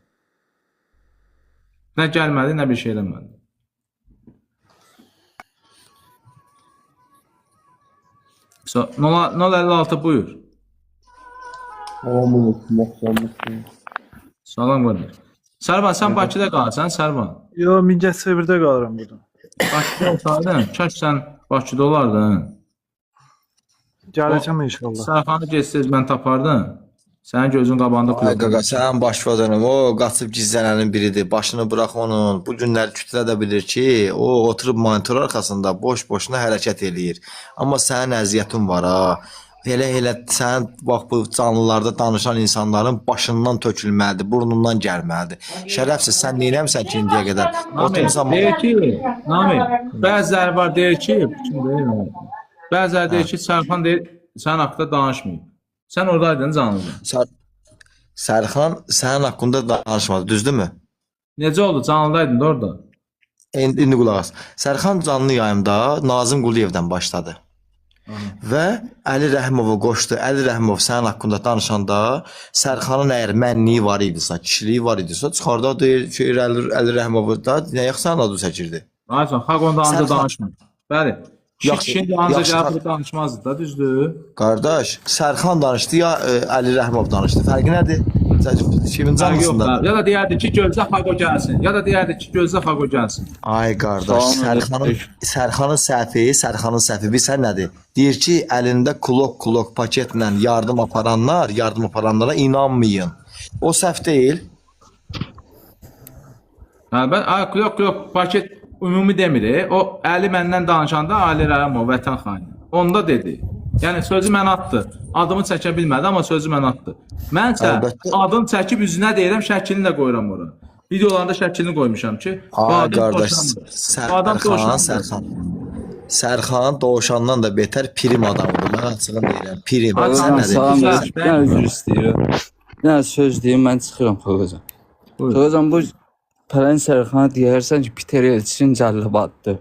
Speaker 1: Nə gəlmədi, nə bir şey eləmədi. So, 056 buyur. Salam qardaş. Sərvan, sən Bakıda qalırsan, Sərvan.
Speaker 6: Yo, Mingəçevirdə qalıram burada.
Speaker 1: Bakıda olsaydın, kaş sən Bakıda olardın.
Speaker 6: Gələcəm inşallah.
Speaker 1: Sərxanı getsəz mən tapardım. Sənin gözün qabağında
Speaker 9: Ay qaqa, sənin baş vazanım, o qaçıb gizlənənin biridir. Başını burax onun. Bu günlər kütlə də bilir ki, o oturub monitor arxasında boş-boşuna hərəkət eləyir. Amma sənin əziyyətin var ha. Elə sənin bax bu canlılarda danışan insanların başından tökülməlidir, burnundan gəlməlidir. Şərəfsiz, sən neynəmsən ki indiyə qədər? Oturmusan
Speaker 1: Deyir ki, Nami, bəziləri var deyir ki, kim deyir? Bəziləri deyir ki, Sərxan deyir, sənin haqqında danışmayıb. Sən oradaydın canlıda.
Speaker 9: Sərxan sənin haqqında danışmadı, düzdürmü?
Speaker 1: Necə oldu? Canlıdaydın da orada.
Speaker 9: İndi qulaq as. Sərxan canlı yayımda Nazim Quliyevdən başladı. Və Əli Rəhimovu qoşdu. Əli Rəhimov sənin haqqında danışanda Sərxanın əgər mənliyi var idisə, kişiliyi var idisə, çıxarda deyir ki, Əli Rəhimovu da nə yaxşı sənin adı çəkirdi.
Speaker 1: Aycan, Xaqon da ancaq danışmır. Bəli. Kişi ancaq gəlib danışmazdı da, düzdür?
Speaker 9: Qardaş, Sərxan danışdı ya Əli Rəhimov danışdı. Fərqi nədir? Kimin canlısında?
Speaker 1: Ya da deyərdi ki, gözlə Xaqo gəlsin. Ya da deyərdi ki, gözlə Xaqo gəlsin.
Speaker 9: Ay qardaş, Sərxanın səhvi bilirsən nədir? Deyir ki, əlində klok paketlə yardım aparanlara inanmayın. O səhv deyil.
Speaker 1: Hə, klok paket ümumi demir. O Əli məndən danışanda Ali Rəhimov vətən xaini. Onda dedi. Yəni sözü mən atdı. Adımı çəkə bilmədi, amma sözü mən atdı. Mənsə adını çəkib üzünə deyirəm, şəklini də qoyuram ora. Videolarında şəklini qoymuşam ki,
Speaker 9: ay qardaş, Sərxan dovşandan da betər pirim adamıdır. Mən açığını deyirəm, pirim. Sən nə deyirsən?
Speaker 11: Mən üzr istəyirəm. Nə söz deyim, mən çıxıram Xaqocan. Xaqocan, bu pələng Sərxana deyərsən ki, Peter Elçin cəllabatdır.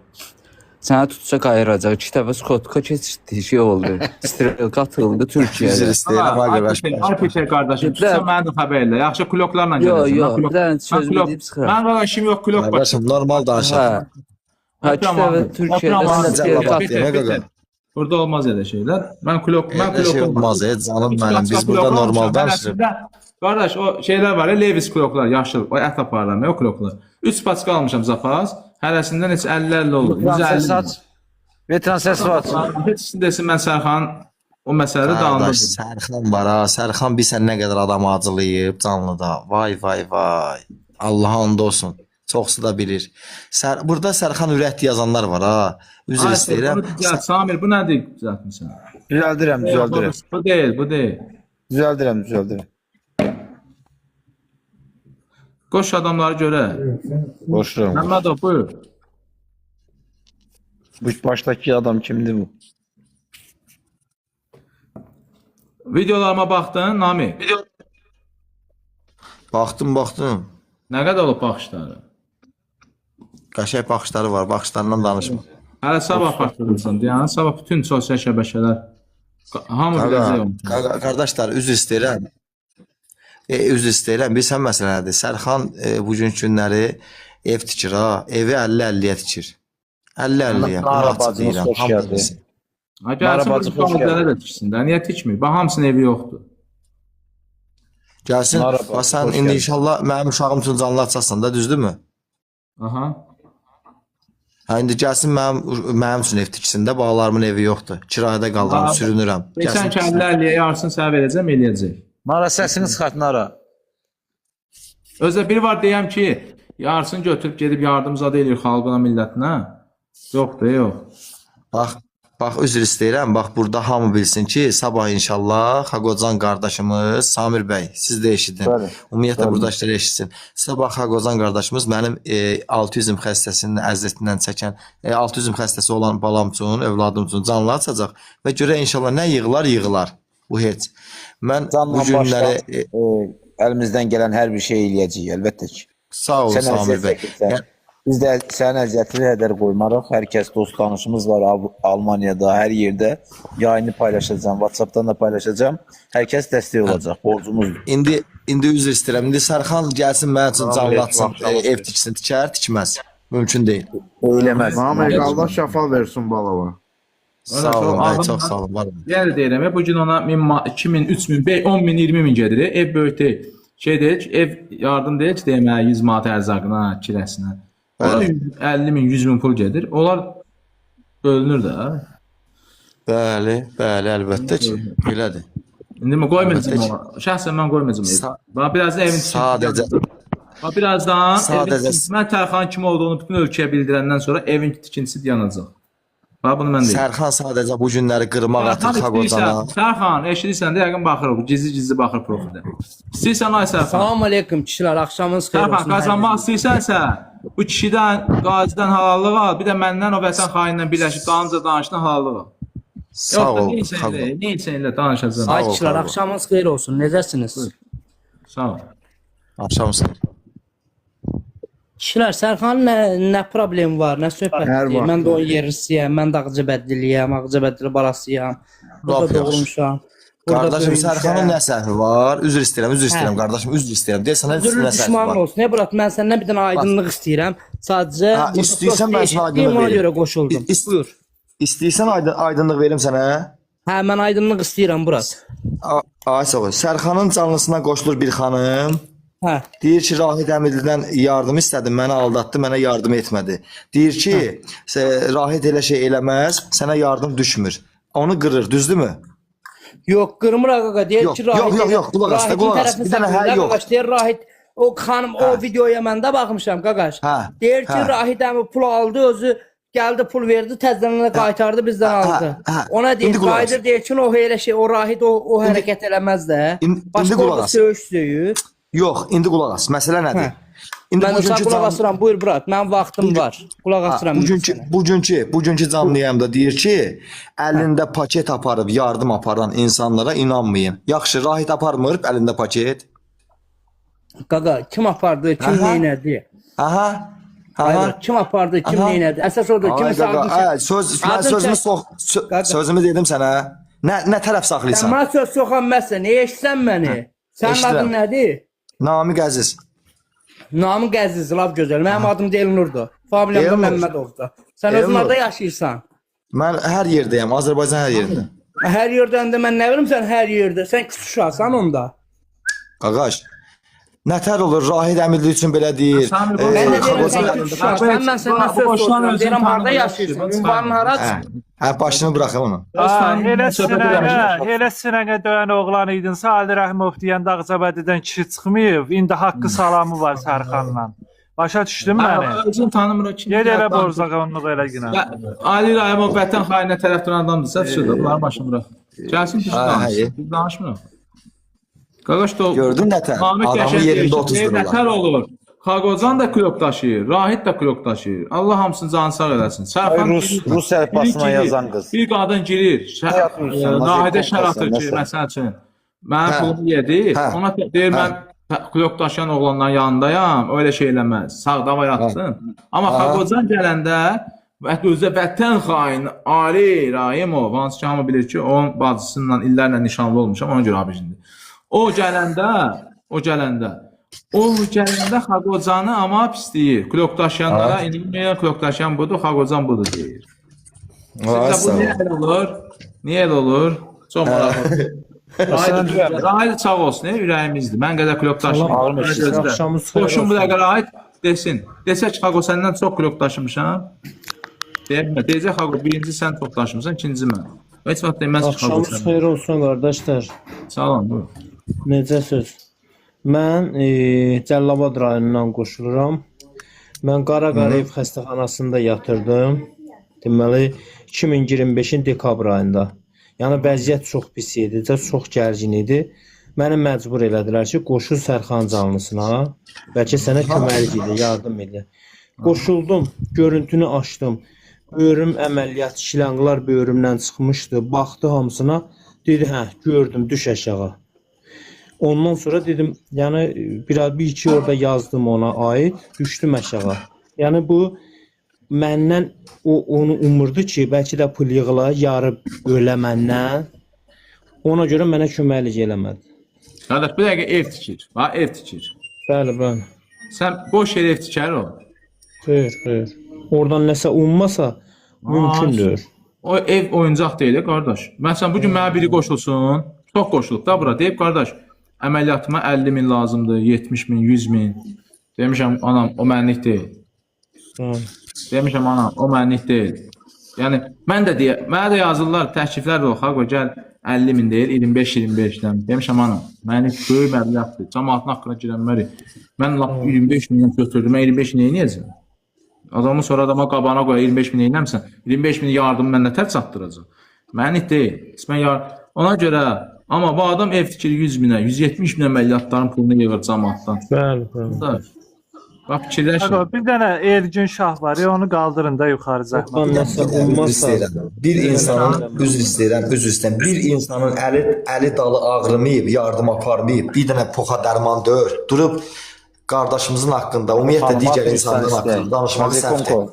Speaker 11: Sənə tutsa qayıracaq. İki dəfə skotka keçirdi, şey oldu. Strelka atıldı Türkiyədə.
Speaker 9: Üzr istəyirəm, ay qardaş.
Speaker 1: Ay Peter qardaşım, tutsa mənə də xəbər elə. Yaxşı, kloklarla gələcəm.
Speaker 11: Yox, bir dənə söz deyib çıxıram.
Speaker 1: Mən valla işim yox, klok var.
Speaker 9: Qardaşım, normal danışaq.
Speaker 11: Hə, iki dəfə Türkiyədə strelka
Speaker 1: atıldı. Burada olmaz elə şeylər. Mən klok,
Speaker 9: elə şey olmaz, canım mənim. Biz burada normal danışırıq.
Speaker 1: Qardaş, o şeylər var ya, Levis kloklar, yaşıl, o ət aparıram, o kloklar. 3 paçka almışam zapas, hərəsindən heç 50-50 olur, 150.
Speaker 7: Veteran səs var.
Speaker 1: Heç desin, mən Sərxan o məsələdə dağıldım.
Speaker 9: Qardaş, Sərxan var ha, Sərxan bilsən nə qədər adam acılayıb canlıda. Vay, vay, vay. Allaha and olsun. Çoxsu da bilir. Burada Sərxan ürəkli yazanlar var ha. Üzr istəyirəm.
Speaker 1: Samir, bu nədir düzəltmirsən?
Speaker 23: Düzəldirəm, düzəldirəm.
Speaker 1: Bu deyil, bu deyil.
Speaker 23: Düzəldirəm, düzəldirəm.
Speaker 1: Qoş adamları görə.
Speaker 23: Qoşuram.
Speaker 1: Məmmədov, buyur.
Speaker 23: Bu başdakı adam kimdir bu?
Speaker 1: Videolarıma baxdın, Nami?
Speaker 9: Baxdım, baxdım.
Speaker 1: Nə qədər olub baxışları?
Speaker 9: Qəşəng baxışları var, baxışlarından danışma.
Speaker 1: Hələ sabah baxdırırsan, yəni sabah bütün sosial şəbəkələr hamı biləcək onu.
Speaker 9: Qardaşlar, üzr istəyirəm. Üzr istəyirəm, bilirsən məsələ nədir? Sərxan bugünkü günləri ev tikir ha, evi 50-50-yə tikir. 50-50-yə, bunu açıq deyirəm. Hamı bilsin.
Speaker 1: Ha, gəlsin, bu qazilərə də tiksin də, niyə tikmir? Bax, hamısının evi yoxdur.
Speaker 9: Gəlsin, bax sən indi inşallah mənim uşağım üçün canlı açasan da, düzdürmü?
Speaker 1: Aha.
Speaker 9: Hə, indi gəlsin mənim üçün ev tiksin də, balalarımın evi yoxdur. Kirayədə qalıram, sürünürəm.
Speaker 1: Keçən ki 50-50-yə yarısını sənə verəcəm, eləyəcək.
Speaker 7: Nara, səsini çıxart, Nara.
Speaker 1: Özdə biri var deyəm ki, yarısını götürüb gedib yardım zadı eləyir xalqına, millətinə. Yoxdur, yox.
Speaker 9: Bax, Bax, üzr istəyirəm. Bax, burada hamı bilsin ki, sabah inşallah Xaqocan qardaşımız Samir bəy, siz də eşidin.
Speaker 7: Bəli.
Speaker 9: Ümumiyyətlə
Speaker 7: Bəli.
Speaker 9: buradakılar eşitsin. Sabah Xaqocan qardaşımız mənim autizm xəstəsinin əziyyətindən çəkən, autizm xəstəsi olan balam üçün, övladım üçün canlı açacaq və görək inşallah nə yığılar, yığılar. Bu heç. Mən bu
Speaker 7: Canla
Speaker 9: günləri
Speaker 7: başla əlimizdən gələn hər bir şey eləyəcəyik, əlbəttə ki.
Speaker 9: Sağ ol
Speaker 7: Sən
Speaker 9: Samir
Speaker 7: əziyyət
Speaker 9: bəy.
Speaker 7: çəkirsən.
Speaker 9: Yəni,
Speaker 7: Biz də sənin əziyyətini hədər qoymarıq. Hər kəs dost danışımız var Almaniyada, hər yerdə. Yayını paylaşacağam, WhatsApp-dan da paylaşacağam. Hər kəs dəstək olacaq, borcumuzdur.
Speaker 9: İndi üzr istəyirəm. İndi Sərxan gəlsin mənim üçün
Speaker 14: Salam
Speaker 9: canlı
Speaker 14: aleyküm,
Speaker 9: atsın,
Speaker 14: axşamınız
Speaker 9: ev tiksin, tikər, tikməz. Mümkün deyil.
Speaker 7: Eləməz.
Speaker 12: Namiq Allah şəfa versin balava.
Speaker 9: Sağ olun, bəy, çox sağ olun, var olun.
Speaker 1: Yenə də deyirəm, bu gün ona 1000, 2000, 3000, 10 min, 20 min gedir. Ev böyük deyil. Şey deyil ki, ev yardım deyil ki, deməli 100 manat ərzaqına, kirəsinə. Ora 50 min, 100 min pul gedir. Onlar bölünür də.
Speaker 9: Bəli, bəli, əlbəttə ki, belədir.
Speaker 1: İndi mən qoymayacağam
Speaker 9: Əlbəttə ki.
Speaker 1: ona. Şəxsən mən qoymayacağam ev. Bax birazdan evin
Speaker 9: Sadəcə
Speaker 1: Bax birazdan
Speaker 9: Sadəcə-
Speaker 1: evin tikintisi, mən Tərxanın kim olduğunu bütün ölkəyə bildirəndən sonra evin tikintisi dayanacaq. Bax bunu mən deyirəm.
Speaker 9: Sərxan sadəcə bu günləri qırmaq atır
Speaker 1: Sərxan
Speaker 9: Xaqocana.
Speaker 1: istəyirsən, Sərxan eşidirsən də yəqin baxır, gizli-gizli baxır profilə. İstəyirsən ay Sərxan.
Speaker 5: Salam aleykum kişilər, axşamınız xeyir
Speaker 1: Sərxan
Speaker 5: olsun.
Speaker 1: qazanmaq istəyirsənsə, bu kişidən, qazidən halallıq al, bir də məndən o vətən xainindən birləşib dalınca danışdan halallıq al.
Speaker 9: Sağ
Speaker 1: Yoxsa
Speaker 9: ol,
Speaker 1: nə etsən
Speaker 9: Xaqo.
Speaker 1: elə, nə etsən elə danışacağam.
Speaker 5: Ay kişilər, axşamınız xeyir olsun. Necəsiniz?
Speaker 1: Sağ ol.
Speaker 9: Axşamınız xeyir.
Speaker 5: Kişilər, Sərxanın nə problemi var, nə
Speaker 12: Hər
Speaker 5: söhbətdir?
Speaker 12: vaxt.
Speaker 5: Mən də onun yerlisiyəm, mən də Ağcabəddiliyəm, Ağcabəddili balasıyam. Burada
Speaker 9: Lap yaxşı.
Speaker 5: doğulmuşam. Burada
Speaker 9: Qardaşım Sərxanın
Speaker 5: böyümüşəm.
Speaker 9: nə səhvi var? Üzr istəyirəm, üzr istəyirəm
Speaker 5: Hə.
Speaker 9: qardaşım, üzr istəyirəm. Deyə sənə
Speaker 5: Üzürlü
Speaker 9: nə səhvi
Speaker 5: düşmanın
Speaker 9: var?
Speaker 5: olsun. Nə Murat, mən səndən bir dənə aydınlıq istəyirəm. Sadəcə
Speaker 9: Ha,
Speaker 5: burada
Speaker 9: istəyirsən
Speaker 5: prosta
Speaker 9: mən sənə
Speaker 5: eşitdiyim,
Speaker 9: aydınlıq
Speaker 5: ona
Speaker 9: verim.
Speaker 5: görə qoşuldum. Buyur.
Speaker 9: İstəyirsən aydınlıq verim sənə?
Speaker 5: Hə, mən aydınlıq istəyirəm Murat.
Speaker 9: Ay sağ ol. Sərxanın canlısına qoşulur bir xanım.
Speaker 5: Hə.
Speaker 9: Deyir ki, Rahid Əmirlidən yardım istədim, məni aldatdı, mənə yardım etmədi. Deyir ki, Rahid elə şey eləməz, sənə yardım düşmür. Onu qırır, düzdürmü?
Speaker 5: Yox, qırmır qaqa. Deyir
Speaker 9: Yox,
Speaker 5: ki, Rahid
Speaker 9: yox, yox, yox, qulaq as da,
Speaker 5: Rahidin
Speaker 9: qulaq as.
Speaker 5: tərəfini
Speaker 9: Bir dənə hə,
Speaker 5: saxlayır.
Speaker 9: yox.
Speaker 5: Qaqaş, deyir Rahid o xanım o videoya mən də baxmışam qaqaş.
Speaker 9: Hə,
Speaker 5: Deyir ki,
Speaker 9: hə.
Speaker 5: Rahid əmi pul aldı, özü gəldi pul verdi, təzədən də qaytardı, bizdən aldı.
Speaker 9: hə.
Speaker 5: Ona deyir,
Speaker 9: İndi qulaq as.
Speaker 5: qayıdır deyir ki, o elə şey, o Rahid o hərəkət eləməz də.
Speaker 9: İndi
Speaker 5: Başqa
Speaker 9: qulaq
Speaker 5: orada
Speaker 9: as.
Speaker 5: söyüş söyür.
Speaker 9: Yox, indi qulaq as. Məsələ nədir?
Speaker 5: Hə.
Speaker 9: İndi
Speaker 5: Mən də sənə
Speaker 9: bugünkü
Speaker 5: qulaq
Speaker 9: can-
Speaker 5: asıram. Buyur Murat, mənim vaxtım var. Qulaq
Speaker 9: Ha,
Speaker 5: asıram mən sənə.
Speaker 9: bugünkü canlı yayımda deyir ki, əlində paket aparıb yardım aparan insanlara inanmayın. Yaxşı, Rahid aparmır əlində paket.
Speaker 5: Qaqa, kim apardı, kim
Speaker 9: Aha.
Speaker 5: neynədi?
Speaker 9: Aha.
Speaker 5: Hayır,
Speaker 9: Aha.
Speaker 5: kim apardı, kim
Speaker 9: Aha.
Speaker 5: neynədi? Əsas odur,
Speaker 9: Ay
Speaker 5: kimi
Speaker 9: qaqa,
Speaker 5: adını
Speaker 9: ay, söz mən
Speaker 5: Adını
Speaker 9: sözümü
Speaker 5: çək.
Speaker 9: sox sözümü dedim sənə. Nə tərəf
Speaker 5: Sən
Speaker 9: saxlayırsan?
Speaker 5: mənə söz soxan məsən, eşitsən məni. Sənin
Speaker 9: Eşidirəm.
Speaker 5: adın nədir?
Speaker 9: Namiq Əziz.
Speaker 5: Namiq Əziz, lap gözəl. Mənim adım da Elnurdur. Familiyam da
Speaker 9: Elnur.
Speaker 5: Məmmədovdur. Sən özün
Speaker 9: Elnur.
Speaker 5: harda yaşayırsan?
Speaker 9: Mən hər yerdəyəm, Azərbaycan hər yerində.
Speaker 5: Hər yerdən də mən nə bilim sən hər yerdə. Sən küçük uşaqsan onda.
Speaker 9: Qaqaş, nətər olur? Rahid Əmirli üçün belə deyir.
Speaker 1: Samir,
Speaker 5: Mən də deyirəm
Speaker 9: Xaqocan-
Speaker 5: sən küçük uşaqsan, mən səndən söz soruşuram. Deyirəm harda yaşayırsan? Ünvanın haradır?
Speaker 9: Hə, hə, başını buraxım onu.
Speaker 6: Ha, elə sinənə, elə sinənə döyən oğlan idinsə, Ali Rəhimov deyəndə Ağcabədidən kişi çıxmayıb, indi haqqı salamı var Sərxanla. Başa düşdün məni?
Speaker 1: Özün tanımır o kim.
Speaker 6: Ged elə borzaqonluq elə günə.
Speaker 1: Ali Rahimov vətən xaininə tərəf duran adamdırsa, şurada bunların başını bırax. Gəlsin düz
Speaker 9: Hə,
Speaker 1: danışsın. Biz danışmırıq. Qardaş da
Speaker 9: Gördün nətər?
Speaker 1: Namiq
Speaker 9: Adamı
Speaker 1: qəşəng
Speaker 9: yerində
Speaker 1: deyir ki,
Speaker 9: otuzdururlar.
Speaker 1: Nətər olur? Xaqocan da klok daşıyır, Rahid də klok daşıyır. Allah hamısını canı sağ eləsin. Sərxan
Speaker 7: Ay, Rus əlifbasına
Speaker 1: biri girir,
Speaker 7: yazan qız.
Speaker 1: Bir qadın girir,
Speaker 7: Nə yapmıyorsun?
Speaker 1: Nahidə
Speaker 7: Nazir
Speaker 1: şər atır ki,
Speaker 7: Kompasın, nəsə?
Speaker 1: məsəl üçün, mənim
Speaker 9: Hə.
Speaker 1: pulumu yedi.
Speaker 9: Hə.
Speaker 1: Ona deyir
Speaker 9: Hə.
Speaker 1: mən klok daşıyan oğlanların yanındayam, öyle şey eləməz. Sağ davay atsın. Amma
Speaker 9: Aha.
Speaker 1: Xaqocan gələndə və özə vətən xaini Ali Rahimov, hansı ki hamı bilir ki, onun bacısıyla illərlə nişanlı olmuşam, ona görə abijindir. O gələndə, o gələndə, o gələndə Xaqocanı amma pisləyir. Klok daşıyanlara inanmayın, klok daşıyan budur, Xaqocan budur deyir.
Speaker 9: Vay,
Speaker 1: Sizcə bu
Speaker 9: sağ ol.
Speaker 1: niyə elə olur? Niyə elə olur? Çox maraqlı. Rahid, Rahid sağ olsun, ürəyimizdir. Mən qədər klok daşıyıram.
Speaker 8: Axşamınız xeyir
Speaker 1: Qoşun bu
Speaker 8: olsun.
Speaker 1: dəqiqə Rahid desin. Desə ki, Xaqo səndən çox klok daşımışam. Deyə bilmər. Deyəcək Xaqo, birinci sən çox daşımısan, ikinci mən. Heç vaxt deməz ki, Xaqo
Speaker 8: Axşamınız
Speaker 1: sən.
Speaker 8: xeyir olsun qardaşlar.
Speaker 1: Salam, buyur.
Speaker 8: Necəsiz? Mən Cəllabad rayonundan qoşuluram. Mən Qaraqarayev xəstəxanasında yatırdım. Deməli 2025-in dekabr ayında. Yəni vəziyyət çox pis idi, çox gərgin idi. Məni məcbur elədilər ki, qoşul Sərxan canlısına, bəlkə sənə köməklik edir, yardım edir. Qoşuldum, görüntünü açdım. Böyrüm əməliyyat, şilanqlar böyrümdən çıxmışdı. Baxdı hamısına, dedi, hə, gördüm, düş aşağı. Ondan sonra dedim, yəni bir iki orada yazdım ona aid, düşdüm aşağı. Yəni bu məndən o onu umurdu ki, bəlkə də pul yığıla, yarı ölə məndən. Ona görə mənə köməklik eləmədi.
Speaker 1: Qardaş, bir dəqiqə ev tikir. Bax, ev tikir.
Speaker 8: Bəli, bəli.
Speaker 1: Sən boş yerə ev tikər o.
Speaker 8: Xeyr, xeyr. Oradan nəsə ummasa mümkündür.
Speaker 1: O ev oyuncaq deyil, qardaş. Məsələn, bu gün mənə biri qoşulsun, çox qoşulub da bura. Deyib, qardaş, əməliyyatıma 50 min lazımdır, 70 min, 100 min. Demişəm, anam, o mənlik deyil. Demişəm, anam, o mənlik deyil. Yəni, mən də deyə, mənə də yazırlar, təkliflər də oxaq, gəl 50 min deyil, 25-25-dən. Demişəm, anam, mənlik böyük məbləğdir, cəmaatın haqqına girənmərik. Mən lap 25 mindən götürdüm, mən 25 min neyniyəcəm? Adamı sonra adama qabağına qoyar, 25 min neynəmsən? 25 min yardımı mən nə tər çatdıracam? Mənlik deyil. Mən ona görə, amma bu adam ev tikir 100 minə, 170 min əməliyyatların pulunu yığır cəmaatdan.
Speaker 8: Bəli, bəli.
Speaker 1: Bax, fikirləşin.
Speaker 6: Bir dənə Ergün Şah var, onu qaldırın da yuxarı zəhmət.
Speaker 9: Bir insanın, üzr istəyirəm, bir insanın əli dalı ağrımayıb, yardım aparmayıb, bir dənə poxa dərman deyir, durub qardaşımızın haqqında, ümumiyyətlə digər insanların haqqında danışmaq səhvdir.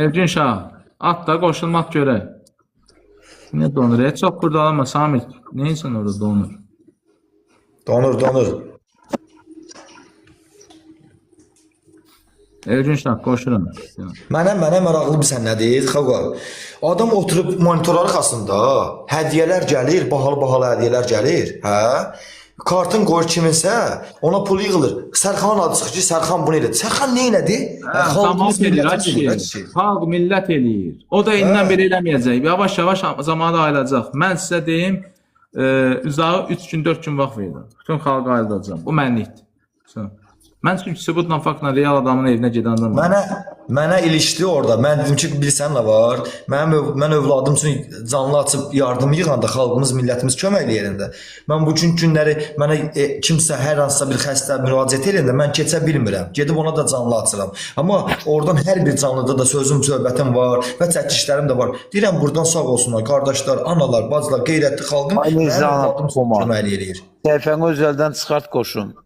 Speaker 1: Ergün Şah, at da qoşulmaq görək. Niyə donur? Heç çox qurdalama, Samir. Nə insan orada donur?
Speaker 9: Donur.
Speaker 1: Elgün Şah, qoşuram.
Speaker 9: Mənə maraqlı bilsən nədir, Xaqa? Adam oturub monitor arxasında hədiyyələr gəlir, bahalı-bahalı hədiyyələr gəlir, hə? Kartın qoyur kiminsə, ona pul yığılır. Sərxanın adı çıxır ki, Sərxan bunu elədi. Sərxan nə elədi?
Speaker 1: Xalq eləyir, xalq millət eləyir. O da indən belə eləməyəcək. Yavaş-yavaş zamanı ayılacaq. Mən sizə deyim, uzağı 3 gün, 4 gün vaxt verirəm. Bütün xalqı ayılacaq. Bu mənlikdir. Mən çünki sübutla, faktla real adamın evinə gedən adam.
Speaker 9: Mənə ilişdi orada. Mən dedim ki, bilirsən nə var? Mən övladım üçün canlı açıb yardım yığanda xalqımız, millətimiz kömək eləyəndə. Mən bu günləri mənə kimsə hər hansısa bir xəstə müraciət eləyəndə mən keçə bilmirəm. Gedib ona da canlı açıram. Amma oradan hər bir canlıda da sözüm, söhbətim var və çəkişlərim də var. Deyirəm buradan sağ olsunlar qardaşlar, analar, bacılar, qeyrətli xalqım mənim övladım üçün kömək eləyir.
Speaker 7: Səhifəni özəldən çıxart qoşun.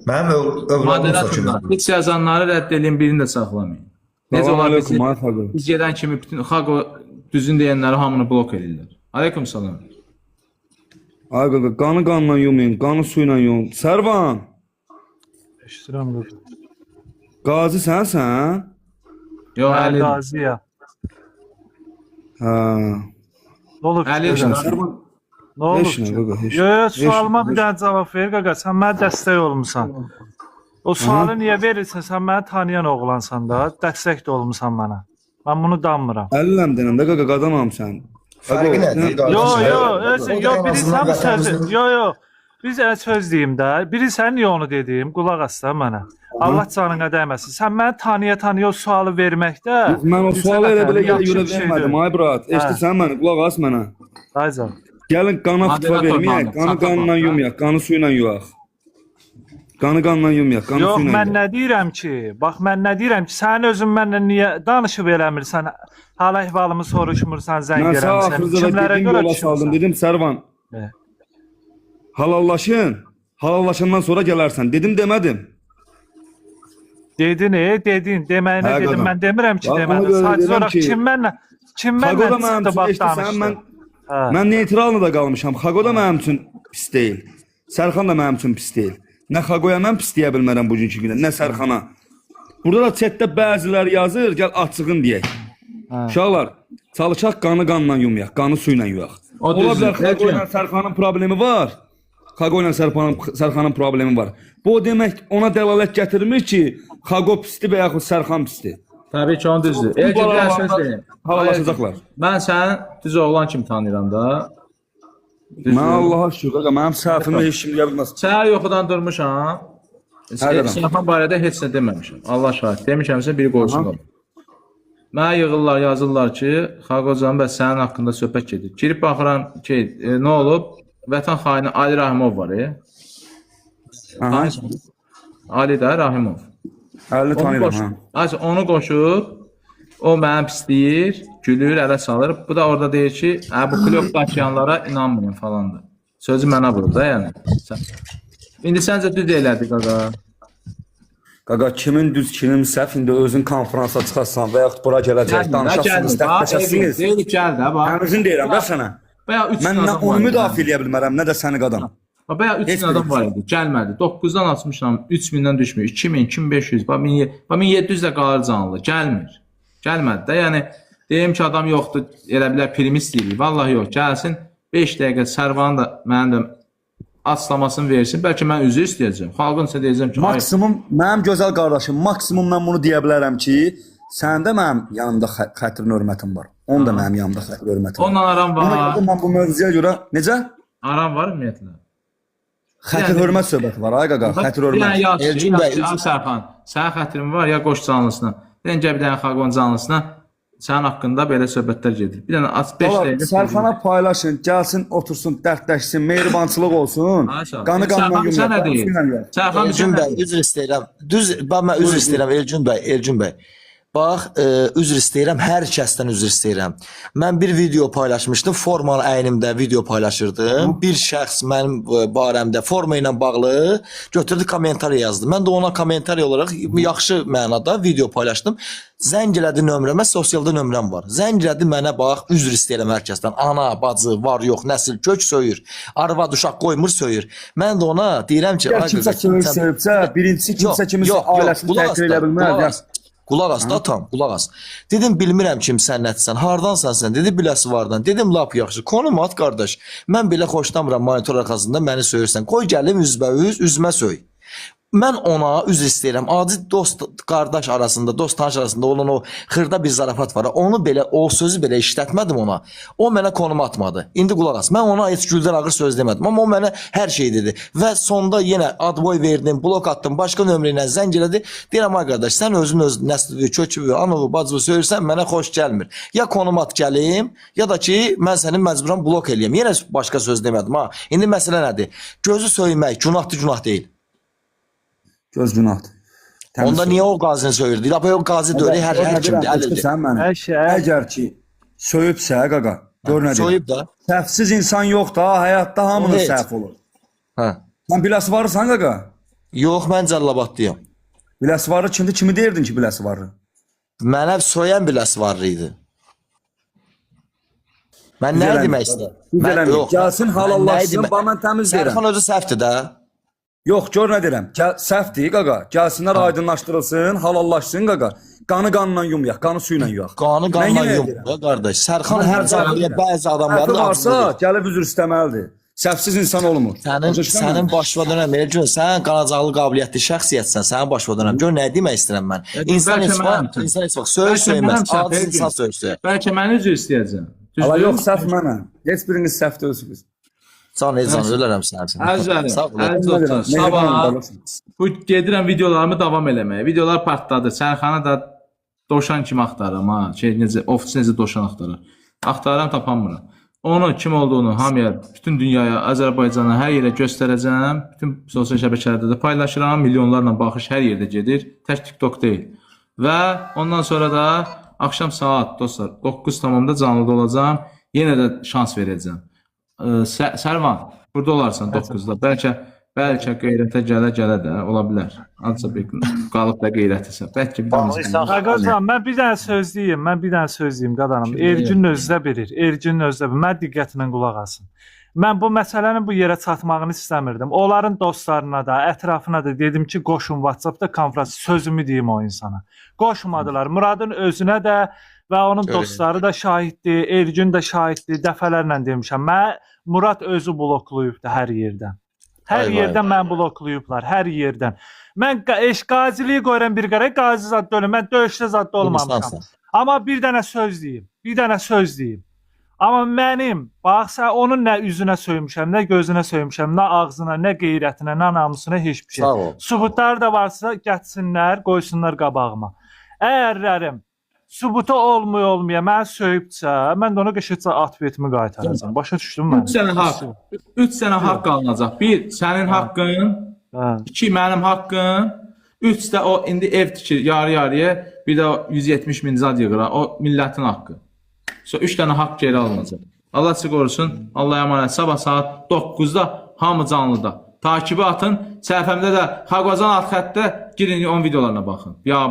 Speaker 9: Mənim övladım üçün.
Speaker 1: Heç yazanları rədd eləyin, birini də saxlamayın. Necə olar biz gedən kimi bütün Xaqo düzün deyənləri hamını blok edirlər. Aleyküm salam.
Speaker 13: Ay qaqa, qanı qanla yumayın, qanı suyla yuyun. Sərvan!
Speaker 6: Eşidirəm.
Speaker 13: Qazi sənsən?
Speaker 1: Yox, Əli.
Speaker 6: Qaziyə.
Speaker 13: Hə.
Speaker 6: Nə olub?
Speaker 1: Əli.
Speaker 13: Sərvan.
Speaker 6: Nə olub ki? Yox, sualıma bir dənə cavab ver qaqa, sən mənə dəstək olmusan. O sualı niyə verirsən? Sən məni tanıyan oğlansan da, dəstək də olmusan mənə. Mən bunu danmıram.
Speaker 13: Əliləm denəm də qaqa, qadanam sən.
Speaker 9: Fərqi nədir?
Speaker 6: Yox, yox, yox, bilirsən bu sözü. Yox, yox. Biz söz deyim də. Bilirsən niyə onu dedim? Qulaq as da mənə. Allah canına dəyməsin. Sən məni tanıya-tanıya o sualı verməkdə...
Speaker 13: Yox, mən o sualı elə belə görə vermədim, ay brat. Eşidirsən məni, qulaq as mənə.
Speaker 6: Aycan.
Speaker 13: Gəlin qana fitva verməyək, qanı qanla yumayaq, qanı suyla yuyaq. Qanı qanla yumayaq, qanı
Speaker 6: Yox,
Speaker 13: suyla
Speaker 6: mən
Speaker 13: yuyaq.
Speaker 6: nə deyirəm ki, bax mən nə deyirəm ki, sən özün mənlə niyə danışıb eləmirsən, hal əhvalımı soruşmursan, zəng
Speaker 13: Mən sağ
Speaker 6: eləmirsən,
Speaker 13: axırıncada
Speaker 6: kimlərə
Speaker 13: dedim,
Speaker 6: görə
Speaker 13: yola saldım,
Speaker 6: düşürsən?
Speaker 13: dedim Sərvan, halallaşın, halallaşandan sonra gələrsən. Dedim, demədim.
Speaker 6: Dedin, dedin, deməyinə
Speaker 13: Hə,
Speaker 6: dedim,
Speaker 13: qadan.
Speaker 6: mən demirəm ki,
Speaker 13: Bax, ona
Speaker 6: demədim.
Speaker 13: görə
Speaker 6: Sadəcə
Speaker 13: deyirəm
Speaker 6: olaraq
Speaker 13: ki,
Speaker 6: kim mənlə, kim
Speaker 13: Xaqo
Speaker 6: mənlə
Speaker 13: da mənim
Speaker 6: çıxdı,
Speaker 13: üçün
Speaker 6: bax
Speaker 13: eşidirsən,
Speaker 6: danışdı.
Speaker 13: mən neytralına da qalmışam. Xaqo da mənim üçün pis deyil. Sərxan da mənim üçün pis deyil. Nə Xaqoya mən pis deyə bilmərəm bugünkü gündə, nə Sərxana. Burada da chatdə bəziləri yazır, gəl açığın deyək. Uşaqlar, çalışaq qanı qanla yumayaq, qanı suyla yuyaq.
Speaker 1: O
Speaker 13: Ola
Speaker 1: düzdür.
Speaker 13: bilər Xaqo ilə Sərxanın problemi var. Xaqo ilə Sərxanın problemi var. Bu o demək ona dəlalət gətirmir ki, Xaqo pisdir və yaxud Sərxan pisdir.
Speaker 1: Təbii ki, onun düzdür. Elgin, bir dənə söz deyim.
Speaker 13: Halallaşacaqlar.
Speaker 1: Mən səni düz oğlan kimi tanıyıram da.
Speaker 13: Mən Allaha şükür, qaqa, mənim səhvimi heç kim deyə bilməz.
Speaker 1: Səhər yuxudan durmuşam.
Speaker 13: Hə, qaqa.
Speaker 1: Sərxan barədə heç nə deməmişəm. Allah şahid. Demişəmsə biri qoysun qabaq. Mənə yığırlar, yazırlar ki, Xaqocan bəs sənin haqqında söhbət gedir. Girib baxıram ki, nə olub? Vətən xaini Ali Rahimov var. Tanıyırsan? Ali də Rahimov.
Speaker 13: Əlini tanıyıram, hə.
Speaker 1: Az onu qoşub, o mənə pisləyir, gülür, ələ salır. Bu da orada deyir ki, hə, bu klop daşıyanlara inanmayın falandır. Sözü mənə vurur da, yəni. İndi səncə düz elədi qaqa?
Speaker 13: Qaqa kimin düz, kimin səhv, indi özün konfransa çıxasan və yaxud bura gələcək, danışasınız, dərdləşəsiniz.
Speaker 1: Deyirik gəl də, bax.
Speaker 13: Mən özün deyirəm də sənə.
Speaker 1: Bayaq 3
Speaker 13: Mən nə
Speaker 1: adam
Speaker 13: onu
Speaker 1: var idi.
Speaker 13: müdafiə eləyə bilmərəm, nə də səni qadam.
Speaker 1: Bax, bayaq 3
Speaker 13: Heç
Speaker 1: min adam
Speaker 13: biri.
Speaker 1: var idi, gəlmədi. 9-dan açmışam, 3000-dən düşmür. 2000, 2500, bax 1700 də qalır canlı, gəlmir. Gəlmədi də, yəni deyim ki, adam yoxdur, elə bilər primi istəyirik. Vallahi yox, gəlsin 5 dəqiqə Sərvanı da mənim də açıqlamasını versin. Bəlkə mən üzr istəyəcəm. Xalqın isə deyəcəm ki, ay,
Speaker 13: Maksimum mənim gözəl qardaşım, maksimum mən bunu deyə bilərəm ki, səndə mənim yanımda xətrin hörmətim var. Onun da mənim yanımda xətrin hörmətim var.
Speaker 1: Onunla aram
Speaker 13: Ona
Speaker 1: var.
Speaker 13: görə də mən bu mövzuya görə necə?
Speaker 1: Aram var ümumiyyətlə.
Speaker 13: Xətr hörmət söhbəti var ay qaqa, xətr
Speaker 1: Bir dənə
Speaker 13: hörmət.
Speaker 1: yaxşı,
Speaker 9: Elgin bəy,
Speaker 1: yaxşı, ay Sərxan, sənin xətrin var ya qoş canlısına. Bir dənə gəl bir dənə Xaqon canlısına sənin haqqında belə söhbətlər gedir. Bir dənə aç 5
Speaker 13: Valla
Speaker 1: dəqiqə.
Speaker 13: Sərxana paylaşın, gəlsin, otursun, dərdləşsin, mehribançılıq olsun.
Speaker 1: Sağ ol.
Speaker 13: Qanı qandan
Speaker 1: Sərxan
Speaker 13: yumuyaq,
Speaker 1: bizə nə
Speaker 13: qanı
Speaker 1: deyir?
Speaker 13: suyla yuyaq.
Speaker 1: Sərxan bizə
Speaker 9: Elgin
Speaker 1: nə
Speaker 9: bəy,
Speaker 1: deyir?
Speaker 9: üzr istəyirəm. Düz, bax mən üzr istəyirəm Elgin bəy, Elgin bəy. Bax, üzr istəyirəm, hər kəsdən üzr istəyirəm. Mən bir video paylaşmışdım, formanı əynimdə video paylaşırdım. Bir şəxs mənim barəmdə forma ilə bağlı götürdü kommentariya yazdı. Mən də ona kommentariya olaraq yaxşı mənada video paylaşdım. Zəng elədi nömrəmə, sosialda nömrəm var. Zəng elədi mənə bax, üzr istəyirəm hər kəsdən. Ana, bacı, var, yox, nəsil, kök söyür. Arvad, uşaq qoymur söyür. Mən də ona deyirəm ki,
Speaker 13: Əgər
Speaker 9: ay
Speaker 13: kimsə
Speaker 9: qaqa,
Speaker 13: söyür,
Speaker 9: sən-
Speaker 13: söyübsə, birincisi kimsə kiminsə ailəsini
Speaker 9: qulaq as
Speaker 13: təhqir
Speaker 9: da,
Speaker 13: eləyə bilməz.
Speaker 9: qulaq as. Qulaq as da tam, qulaq as. Dedim bilmirəm kimsən, nədirsən, hardansan sən? Dedi biləsi vardan. Dedim lap yaxşı. Konum at qardaş. Mən belə xoşlamıram monitor arxasında məni söyürsən. Qoy gəlim üzbəüz, üzmə söy. Mən ona üzr istəyirəm. Adi dost qardaş arasında, dost tanış arasında olan o xırda bir zarafat var. Onu belə, o sözü belə işlətmədim ona. O mənə konum atmadı. İndi qulaq as. Mən ona heç güldən ağır söz demədim. Amma o mənə hər şey dedi. Və sonda yenə adboy verdim, blok atdım, başqa nömrə ilə zəng elədi. Deyirəm ay qardaş, sən özün öz nəslini, kökünü, anovu, bacını söyürsən, mənə xoş gəlmir. Ya konum at gəlim, ya da ki mən səni məcburam blok eləyim. Yenə başqa söz demədim ha. İndi məsələ nədir? Gözü söymək günahdır, günah deyil.
Speaker 13: Göz günahdır. Təmiz
Speaker 9: Onda
Speaker 13: söz.
Speaker 9: niyə o qazini söyürdü? Lap o qazi deyil, hər
Speaker 13: Gör nə
Speaker 9: hər kimdir,
Speaker 13: deyirəm,
Speaker 9: əlildir.
Speaker 13: eşidirsən məni? Əgər ki söyübsə qaqa, gör nə deyirəm.
Speaker 9: Söyüb də.
Speaker 13: Səhvsiz insan yoxdur ha, həyatda hamının
Speaker 9: Heç.
Speaker 13: səhv olur.
Speaker 9: Hə.
Speaker 13: Sən biləsi varsan qaqa?
Speaker 9: Yox, mən Cəllabadlıyam.
Speaker 13: Biləsi varı kimdir? Kimi deyirdin ki, biləsi varı?
Speaker 9: Mənə soyan biləsi varı idi. Mən
Speaker 13: Düz
Speaker 9: nə
Speaker 13: eləmir,
Speaker 9: demək
Speaker 13: qaqa.
Speaker 9: istəyirəm?
Speaker 13: Düz
Speaker 9: Mən
Speaker 13: eləmir.
Speaker 9: yox.
Speaker 13: Gəlsin
Speaker 9: mən nəyi
Speaker 13: halallaşsın,
Speaker 9: demək-
Speaker 13: bax mən təmiz deyirəm.
Speaker 9: Sərxan özü səhvdir də.
Speaker 13: Yox, gör nə deyirəm. Gəl, səhvdir qaqa. Gəlsinlər aydınlaşdırılsın, halallaşsın qaqa. Qanı qanla yumayaq, qanı suyla yuyaq.
Speaker 9: Qanı
Speaker 13: Mən
Speaker 9: qanla
Speaker 13: yenə
Speaker 9: yumur
Speaker 13: deyirəm.
Speaker 9: da qardaş. Sərxan
Speaker 13: Mən
Speaker 9: hər
Speaker 13: yenə
Speaker 9: canlıya
Speaker 13: deyirəm.
Speaker 9: bəzi adamların
Speaker 13: Səhvi varsa,
Speaker 9: acığı
Speaker 13: gəlib üzr istəməlidir. Səhvsiz insan olmur.
Speaker 9: Sənin
Speaker 13: Başa düşdün
Speaker 9: sənin
Speaker 13: məni?
Speaker 9: başına dönəm Elgün, sən qanacaqlı qabiliyyətli şəxsiyyətsən, sənin başına dönəm. Gör nə demək istəyirəm mən. İnsan
Speaker 1: Bəlkə
Speaker 9: heç
Speaker 1: mənəm
Speaker 9: vaxt,
Speaker 1: səhv.
Speaker 9: insan heç vaxt söyür
Speaker 1: Bəlkə
Speaker 9: söyməz.
Speaker 1: mənəm səhv,
Speaker 9: Aciz
Speaker 1: Elgin.
Speaker 9: insan söyür söyər.
Speaker 1: Bəlkə mən üzr istəyəcəm.
Speaker 13: Ala
Speaker 1: Düzdür?
Speaker 13: yox, səhv mənəm. Heç biriniz səhv deyilsiniz.
Speaker 9: Can Elcan ölərəm sənin üçün.
Speaker 1: Əzizlərim,
Speaker 9: Sağ ol.
Speaker 1: əziz dostlar, sabah bu gedirəm videolarımı davam eləməyə. Videolar partladı. Sərxanı da dovşan kimi axtarıram ha. Şey necə, ofis necə dovşan axtarır. Axtarıram, tapamıram. Onu kim olduğunu hamıya, bütün dünyaya, Azərbaycana, hər yerə göstərəcəm. Bütün sosial şəbəkələrdə də paylaşıram. Milyonlarla baxış hər yerdə gedir. Tək TikTok deyil. Və ondan sonra da axşam saat dostlar 9:00-da canlıda olacağam. Yenə də şans verəcəm. Sərvan, burada olarsan 9-da. Bəlkə qeyrətə gələ-gələ də ola bilər. Azca bir qalıb da qeyrətisə. Bəlkə bir dənə.
Speaker 6: Ağacan, mən bir dənə söz deyim, mən bir dənə söz deyim qadanım. Ergün özü də bilir, Ergün özü də bilir. Mən diqqətlə qulaq asın. Mən bu məsələnin bu yerə çatmağını istəmirdim. Onların dostlarına da, ətrafına da dedim ki, qoşun WhatsApp-da konfrans sözümü deyim o insana. Qoşmadılar. Muradın özünə də və onun
Speaker 9: Görürəm.
Speaker 6: dostları da şahiddir, Ergün də şahiddir. Dəfələrlə demişəm. Mən Murad özü bloklayıbdı hər yerdən. Hər
Speaker 9: Ay vay.
Speaker 6: yerdən mən bloklayıblar, hər yerdən. Mən qaziliyi qoyuram bir qərara, qazi zad deyiləm. Mən döyüşdə zad da olmamışam.
Speaker 9: İnsansan.
Speaker 6: Amma bir dənə söz deyim, bir dənə söz deyim. Amma mənim, bax sən onun nə üzünə söymüşəm, nə gözünə söymüşəm, nə ağzına, nə qeyrətinə, nə namusuna heç bir şey.
Speaker 9: Sağ ol.
Speaker 6: Sübutlar da varsa gətirsinlər, qoysunlar qabağıma. Əgərlərim Sübutu olmaya olmaya məni söyübsə, mən də ona qəşəngcə atvetimi qaytaracam. Başa düşdün məni?
Speaker 1: 3 dənə haqq. 3 dənə haqq alınacaq. 1 sənin haqqın, 2 mənim haqqım, 3 də o indi ev tikir yarı-yarıya, bir də o 170 min zad yığır. O millətin haqqı. So 3 dənə haqq geri alınacaq. Allah sizi qorusun. Allah'a əmanət. Sabah saat 9-da hamı canlıda. Takibi atın. Səhifəmdə də Xaqozan alt xəttdə girin onun videolarına baxın. Ya